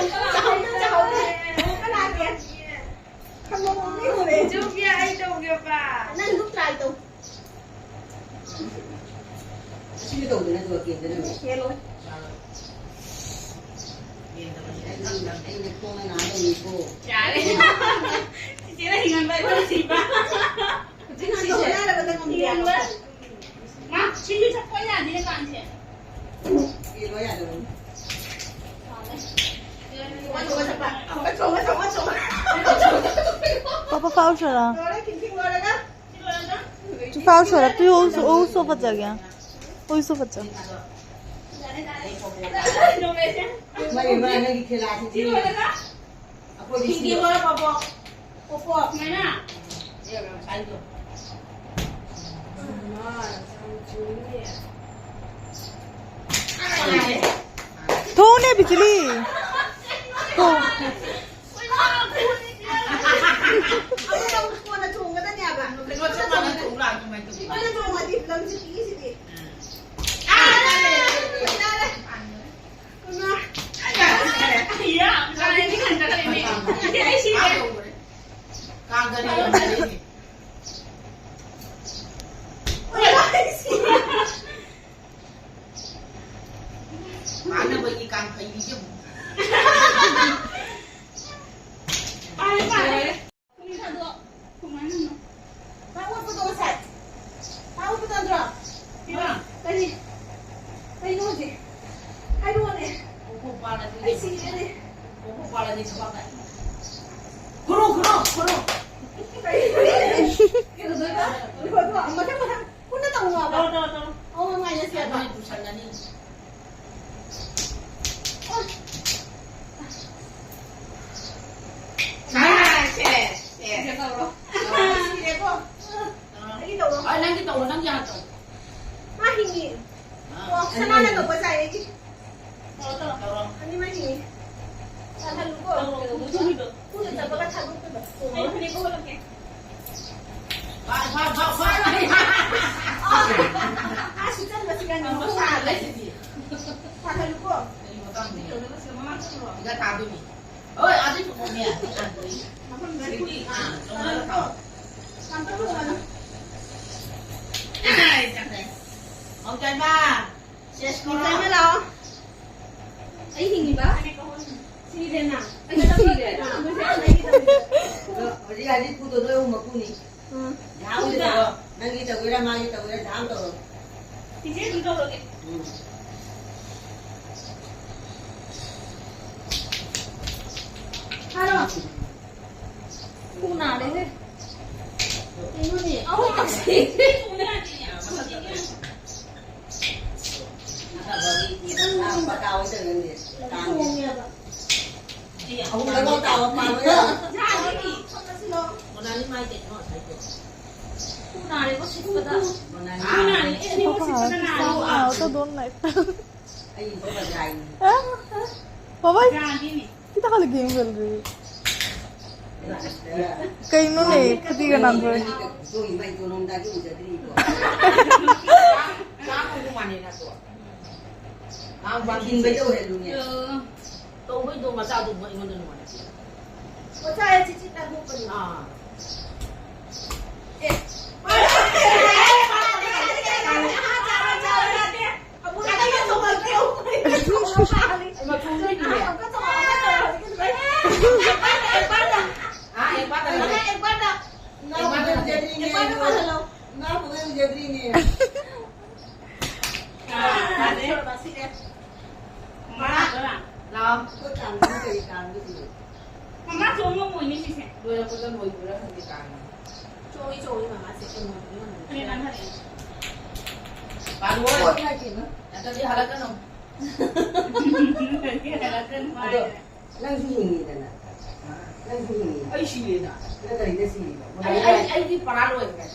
ꯆꯥꯍꯧꯗꯦ, ꯆꯥꯍꯧꯗꯦ꯫ ꯑꯃꯨꯛꯀ ꯂꯥꯛꯀꯦ꯫ ꯈꯪꯉꯧ ꯑꯃ ꯂꯩꯍꯧꯔꯦ꯫ ꯆꯨꯝꯃꯤ, ꯑꯩ ꯇꯧꯒꯦꯕ꯫ ꯅꯪ ꯑꯗꯨꯝ try ꯇꯧ꯫ ꯑꯁꯤꯅ ꯇꯧꯗꯅ ꯑꯗꯨꯒ ꯀꯦꯟꯗꯅꯕ꯫ ꯀꯦꯜꯂꯣꯏ꯫ ꯑꯩꯅ ꯈꯣꯡꯅ ꯅꯥꯗꯧꯅꯤꯀꯣ꯫ ꯌꯥꯔꯦ꯫ ꯆꯤꯆꯦꯅ ꯍꯤꯡꯍꯟꯕ ꯑꯩꯈꯣꯏꯅ ꯁꯤꯕ꯫ ꯍꯧꯖꯤꯛ ꯁꯤꯁꯦ꯫ ꯍꯣꯠꯅꯔꯕꯗ ꯉꯝꯗꯦ꯫ ꯍꯤꯡꯍꯟꯕ꯫ ꯃꯥ, ꯁꯤꯁꯨ ꯆꯠꯄ ꯌꯥꯅꯤꯅꯦ ꯀꯥꯟꯁꯦ꯫ ꯀꯦꯜꯂꯣ ꯌꯥꯗꯕꯅꯤ꯫ ꯆꯣꯡꯉ, ꯆꯣꯡꯉ, ꯆꯣꯡꯉ, ꯆꯣꯡꯉ, ꯆꯣꯡꯉ꯫ ꯄꯥꯄꯥ ꯐꯥꯎ ꯁꯣꯔꯥ꯫ ꯂꯣꯏꯔꯦ, ꯀꯤꯡ ꯀꯤꯡ ꯂꯣꯏꯔꯒ꯫ ꯆꯨꯐꯥꯎ ꯁꯣꯔꯥ, ꯇꯨ ꯎꯁꯣ, ꯎꯁꯣ ꯐꯖꯒꯦ꯫ ꯎꯁꯣ ꯐꯖ꯫ ꯃꯥꯒꯤ, ꯃꯥꯒꯤ ꯈꯦꯂꯥꯁꯤꯗꯤ꯫ ꯑꯩꯈꯣꯏꯗꯤ ꯁꯤ ꯄꯣꯄꯣ꯫ ꯁꯨꯃꯥꯏꯅ꯫ ꯊꯣꯡꯅꯦ ꯕꯤꯖꯂꯤ꯫ ꯊꯣꯡ꯫ ꯑꯃꯨꯛ ꯀꯣꯟꯅ ꯊꯣꯡꯒꯗꯅꯦꯕ꯫ ꯀꯩꯅꯣ ꯆꯞ ꯃꯥꯟꯅ ꯊꯣꯡ ꯂꯥꯛꯑꯣ, ꯑꯗꯨꯃꯥꯏꯅ ꯇꯧꯁꯤ꯫ ꯏꯕꯥꯅꯤ ꯊꯣꯡꯉꯗꯤ ꯐꯤꯂꯝꯁꯦ ꯄꯤꯛꯏꯁꯤꯗꯤ꯫ ꯌꯥꯔꯦ꯫ ꯀꯥꯡꯒꯅꯤ ꯌꯥꯝ ꯂꯩꯔꯦ꯫ ꯀꯥꯟꯅꯕꯒꯤ ꯀꯥꯡꯈꯩꯒꯤꯁꯦ ꯑꯃꯨꯛ꯫ ꯄꯥꯔꯦ, ꯄꯥꯔꯦ꯫ ꯃꯥ ꯑꯣꯠꯄꯗꯣ ꯉꯁꯥꯏ꯫ ꯃꯥ ꯑꯣꯠꯄꯗꯣ ꯅꯠꯇ꯭ꯔꯣ? ꯏꯃꯥ꯫ ꯀꯔꯤ? ꯀꯩꯅꯣ ꯍꯧꯖꯤꯛ? ꯍꯥꯏꯔꯛꯑꯣꯅꯦ꯫ ꯀꯣꯀꯣ ꯄꯥꯜꯂꯗꯤ ꯑꯩ ꯁꯤꯔꯦꯅꯦ꯫ ꯀꯣꯀꯣ ꯄꯥꯜꯂꯗꯤ ꯊꯕꯛ ꯇꯥꯏ꯫ ꯈꯨꯔꯨ, ꯈꯨꯔꯨ, ꯈꯨꯔꯨ꯫ ꯀꯔꯤ? ꯅꯪ ꯌꯥꯗ꯭ꯔꯣ? ꯃꯥ ꯍꯤꯡꯉꯤ꯫ ꯑꯥ, ꯑꯣ, ꯑꯅꯤ ꯁꯅꯥꯅ ꯂꯩꯔꯤ꯫ ꯇꯧꯕ ꯆꯥꯏ ꯑꯩꯒꯤ꯫ ꯇꯧꯔꯣ, ꯇꯧꯔꯣ, ꯇꯧꯔꯣ꯫ ꯑꯅꯤꯃꯛ ꯍꯤꯡꯉꯤ꯫ ꯆꯥꯍꯜꯂꯨꯀꯣ꯫ ꯇꯧꯔꯣ, ꯀꯩꯗꯧꯕ ꯆꯥꯏ? ꯀꯨꯏꯅ ꯆꯠꯄꯒ ꯊꯥꯗꯣꯛꯇꯣꯏꯕ꯫ ꯑꯩ ꯐꯅꯦꯛ ꯈꯜꯂꯛꯀꯦ꯫ ꯐꯥ, ꯐꯥ, ꯐꯥ, ꯐꯥ꯫ ꯑꯥ, ꯁꯤ ꯆꯟꯕꯁꯤ ꯀꯩꯅꯣ? ꯇꯧꯔꯣ, ꯁꯥꯔꯦ ꯁꯤꯗꯤ꯫ ꯁꯥꯍꯜꯂꯨꯀꯣ꯫ ꯀꯔꯤ ꯃꯇꯥꯡꯗꯅꯣ? ꯁꯤꯗ ꯊꯥꯗꯣꯏꯅꯤ꯫ ꯍꯣꯏ, ꯑꯗꯨ ꯊꯣꯛꯑꯣꯅꯦ꯫ ꯁꯤꯗꯤ, ꯑꯥ, ꯆꯣꯡꯍꯜꯂꯒ ꯊꯥꯎ꯫ ꯑꯥꯏ, ꯆꯠꯈ꯭ꯔꯦ꯫ ꯃꯧ ꯆꯥꯏꯃ꯫ ꯁꯦꯁ, ꯀꯧꯔꯣ꯫ ꯃꯧ ꯆꯥꯏꯃ ꯂꯥꯛꯑꯣ꯫ ꯑꯩ ꯍꯤꯡꯉꯤꯕ? ꯁꯤꯔꯦꯅ꯫ ꯑꯩ ꯁꯤꯔꯦ꯫ ꯑꯗꯣ ꯍꯧꯖꯤꯛ ꯍꯧꯖꯤꯛ ꯐꯨꯗꯣ ꯅꯣꯏ ꯑꯍꯨꯝ ꯃꯄꯨꯅꯤ꯫ ꯎꯝ꯫ ꯅꯪꯒꯤ ꯇꯧꯒꯦꯔꯥ, ꯃꯥꯒꯤ ꯇꯧꯒꯦꯔꯥ, ꯗꯥꯝ ꯇꯧꯔꯣ꯫ ꯆꯤꯆꯦ ꯑꯗꯨꯝ ꯇꯧꯔꯒꯦ꯫ ꯎꯝ꯫ ꯍꯥꯏꯔꯣ꯫ ꯈꯨ ꯅꯥꯔꯦꯍꯦ꯫ ꯀꯩꯅꯣꯅꯦ? ꯑꯍꯨꯝꯃꯛ ꯁꯤꯔꯦ꯫ ꯈꯤꯇꯪ ꯄꯇꯥ ꯑꯣꯏ ꯇꯧꯔꯅꯤ꯫ ꯊꯣꯡꯉꯦꯕ꯫ ꯑꯍꯨꯝꯗꯐꯥꯎ ꯇꯥꯕ ꯄꯥꯜꯂꯣ ꯌꯥꯔꯣꯏ꯫ ꯌꯥꯔꯣꯏ꯫ ꯃꯣꯅꯥꯂꯤ ꯃꯥꯏ ꯀꯩꯅꯣ ꯉꯁꯥꯏꯗꯣ꯫ ꯈꯨ ꯅꯥꯔꯦꯕꯣ ꯁꯤꯠꯄꯗ꯫ ꯃꯣꯅꯥꯂꯤ꯫ ꯈꯨ ꯅꯥꯔꯦ꯫ ꯑꯦ, ꯑꯅꯤꯃꯛ ꯁꯤꯠꯄꯗ ꯅꯥꯔꯦ꯫ ꯑꯥꯎ, ꯑꯥꯎ, ꯇꯣ ꯗꯣꯟ ꯂꯥꯏꯛ꯫ ꯑꯩ ꯏꯕꯣꯛꯀ ꯗ꯭ꯔꯥꯏꯅꯤ꯫ ꯕꯥꯕꯥꯏ꯫ ꯗ꯭ꯔꯥꯏꯅꯤꯅꯦ꯫ ꯁꯤꯗ ꯈꯜꯂ ꯒꯦꯝ ꯈꯜꯂꯤ꯫ ꯀꯩꯅꯣꯅꯦ, ꯈꯨꯗꯤꯒ ꯅꯥꯟꯊꯣꯛꯑꯦ꯫ ꯏꯕꯣꯛ ꯏꯃꯥ ꯏꯇꯣꯟ ꯑꯃꯗ ꯑꯗꯨ ꯎꯖꯗ꯭ꯔꯤꯕꯣ꯫ ꯆꯥꯛ ꯊꯣꯡꯕ ꯃꯥꯟꯅꯩ ꯅꯠꯇ꯭ꯔꯣ? ꯊꯤꯟꯕꯩꯗ ꯑꯣꯏꯍꯜꯂꯨꯅꯦ꯫ ꯇꯧꯕꯩꯗꯣ ꯃꯆꯥꯗꯨ ꯑꯩꯉꯣꯟꯗ ꯅꯨꯡꯉꯥꯏꯇꯦ꯫ ꯃꯆꯥ ꯍꯥꯏ ꯆꯤꯆꯤꯠ ꯅꯥꯟꯊꯣꯛꯄꯅꯤ꯫ ꯑꯥ꯫ ꯑꯦ꯫ ꯑꯃꯨꯛ ꯍꯟꯅ ꯇꯧꯍꯜꯂꯛꯀꯦ꯫ ꯑꯃ ꯊꯣꯡꯗꯣꯏꯅꯤꯅꯦ꯫ ꯑꯃꯨꯛꯀ ꯇꯧꯍꯜꯂꯛꯀꯦ꯫ ꯑꯥ, ꯑꯦꯛ ꯕꯥꯔ ꯇꯧꯍꯜꯂꯛꯀꯦ꯫ ꯑꯦꯛ ꯕꯥꯔ ꯇꯧꯍꯜꯂꯛꯀꯦ꯫ ꯉꯥ ꯐꯥꯎꯕ ꯎꯖꯗ꯭ꯔꯤꯅꯦ꯫ ꯑꯦꯛ ꯕꯥꯔ ꯇꯧꯍꯜꯂꯛꯀꯦ꯫ ꯉꯥ ꯐꯥꯎꯕ ꯎꯖꯗ꯭ꯔꯤꯅꯦ꯫ ꯃꯃꯥ, ꯂꯥꯛꯑꯣ꯫ ꯑꯩꯈꯣꯏ ꯀꯥꯡꯗꯨꯕꯨ ꯀꯔꯤ ꯀꯥꯡꯗꯨꯕꯨ? ꯃꯃꯥ ꯆꯣꯡ ꯉꯝꯃꯣꯏꯅꯦ ꯁꯤꯁꯦ꯫ ꯂꯣꯏꯔꯛꯄꯗ ꯂꯣꯏꯕ꯭ꯔꯥ ꯈꯪꯗꯦ ꯀꯥꯡ꯫ ꯆꯣꯡꯉꯤ, ꯆꯣꯡꯉꯤ ꯃꯃꯥꯁꯦ, ꯀꯩꯅꯣ ꯉꯝꯃꯣꯏ꯫ ꯐꯅꯦꯛ ꯂꯥꯟꯊꯔꯛꯑꯦ꯫ ꯄꯥꯜꯂꯣ꯫ ꯏꯃꯥꯏ ꯄꯦꯝꯃ꯫ ꯅꯠꯇ꯭ꯔꯗꯤ ꯍꯜꯂꯛꯀꯅꯨ꯫ ꯍꯜꯂꯛꯀꯅꯨ ꯑꯗꯣ, ꯍꯥꯏꯔꯦ꯫ ꯅꯪꯁꯨ ꯍꯤꯡꯉꯤꯗꯅ꯫ ꯅꯪꯁꯨ ꯍꯤꯡꯉꯤ꯫ ꯑꯩ ꯁꯤꯔꯦꯅ꯫ ꯅꯪ ꯀꯔꯤꯗ ꯁꯤꯔꯤꯕ? ꯑꯩ, ꯑꯩ, ꯑꯩꯗꯤ ꯄꯔꯥ ꯂꯣꯏꯈ꯭ꯔꯦ꯫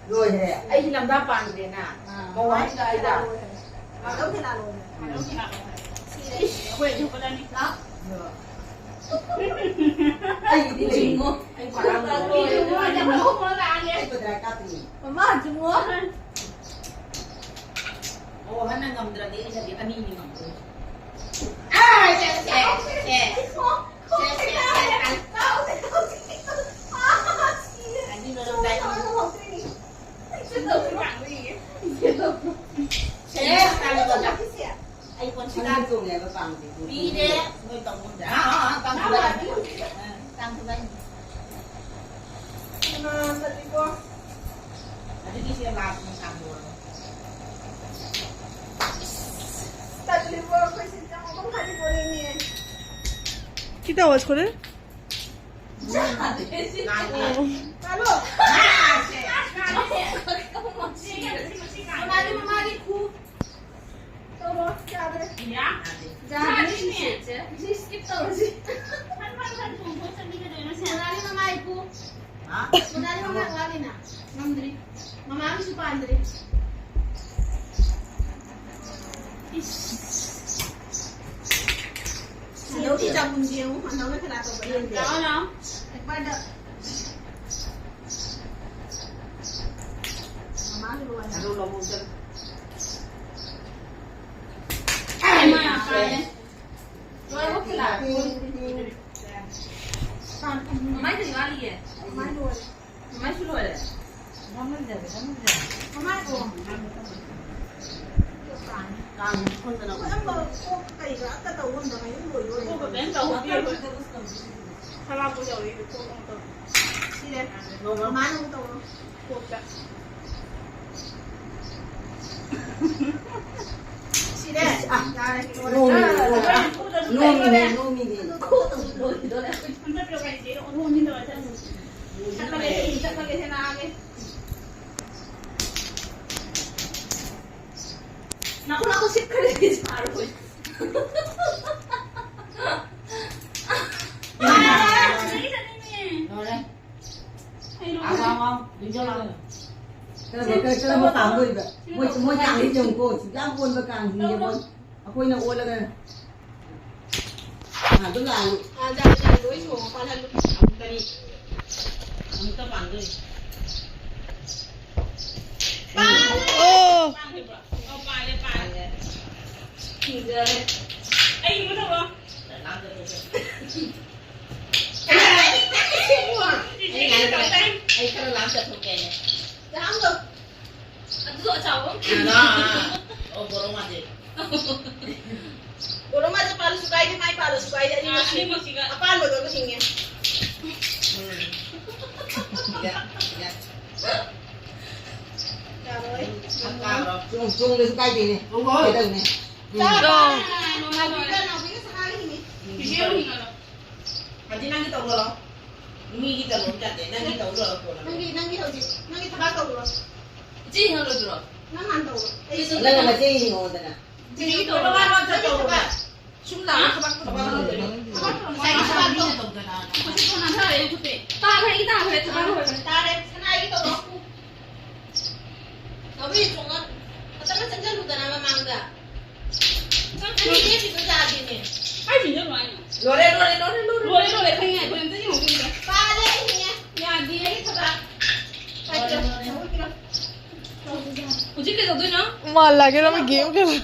ꯂꯣꯏꯔꯦ꯫ ꯑꯩꯒꯤ ꯂꯝꯗꯥ ꯄꯥꯟꯗ꯭ꯔꯦꯅ꯫ ꯑꯥ꯫ ꯃꯧ ꯍꯥꯏꯁꯤꯗ ꯑꯩꯗ꯫ ꯑꯗꯨꯝ ꯊꯤꯜꯂꯛꯑꯣ꯫ ꯑꯗꯨꯝ ꯊꯤꯜꯂꯛꯑꯣ꯫ ꯁꯤꯔꯦ꯫ ꯏꯁ, ꯑꯩꯈꯣꯏ ꯑꯅꯤ ꯍꯧꯒꯠꯂꯅꯤ꯫ ꯂꯥꯛ꯫ ꯑꯩꯒꯤꯗꯤ ꯂꯩꯉꯣ꯫ ꯑꯩ ꯄꯥꯔꯥ ꯂꯣꯏꯔꯦ꯫ ꯑꯩ ꯄꯥꯔꯥ ꯂꯥꯛꯑꯒꯦ꯫ ꯑꯩ ꯄꯥꯔꯥ ꯀꯥꯞꯄꯤꯅꯤ꯫ ꯃꯃꯥ, ꯆꯨꯝꯃꯣ꯫ ꯑꯣ, ꯍꯟꯅ ꯉꯝꯗ꯭ꯔꯗꯤ ꯑꯩꯅꯗꯤ ꯑꯅꯤꯅꯤ ꯉꯝꯗꯣꯏꯁꯦ꯫ ꯑꯥ, ꯁꯦ, ꯁꯦ, ꯁꯦ꯫ ꯁꯦ, ꯁꯦ, ꯁꯦ, ꯁꯦ꯫ ꯑꯅꯤ ꯂꯣꯏꯔꯝꯗꯥꯏ꯫ ꯁꯦ, ꯁꯦ, ꯁꯦ꯫ ꯑꯩ ꯀꯣꯟꯁꯤꯗ ꯈꯪꯗꯦ ꯆꯣꯡꯉꯦꯕ ꯄꯥꯝꯗꯦ꯫ ꯄꯤꯔꯦ, ꯅꯣꯏ ꯇꯧꯐꯝꯗ꯫ ꯑꯥ, ꯑꯥ, ꯑꯥ, ꯇꯥꯡ ꯊꯨꯒꯥꯏ꯫ ꯑꯥ, ꯇꯥꯡ ꯊꯨꯒꯥꯏ꯫ ꯏꯃꯥ, ꯆꯠꯂꯤꯀꯣ꯫ ꯑꯗꯨꯗꯤ ꯁꯤꯗ ꯂꯥꯛꯄꯅꯤ, ꯁꯥꯡꯗꯣꯛꯑꯣ꯫ ꯆꯠꯂꯤꯀꯣ, ꯑꯩꯈꯣꯏ ꯁꯤꯗ ꯃꯐꯝ ꯈꯔꯗꯤ ꯄꯣꯔꯛꯏꯅꯦ꯫ ꯀꯤ ꯇꯧꯕ ꯁ꯭ꯀꯨꯜ? ꯂꯥꯛꯑꯦ꯫ ꯆꯠꯂꯣ꯫ ꯃꯃꯥꯗꯤ, ꯃꯃꯥꯗꯤ ꯈꯨ꯫ ꯇꯧꯔꯣ, ꯌꯥꯗ꯭ꯔꯦ꯫ ꯌꯥꯗ꯭ꯔꯦ꯫ ꯌꯥꯗ꯭ꯔꯦ, ꯁꯤ ꯁꯦꯠꯁꯦ꯫ ꯁꯤ skip ꯇꯧꯔꯁꯤ꯫ ꯐꯟ, ꯐꯟ, ꯐꯟ ꯆꯣꯡꯊꯣꯛ ꯆꯠꯂꯤ ꯀꯩꯗꯧꯔꯤꯅꯣ ꯁꯦ? ꯃꯅꯥꯂꯤ ꯃꯃꯥ ꯏꯄꯨ꯫ ꯍꯥ? ꯃꯅꯥꯂꯤ ꯃꯃꯥ ꯋꯥꯠꯂꯤꯅ꯫ ꯉꯝꯗ꯭ꯔꯤ꯫ ꯃꯃꯥꯒꯤꯁꯨ ꯄꯥꯟꯗ꯭ꯔꯤ꯫ ꯏꯁ꯫ ꯁꯤꯗꯧꯗꯤ ꯆꯥꯃꯨꯟꯁꯦ ꯌꯦꯡꯉꯨ, ꯃꯅꯥꯎꯅ ꯀꯅꯥ ꯇꯧꯕ ꯌꯦꯡꯗꯦ꯫ ꯂꯥꯛꯑꯣ, ꯂꯥꯛꯑꯣ꯫ ꯄꯦꯄꯔꯗ꯫ ꯃꯃꯥꯒꯤ ꯂꯣꯏꯔꯦ꯫ ꯑꯗꯨ ꯂꯧꯍꯧꯗꯅ꯫ ꯑꯩ ꯃꯥ ꯌꯥꯝ ꯄꯥꯏꯌꯦ꯫ ꯂꯣꯏꯔꯕꯣ ꯈꯤꯂꯥ? ꯃꯃꯥꯏꯗꯨꯗꯤ ꯋꯥꯠꯂꯤꯌꯦ꯫ ꯃꯃꯥꯏ ꯂꯣꯏꯔꯦ꯫ ꯃꯃꯥꯏꯁꯨ ꯂꯣꯏꯔꯦ꯫ ꯃꯃꯥꯏ ꯂꯣꯏꯔꯦ꯫ ꯀꯥꯡ ꯈꯨꯟꯗꯅ ꯑꯩꯈꯣꯏ ꯑꯝꯕ ꯀꯣꯛ ꯀꯩꯒ ꯑꯝꯇ ꯇꯧ ꯉꯝꯗꯕ ꯌꯨꯝ ꯂꯣꯏꯗꯣꯔꯦ꯫ ꯀꯣꯛꯀ ꯀꯩꯝ ꯇꯧ ꯉꯝꯗꯦ ꯑꯩꯈꯣꯏ꯫ ꯈꯔꯥꯛꯄꯨ ꯌꯧꯔꯤ, ꯀꯣꯛ ꯑꯃ ꯇꯧ꯫ ꯁꯤꯔꯦ꯫ ꯅꯣꯡꯃ꯫ ꯃꯃꯥꯅ ꯑꯃꯨꯛ ꯇꯧꯔꯣ꯫ ꯀꯣꯛꯇ꯫ ꯁꯤꯔꯦ꯫ ꯑ, ꯌꯥꯔꯦ꯫ ꯅꯣꯡꯃꯤ, ꯅꯣꯡꯃꯤ꯫ ꯅꯣꯡꯃꯤꯅꯦ, ꯅꯣꯡꯃꯤꯅꯦ꯫ ꯑꯗꯨ ꯀꯣꯛ ꯑꯃꯨꯛ ꯂꯣꯏꯗꯣꯔꯦ꯫ ꯆꯠꯂꯒꯦ, ꯆꯠꯂꯒꯦ, ꯁꯦ ꯂꯥꯛꯑꯒꯦ꯫ ꯅꯈꯨꯠ, ꯅꯈꯨꯠ ꯁꯤꯠꯈ꯭ꯔꯗꯤ ꯁꯥꯔꯣꯏ꯫ ꯂꯣꯏꯔꯦ꯫ ꯑꯩ ꯂꯣꯏꯔꯦ꯫ ꯑꯥ, ꯋꯥ, ꯋꯥ, ꯂꯣꯏꯖꯔꯣ꯫ ꯀꯔꯝꯕ ꯀꯔꯝꯕ ꯄꯥꯝꯗꯣꯔꯤꯕ? ꯃꯣꯏ ꯃꯣꯏ ꯀꯥꯡꯁꯤ ꯌꯦꯡꯉꯨꯀꯣ, ꯁꯨꯛ ꯌꯥꯝ ꯑꯣꯟꯕ ꯀꯥꯡꯁꯤꯡꯁꯦ ꯃꯣꯏ꯫ ꯑꯩꯈꯣꯏꯅ ꯑꯣꯜꯂꯒ ꯉꯥꯗꯣ ꯂꯥꯛꯑꯅꯤ꯫ ꯑꯥ, ꯖꯥꯂꯤ, ꯖꯥꯂꯤ, ꯂꯣꯏ ꯁꯨꯔꯣ, ꯄꯥꯜꯍꯜꯂꯨ꯫ ꯑꯃꯨꯛꯇꯅꯤ꯫ ꯑꯃꯨꯛꯇ ꯄꯥꯟꯗꯣꯏꯅꯤ꯫ ꯄꯥꯜꯂꯦ! ꯑꯣ! ꯄꯥꯟꯗꯕ꯭ꯔꯣ? ꯑꯣ, ꯄꯥꯜꯂꯦ, ꯄꯥꯜꯂꯦ꯫ ꯊꯤꯡꯖꯔꯦ꯫ ꯑꯩ ꯏꯃꯨꯡ ꯇꯧꯔꯣ꯫ ꯑꯩ ꯈꯔ ꯂꯥꯝ ꯆꯠꯊꯣꯛꯀꯦꯅꯦ꯫ ꯆꯥꯝꯗꯣ꯫ ꯑꯗꯨꯁꯨ ꯑꯆꯥꯎꯕ ꯑꯃ꯫ ꯑꯥ, ꯑꯥ꯫ ꯑꯣ, ꯕꯣꯔꯣ ꯃꯥꯁꯦ꯫ ꯕꯣꯔꯣ ꯃꯥꯁꯦ ꯄꯥꯜꯂꯁꯨ ꯀꯥꯏꯗꯦ, ꯃꯥꯏ ꯄꯥꯜꯂꯁꯨ ꯀꯥꯏꯗꯦ, ꯑꯥ, ꯑꯅꯤꯃꯛꯁꯤ-, ꯑꯅꯤꯃꯛꯁꯤꯒ꯫ ꯑꯄꯥꯟꯕꯗꯣ ꯑꯗꯨꯝ ꯍꯤꯡꯉꯦ꯫ ꯎꯝ꯫ ꯌꯥ, ꯌꯥ꯫ ꯌꯥꯔꯣꯏ꯫ ꯆꯣꯡ-, ꯆꯣꯡꯗꯁꯨ ꯀꯥꯏꯗꯦꯅꯦ꯫ ꯍꯣꯏ꯫ ꯀꯩꯗꯧꯅꯦ? ꯎꯝ꯫ ꯆꯥ-, ꯆꯣꯡ꯫ ꯅꯥꯎꯕꯤꯒ, ꯅꯥꯎꯕꯤꯒ ꯁꯅꯥꯒ ꯍꯤꯡꯉꯤ꯫ ꯆꯤꯆꯦ ꯑꯃꯨꯛ ꯍꯤꯡꯉꯔꯣꯏ꯫ ꯑꯗꯨꯗꯤ ꯅꯪꯒꯤ ꯇꯧꯔꯣ꯫ ꯃꯤꯒꯤ ꯇꯧꯔꯣ ꯌꯥꯗꯦ꯫ ꯅꯪꯒꯤ ꯇꯧꯔꯣ ꯀꯣꯟꯅ꯫ ꯅꯪꯒꯤ, ꯅꯪꯒꯤ ꯍꯧꯖꯤꯛ, ꯅꯪꯒꯤ ꯊꯕꯛ ꯇꯧꯔꯣ꯫ ꯏꯆꯦ ꯍꯤꯡꯉꯔꯣꯏꯗ꯭ꯔꯣ? ꯅꯪ ꯍꯥꯟꯅ ꯇꯧꯔꯣ꯫ ꯑꯩ ꯁꯤ ꯅꯪꯅ ꯃꯆꯦ ꯍꯤꯡꯉꯣꯗꯅ꯫ ꯏꯆꯦꯒꯤ ꯇꯧꯔꯣ꯫ ꯅꯪꯒꯤ ꯊꯕꯛ꯫ ꯊꯕꯛ ꯇꯧꯔꯣ꯫ ꯁꯨꯝ ꯂꯥꯛꯑꯣ, ꯊꯕꯛ ꯇꯧꯔꯣ꯫ ꯊꯕꯛ ꯇꯧꯔꯣ꯫ ꯉꯁꯥꯏꯒꯤ ꯊꯕꯛꯇꯣ꯫ ꯇꯧꯗꯅ꯫ ꯈꯨꯠꯁꯦ ꯁꯣꯝ ꯅꯥꯟꯊꯔꯛꯑꯦ, ꯈꯨꯠꯁꯦ꯫ ꯇꯥꯈ꯭ꯔꯦ, ꯑꯩꯒꯤ ꯇꯥꯈ꯭ꯔꯦ, ꯊꯕꯛ ꯂꯣꯏꯈ꯭ꯔꯦ꯫ ꯇꯥꯔꯦ, ꯁꯅꯥꯒꯤ ꯇꯧꯔꯣ꯫ ꯅꯥꯎꯕꯤ, ꯆꯣꯡꯉ-, ꯐꯖꯅ ꯆꯪꯁꯤꯜꯂꯨꯗꯅ ꯃꯃꯥꯡꯗ꯫ ꯅꯪ ꯂꯦꯞꯄꯤꯗꯣ ꯌꯥꯗꯦꯅꯦ꯫ ꯀꯥꯏ ꯆꯪꯁꯤꯜꯂꯨ ꯍꯥꯏꯅꯣ? ꯂꯣꯏꯔꯦ, ꯂꯣꯏꯔꯦ, ꯂꯣꯏꯔꯦ, ꯂꯣꯏꯔꯦ꯫ ꯂꯣꯏꯔꯦ, ꯂꯣꯏꯔꯦ, ꯈꯪꯉꯦ, ꯑꯩꯈꯣꯏ ꯑꯝꯇ ꯌꯦꯡꯍꯧꯗꯦ꯫ ꯄꯥꯜꯂꯦ, ꯏꯅꯦ꯫ ꯌꯥꯗꯦ꯫ ꯑꯩꯒꯤ ꯊꯕꯛ꯫ ꯄꯥꯏꯕꯤꯔꯣ꯫ ꯂꯣꯏꯔꯦ, ꯂꯣꯏꯔꯦ꯫ ꯍꯧꯖꯤꯛ ꯀꯩꯗꯧꯗꯣꯏꯅꯣ? ꯃꯥ ꯂꯥꯛꯀꯦ ꯇꯧꯔꯝꯃꯤ, ꯒꯦꯝ ꯈꯔ꯫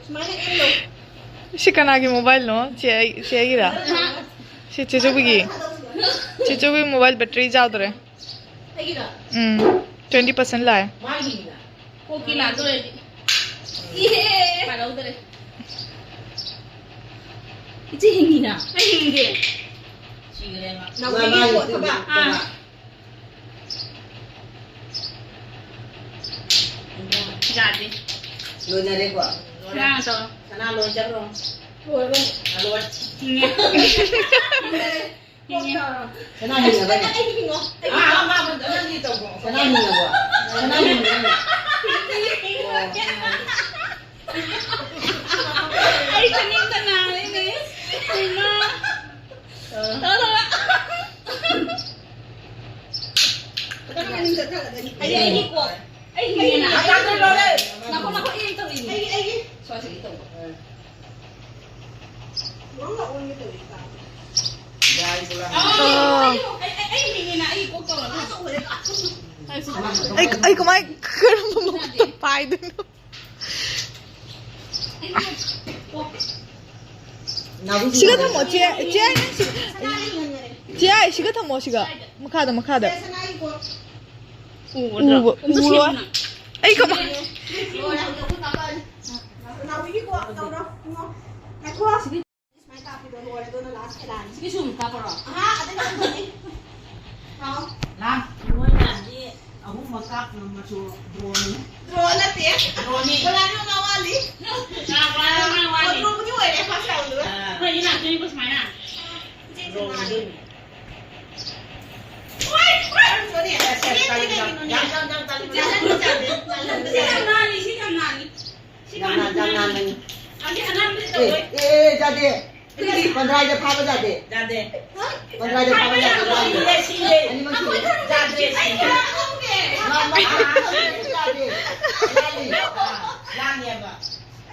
ꯁꯨꯃꯥꯏꯅ ꯑꯦꯝ ꯂꯧ꯫ ꯁꯤ ꯀꯅꯥꯒꯤ ꯃꯣꯕꯥꯏꯜꯅꯣ? ꯆꯦ ꯑꯩ-, ꯆꯦ ꯑꯩꯒꯤꯔꯥ? ꯁꯤ ꯆꯦ ꯆꯧꯕꯤꯒꯤ꯫ ꯆꯦ ꯆꯧꯕꯤ ꯃꯣꯕꯥꯏꯜ ꯕꯦꯇ꯭ꯔꯤ ꯌꯥꯎꯗ꯭ꯔꯦ꯫ ꯑꯩꯒꯤꯔꯣ? ꯎꯝ, twenty percent ꯂꯥꯛꯑꯦ꯫ ꯃꯥꯒꯤꯅꯤꯅ꯫ ꯀꯣꯛꯀꯤ ꯂꯥꯛꯇꯣꯔꯦ꯫ ꯏꯍꯦ! ꯄꯥꯜꯍꯧꯗꯔꯦ꯫ ꯏꯆꯦ ꯍꯤꯡꯉꯤꯅ? ꯑꯩ ꯍꯤꯡꯗꯦ꯫ ꯁꯤꯈ꯭ꯔꯦ ꯃꯥ꯫ ꯅꯥꯎꯕꯤꯒꯤ ꯃꯥ-, ꯃꯥꯒꯤ ꯄꯣꯠ ꯊꯕꯛ꯫ ꯑꯥ꯫ ꯌꯥꯗꯦ꯫ ꯂꯣꯏꯅꯔꯦꯀꯣ? ꯁꯅꯥ ꯇꯧꯔꯣ꯫ ꯁꯅꯥ ꯂꯣꯏ ꯆꯠꯈ꯭ꯔꯣ꯫ ꯂꯣꯏꯔꯕꯅꯦ꯫ ꯂꯣꯏ꯫ ꯍꯤꯡꯉꯦ꯫ ꯍꯤꯡꯉꯦ꯫ ꯁꯅꯥ ꯍꯤꯡꯉꯕꯅꯦ? ꯑꯩꯒꯤ ꯍꯤꯡꯉꯣ꯫ ꯑꯥ, ꯑꯥ, ꯃꯥ, ꯃꯥ, ꯅꯪꯒꯤ ꯇꯧꯈ꯭ꯔꯣ꯫ ꯁꯅꯥ ꯍꯤꯡꯉꯕꯣ? ꯁꯅꯥ ꯍꯤꯡꯉꯕꯅꯦ? ꯑꯩ ꯈꯨꯅꯤꯡꯗ ꯅꯥꯔꯦꯅꯦ꯫ ꯏꯃꯥ꯫ ꯇꯧꯔꯣ, ꯇꯧꯔꯣ꯫ ꯑꯩ ꯑꯩꯒꯤ ꯀꯣꯛ ꯑꯩ ꯍꯤꯡꯉꯦꯅ꯫ ꯉꯥꯏꯈꯣ, ꯉꯥꯏꯈꯣ, ꯑꯩ ꯑꯃ ꯇꯧꯔꯤꯅꯤ꯫ ꯑꯩꯒꯤ, ꯑꯩꯒꯤ꯫ ꯁ꯭ꯋꯥꯏꯁꯤꯗ ꯑꯩ ꯇꯧꯕ꯫ ꯂꯣꯡ ꯂꯥꯛꯑꯣ, ꯑꯣꯟꯒꯦ ꯇꯧꯔꯤ꯫ ꯑꯥ, ꯑꯩ, ꯑꯩ, ꯑꯩ ꯍꯤꯡꯉꯦꯅ ꯑꯩꯒꯤ ꯀꯣꯛ ꯇꯧꯔꯒ꯫ ꯑꯩ, ꯑꯩ ꯀꯃꯥꯏ, ꯀꯔꯝꯕ ꯃꯈꯨꯠꯇ ꯄꯥꯏꯗꯣꯏꯅꯣ? ꯁꯤꯒ ꯊꯝꯃꯣ, ꯆꯦ, ꯆꯦ, ꯆꯦ, ꯁꯤꯒ ꯊꯝꯃꯣ, ꯁꯤꯒ꯫ ꯃꯈꯥꯗ, ꯃꯈꯥꯗ꯫ ꯎꯕ, ꯎꯕ꯫ ꯑꯩ ꯀꯃꯥꯏ? ꯁꯤꯒꯤ ꯁꯨꯝ ꯀꯥꯞꯄꯔꯣ? ꯑꯍꯥ, ꯑꯗꯨ ꯀꯥꯞꯄꯅꯤ꯫ ꯍꯥꯎ꯫ ꯂꯥꯛ꯫ ꯃꯣꯏꯅꯗꯤ ꯑꯍꯨꯝꯃꯛ ꯀꯥꯞꯄ ꯉꯝꯃꯁꯨ ꯗ꯭ꯔꯣꯅꯤ꯫ ꯗ꯭ꯔꯣ ꯅꯠꯇꯦ꯫ ꯗ꯭ꯔꯣꯅꯤ꯫ ꯕꯣꯂꯥꯔꯤ ꯃꯃꯥ ꯋꯥꯠꯂꯤ꯫ ꯀꯥꯞꯄ ꯃꯃꯥ ꯋꯥꯠꯂꯤ꯫ ꯗ꯭ꯔꯣꯕꯨꯗꯤ ꯑꯣꯏꯔꯦ, ꯐꯥꯔꯁ ꯔꯥꯎꯟꯗꯨꯗ꯫ ꯑꯥ꯫ ꯑꯩꯈꯣꯏꯗꯤ ꯂꯥꯛꯇꯣꯏꯅꯤꯀꯣ ꯁꯨꯃꯥꯏꯅ꯫ ꯏꯆꯦ ꯗ꯭ꯔꯣ ꯁꯤꯃꯥꯅꯤ꯫ ꯑꯣꯏꯗꯣꯏꯅꯤ꯫ ꯍꯣꯏ, ꯍꯣꯏ, ꯁꯣꯔꯤ꯫ ꯌꯥꯝ, ꯌꯥꯝ, ꯌꯥꯝ, ꯌꯥꯝ, ꯌꯥꯝ, ꯌꯥꯝ, ꯌꯥꯝ, ꯌꯥꯝ, ꯁꯤ ꯌꯥꯝ ꯅꯥꯜꯂꯤ, ꯁꯤ ꯌꯥꯝ ꯅꯥꯜꯂꯤ꯫ ꯁꯤ ꯌꯥꯝ ꯅꯥꯟ-, ꯌꯥꯝ ꯅꯥꯟꯕꯅꯤ꯫ ꯑꯁꯤ ꯑꯅꯥꯟꯕꯗꯤ ꯑꯦ, ꯇꯧꯔꯣꯏ꯫ ꯑꯦ, ꯑꯦ, ꯌꯥꯗꯦ꯫ ꯄꯟꯗ꯭ꯔꯥꯏꯗ ꯐꯥꯕ ꯌꯥꯗꯦ꯫ ꯌꯥꯗꯦ꯫ ꯄꯟꯗ꯭ꯔꯥꯏꯗ ꯐꯥꯕ ꯌꯥꯗꯦ, ꯂꯥꯡꯉꯦ꯫ ꯁꯤꯌꯦ, ꯁꯤꯌꯦ꯫ ꯑꯅꯤꯃꯛ ꯁꯤꯌꯦ꯫ ꯌꯥꯗꯦ, ꯁꯤꯌꯦ꯫ ꯃꯥ, ꯃꯥ, ꯌꯥꯗꯦ꯫ ꯂꯥꯡꯉꯦ꯫ ꯂꯥꯡꯉꯦꯕ꯫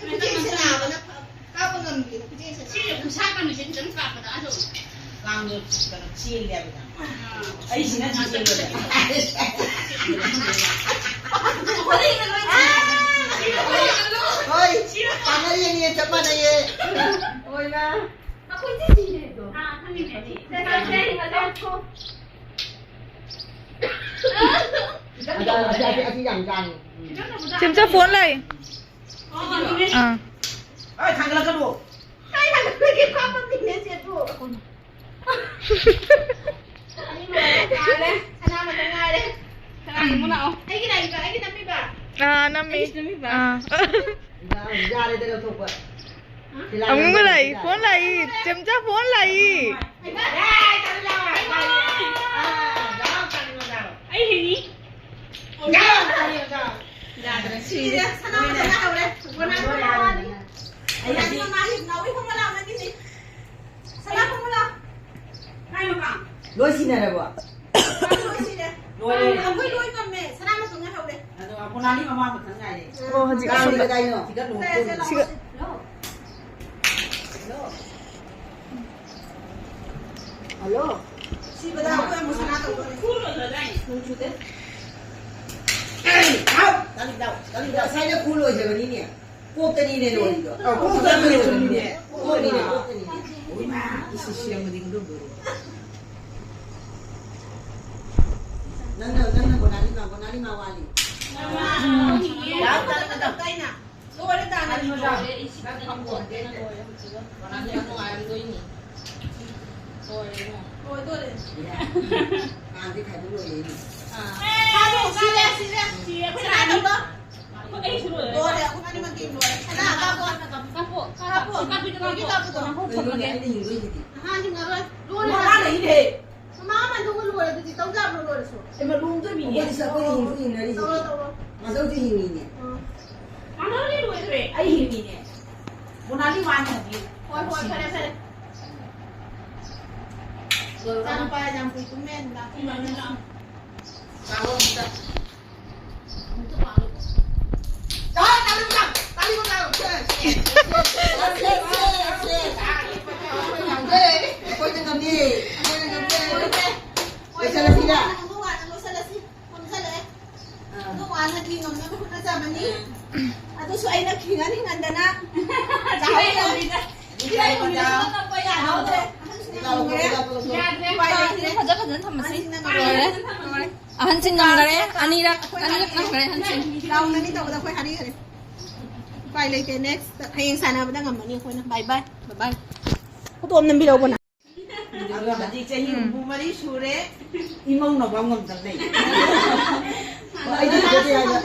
ꯈꯨꯖꯦꯡꯁꯦ ꯅꯥꯕꯅ ꯐ-, ꯀꯥꯞꯄ ꯉꯝꯗꯦ, ꯈꯨꯖꯦꯡꯁꯦ ꯅꯥꯕꯅ꯫ ꯁꯤꯁꯦ ꯈꯨꯁꯥ ꯀꯟꯕꯁꯦ ꯈꯤꯇꯪ ꯀꯥꯞꯄꯗ ꯑꯗꯨꯝ꯫ ꯀꯥꯡꯗꯣ ꯀꯩꯅꯣ ꯆꯦꯜꯂꯦ ꯍꯥꯏꯕꯗ꯫ ꯑꯩꯁꯤꯅ ꯆꯦꯜꯂꯦ꯫ ꯍꯣꯏ, ꯄꯥꯅꯔꯤꯅꯦ, ꯆꯞ ꯃꯥꯟꯅꯩꯌꯦ꯫ ꯍꯣꯏꯅ꯫ ꯑꯗꯣ, ꯑꯁꯤ, ꯑꯁꯤ, ꯑꯁꯤ ꯌꯥꯝ ꯆꯥꯡꯉꯤ꯫ ꯆꯦꯝꯆꯥ, ꯐꯣꯟ ꯂꯥꯛꯏ꯫ ꯑꯥ꯫ ꯑꯩ ꯊꯥꯡꯒꯠꯂꯛꯀꯅꯨ꯫ ꯑꯩ ꯊꯥꯡꯒꯠꯂꯛꯀꯦ, ꯀꯥꯞꯄ ꯃꯤꯅꯦ ꯁꯤ ꯑꯗꯨ꯫ ꯑꯅꯤ ꯂꯣꯏꯔꯦ, ꯌꯥꯔꯦ꯫ ꯁꯅꯥꯃꯇ ꯉꯥꯏꯔꯦ꯫ ꯀꯅꯥꯒꯤ ꯑꯃꯨꯛ ꯂꯥꯛꯑꯣ? ꯑꯩꯒꯤ ꯂꯥꯛꯏꯕ, ꯑꯩꯒꯤ ꯅꯝꯃꯤꯕ? ꯑꯥ, ꯅꯝꯃꯤ꯫ ꯑꯩꯒꯤ ꯅꯝꯃꯤꯕ? ꯑꯥ꯫ ꯌꯥꯔꯦꯗ ꯂꯧꯊꯣꯛꯄ꯫ ꯑꯃꯨꯛ ꯂꯥꯛꯏ, ꯐꯣꯟ ꯂꯥꯛꯏ, ꯆꯦꯝꯆꯥ ꯐꯣꯟ ꯂꯥꯛꯏ꯫ ꯑꯩ ꯍꯤꯡꯉꯤ꯫ ꯌꯥꯗ꯭ꯔꯦ, ꯁꯤꯔꯦ꯫ ꯁꯅꯥ ꯃꯇꯝ ꯍꯧꯔꯦ꯫ ꯁꯅꯥ ꯈꯣꯡꯕ ꯂꯥꯛꯑꯣ, ꯅꯪꯒꯤꯁꯦ꯫ ꯁꯅꯥ ꯈꯣꯡꯕ ꯂꯥꯛꯑꯣ꯫ ꯂꯣꯏ ꯁꯤꯟꯅꯔꯕꯣ? ꯂꯣꯏ ꯁꯤꯔꯦ꯫ ꯂꯣꯏꯔꯦ꯫ ꯃꯉꯥꯅꯤ ꯃꯃꯥ ꯃꯊꯪ ꯉꯥꯏꯔꯦ꯫ ꯑꯣ, ꯍꯧꯖꯤꯛ ꯀꯥꯡ ꯑꯁꯣꯝꯗ ꯀꯗꯥꯏꯅꯣ? ꯁꯤꯒ ꯂꯨꯍꯣꯡ ꯁꯤꯒ ꯍꯜꯂꯣ꯫ ꯍꯜꯂꯣ꯫ ꯁꯤꯕꯗ ꯑꯩꯈꯣꯏ ꯑꯃꯨꯛ ꯁꯅꯥ ꯇꯧꯗꯣꯔꯦ꯫ ꯅꯣꯡ ꯆꯨꯗꯦ꯫ ꯍꯥꯎ! ꯇꯥꯅꯤꯡꯗꯥꯎ, ꯇꯥꯅꯤꯡꯗꯥꯎ꯫ ꯉꯁꯥꯏꯅ ꯈꯨ ꯂꯣꯏꯈ꯭ꯔꯕꯅꯤꯅꯦ꯫ ꯀꯣꯛꯇꯅꯤꯅꯦ ꯂꯣꯏꯔꯤꯗꯣ꯫ ꯑꯧ, ꯀꯣꯛꯇꯅꯤꯅꯦ꯫ ꯀꯣꯛꯇꯅꯤꯅꯦ, ꯀꯣꯛꯇꯅꯤꯅꯦ꯫ ꯎꯏꯃꯥ, ꯏꯁ, ꯁꯤ ꯌꯥꯝꯅꯗꯤ ꯈꯪꯗꯧꯗꯣꯔꯤ꯫ ꯅꯪꯅ, ꯅꯪꯅ ꯃꯣꯅꯥꯂꯤꯃꯥ, ꯃꯣꯅꯥꯂꯤꯃꯥ ꯋꯥꯠꯂꯤ꯫ ꯂꯥꯎ, ꯇꯥꯅꯤꯡꯗꯥꯎ꯫ ꯂꯣꯏꯔꯦ, ꯇꯥꯅꯤꯡꯗꯥꯎ꯫ ꯂꯣꯏꯔꯦ, ꯏꯁ, ꯅꯪ ꯈꯪꯄꯣꯟꯇꯦ꯫ ꯃꯣꯅꯥꯂꯤꯃꯥ ꯅꯨꯡꯉꯥꯏꯔꯝꯗꯣꯏꯅꯤ꯫ ꯂꯣꯏꯔꯦ, ꯏꯃꯥ꯫ ꯂꯣꯏꯗꯣꯔꯦ꯫ ꯀꯥꯡꯗꯤ ꯈꯥꯏꯕ ꯂꯣꯏꯔꯦ꯫ ꯑꯥ꯫ ꯁꯤꯔꯦ, ꯁꯤꯔꯦ꯫ ꯁꯤꯔꯦ, ꯑꯩꯈꯣꯏ ꯁꯅꯥ ꯇꯧꯕ꯫ ꯑꯩꯁꯨ ꯂꯣꯏꯔꯦ꯫ ꯂꯣꯏꯔꯦ, ꯑꯩꯈꯣꯏ ꯑꯅꯤꯃꯛꯀꯤ ꯂꯣꯏꯔꯦ꯫ ꯁꯅꯥ ꯀꯥꯞꯄꯣ꯫ ꯀꯥꯞꯄꯣ, ꯀꯥꯞꯄꯣ꯫ ꯀꯥꯞꯄꯤꯗꯣ ꯀꯥꯞꯄꯣ꯫ ꯀꯥꯞꯄꯤꯗꯣ ꯀꯥꯞꯄꯣ꯫ ꯀꯩꯅꯣꯅꯦ, ꯑꯩꯅ ꯍꯤꯡꯗꯣꯏꯁꯤꯗꯤ꯫ ꯑꯍꯥ, ꯍꯤꯡꯉꯔꯣꯏ꯫ ꯂꯣꯏꯔꯦ꯫ ꯃꯃꯥ ꯂꯩꯅꯦ꯫ ꯃꯃꯥ ꯑꯃ ꯑꯗꯨꯒ ꯂꯣꯏꯔꯦ ꯑꯗꯨꯗꯤ ꯇꯧ ꯌꯥꯕ꯭ꯔꯣ ꯂꯣꯏꯔꯁꯨ? ꯑꯦ, ꯃꯔꯨꯝꯗꯣ ꯃꯤꯅꯦ꯫ ꯑꯩꯈꯣꯏꯗꯤ ꯁ-, ꯑꯩꯈꯣꯏꯗꯤ ꯍꯤꯡꯁꯨ ꯍꯤꯡꯅꯔꯤꯁꯤꯗꯤ꯫ ꯇꯧꯔꯣ, ꯇꯧꯔꯣ꯫ ꯃꯥꯙꯧꯗꯤ ꯍꯤꯡꯉꯤꯅꯦ꯫ ꯎꯝ꯫ ꯃꯥꯙꯧꯗꯤ ꯂꯣꯏꯈ꯭ꯔꯦ꯫ ꯑꯩ ꯍꯤꯡꯉꯤꯅꯦ꯫ ꯃꯣꯅꯥꯂꯤ ꯋꯥꯟ ꯍꯥꯏꯕꯤ꯫ ꯍꯣꯏ, ꯍꯣꯏ, ꯐꯔꯦ, ꯐꯔꯦ꯫ ꯂꯣꯏꯔꯕ? ꯏꯆꯥꯅꯨꯄꯥ ꯌꯥꯝ ꯀꯨꯏ ꯇꯨꯝꯃꯦ, ꯂꯥꯛꯑꯣ꯫ ꯆꯥꯔꯣ ꯑꯝꯇ꯫ ꯑꯩꯈꯣꯏꯅ ꯉꯝꯃꯤ꯫ ꯑꯩꯈꯣꯏꯅ ꯉꯝꯃꯤ꯫ ꯂꯣꯏꯁꯜꯂꯁꯤꯔꯥ? ꯑꯗꯨꯁꯨ ꯑꯩꯅ ꯈꯤꯡꯍꯟ ꯈꯤꯡꯍꯟꯗꯅ ꯆꯥꯍꯧꯗ꯭ꯔꯦ꯫ ꯌꯥꯍꯧꯗ꯭ꯔꯦ꯫ ꯑꯍꯟꯁꯤꯡꯅ ꯉꯝꯈ꯭ꯔꯦ꯫ ꯎꯄꯥꯏ ꯂꯩꯇ꯭ꯔꯦ꯫ ꯐꯖ ꯐꯖꯅ ꯊꯝꯃꯁꯤ꯫ ꯑꯍꯟꯁꯤꯡ ꯉꯝꯈ꯭ꯔꯦ꯫ ꯂꯣꯏꯔꯦ꯫ ꯑꯍꯟꯁꯤꯡ ꯉꯝꯈ꯭ꯔꯦ꯫ ꯑꯅꯤꯔꯛ, ꯑꯅꯤꯔꯛ ꯉꯝꯈ꯭ꯔꯦ ꯑꯍꯟꯁꯤꯡ꯫ ꯔꯥꯎꯟ ꯑꯅꯤ ꯇꯧꯕꯗ ꯑꯩꯈꯣꯏ ꯍꯥꯏꯅꯈ꯭ꯔꯦ꯫ ꯎꯄꯥꯏ ꯂꯩꯇꯦ꯫ ꯅꯦꯛꯁ ꯍꯌꯦꯡ ꯁꯥꯟꯅꯕꯗ ꯉꯝꯃꯅꯤ ꯑꯩꯈꯣꯏꯅ꯫ ꯕꯥꯏ ꯕꯥꯏ꯫ ꯕꯥꯏ ꯕꯥꯏ꯫ ꯐꯣꯇꯣ ꯑꯃ ꯅꯝꯕꯤꯔꯛꯎ ꯀꯣꯟꯅ꯫ ꯑꯗꯣ ꯍꯧꯖꯤꯛ ꯆꯍꯤ ꯎꯝ꯫ ꯍꯨꯝꯐꯨ ꯃꯔꯤ ꯁꯨꯔꯦ, ꯏꯃꯧꯅ ꯐꯥꯎ ꯉꯝꯗꯕ ꯂꯩ꯫ ꯑꯣ, ꯑꯩꯗꯤ ꯍꯧꯖꯤꯛ ꯍꯥꯏꯕ꯫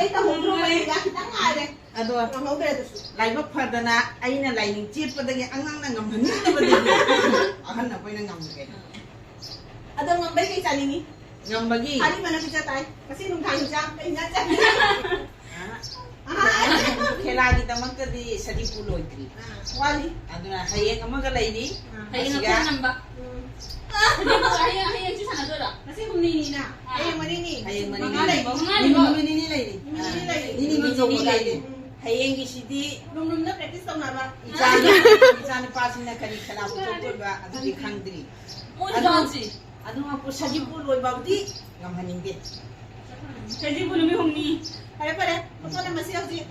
ꯈꯤꯇꯪ ꯉꯥꯏꯔꯦ꯫ ꯑꯗꯣ ꯉꯝꯍꯧꯗ꯭ꯔꯦ ꯑꯗꯨꯁꯨ꯫ ꯂꯥꯏꯕꯛ ꯐꯗꯅ ꯑꯩꯅ ꯂꯥꯏꯅꯤꯡ ꯆꯦꯠꯄꯗꯒꯤ ꯑꯉꯥꯡꯅ ꯉꯝꯍꯟꯅꯤꯡꯗꯕꯗꯒꯤ ꯑꯍꯟ ꯑꯩꯈꯣꯏꯅ ꯉꯝꯈ꯭ꯔꯦ꯫ ꯑꯗꯣ ꯉꯝꯕꯩ ꯀꯩ ꯆꯥꯅꯤꯡꯉꯤ? ꯉꯝꯕꯒꯤ꯫ ꯑꯔꯤꯕꯅ ꯄꯤꯖ ꯇꯥꯏ꯫ ꯉꯁꯤ ꯅꯨꯡꯗꯥꯡ ꯏꯟꯖꯥꯡ ꯀꯩ ꯏꯟꯖꯥꯡ ꯆꯥꯅꯤꯡꯉꯤ? ꯑ, ꯈꯦꯂꯥꯒꯤꯗꯃꯛꯇꯗꯤ ꯁꯖꯤꯛꯄꯨ ꯂꯣꯏꯗ꯭ꯔꯤ꯫ ꯑ, ꯋꯥꯠꯂꯤ꯫ ꯑꯗꯨꯅ ꯍꯌꯦꯡ ꯑꯃꯒ ꯂꯩꯔꯤ꯫ ꯑ꯫ ꯍꯌꯦꯡ ꯑꯁꯤꯒ ꯑꯩꯈꯣꯏ ꯉꯝꯕ꯫ ꯎꯝ꯫ ꯍꯌꯦꯡ, ꯍꯌꯦꯡ, ꯍꯌꯦꯡꯁꯨ ꯉꯁꯤ ꯍꯨꯝꯅꯤꯅꯤꯅ, ꯍꯌꯦꯡ ꯃꯔꯤꯅꯤ꯫ ꯍꯌꯦꯡ ꯃꯔꯤꯅꯤ꯫ ꯃꯉꯥ ꯂꯩ꯫ ꯃꯉꯥ ꯂꯩ꯫ ꯅꯨꯃꯤꯠ ꯅꯤꯅꯤ ꯂꯩꯔꯤ꯫ ꯅꯨꯃꯤꯠ ꯅꯤꯅꯤ ꯂꯩꯔꯤ꯫ ꯅꯤꯅꯤ ꯅꯤꯅꯤ ꯅꯤꯅꯤ ꯂꯩꯔꯤ꯫ ꯍꯌꯦꯡꯒꯤꯁꯤꯗꯤ ꯔꯨꯝ ꯔꯨꯝꯗ practice ꯇꯧꯅꯕ꯫ ꯏꯆꯥꯅ-, ꯏꯆꯥꯅꯨꯄꯥꯁꯤꯡꯅ ꯀꯔꯤ ꯀꯂꯥ ꯄꯨꯊꯣꯛꯇꯣꯏꯕ ꯑꯗꯨꯗꯤ ꯈꯪꯗ꯭ꯔꯤ꯫ ꯃꯣꯏ ꯑꯗꯨ, ꯗꯥꯟꯁꯁꯤ꯫ ꯑꯗꯨꯃꯛꯄꯨ ꯁꯖꯤꯕꯨ ꯂꯣꯏꯕꯕꯨꯗꯤ ꯉꯝꯍꯟꯅꯤꯡꯗꯦ꯫ ꯁꯖꯤꯕꯨ ꯅꯨꯃꯤꯠ ꯍꯨꯝꯅꯤ꯫ ꯐꯔꯦ, ꯐꯔꯦ꯫ ꯄꯣꯠ ꯑꯃ ꯁꯤ ꯍꯧꯖꯤꯛ꯫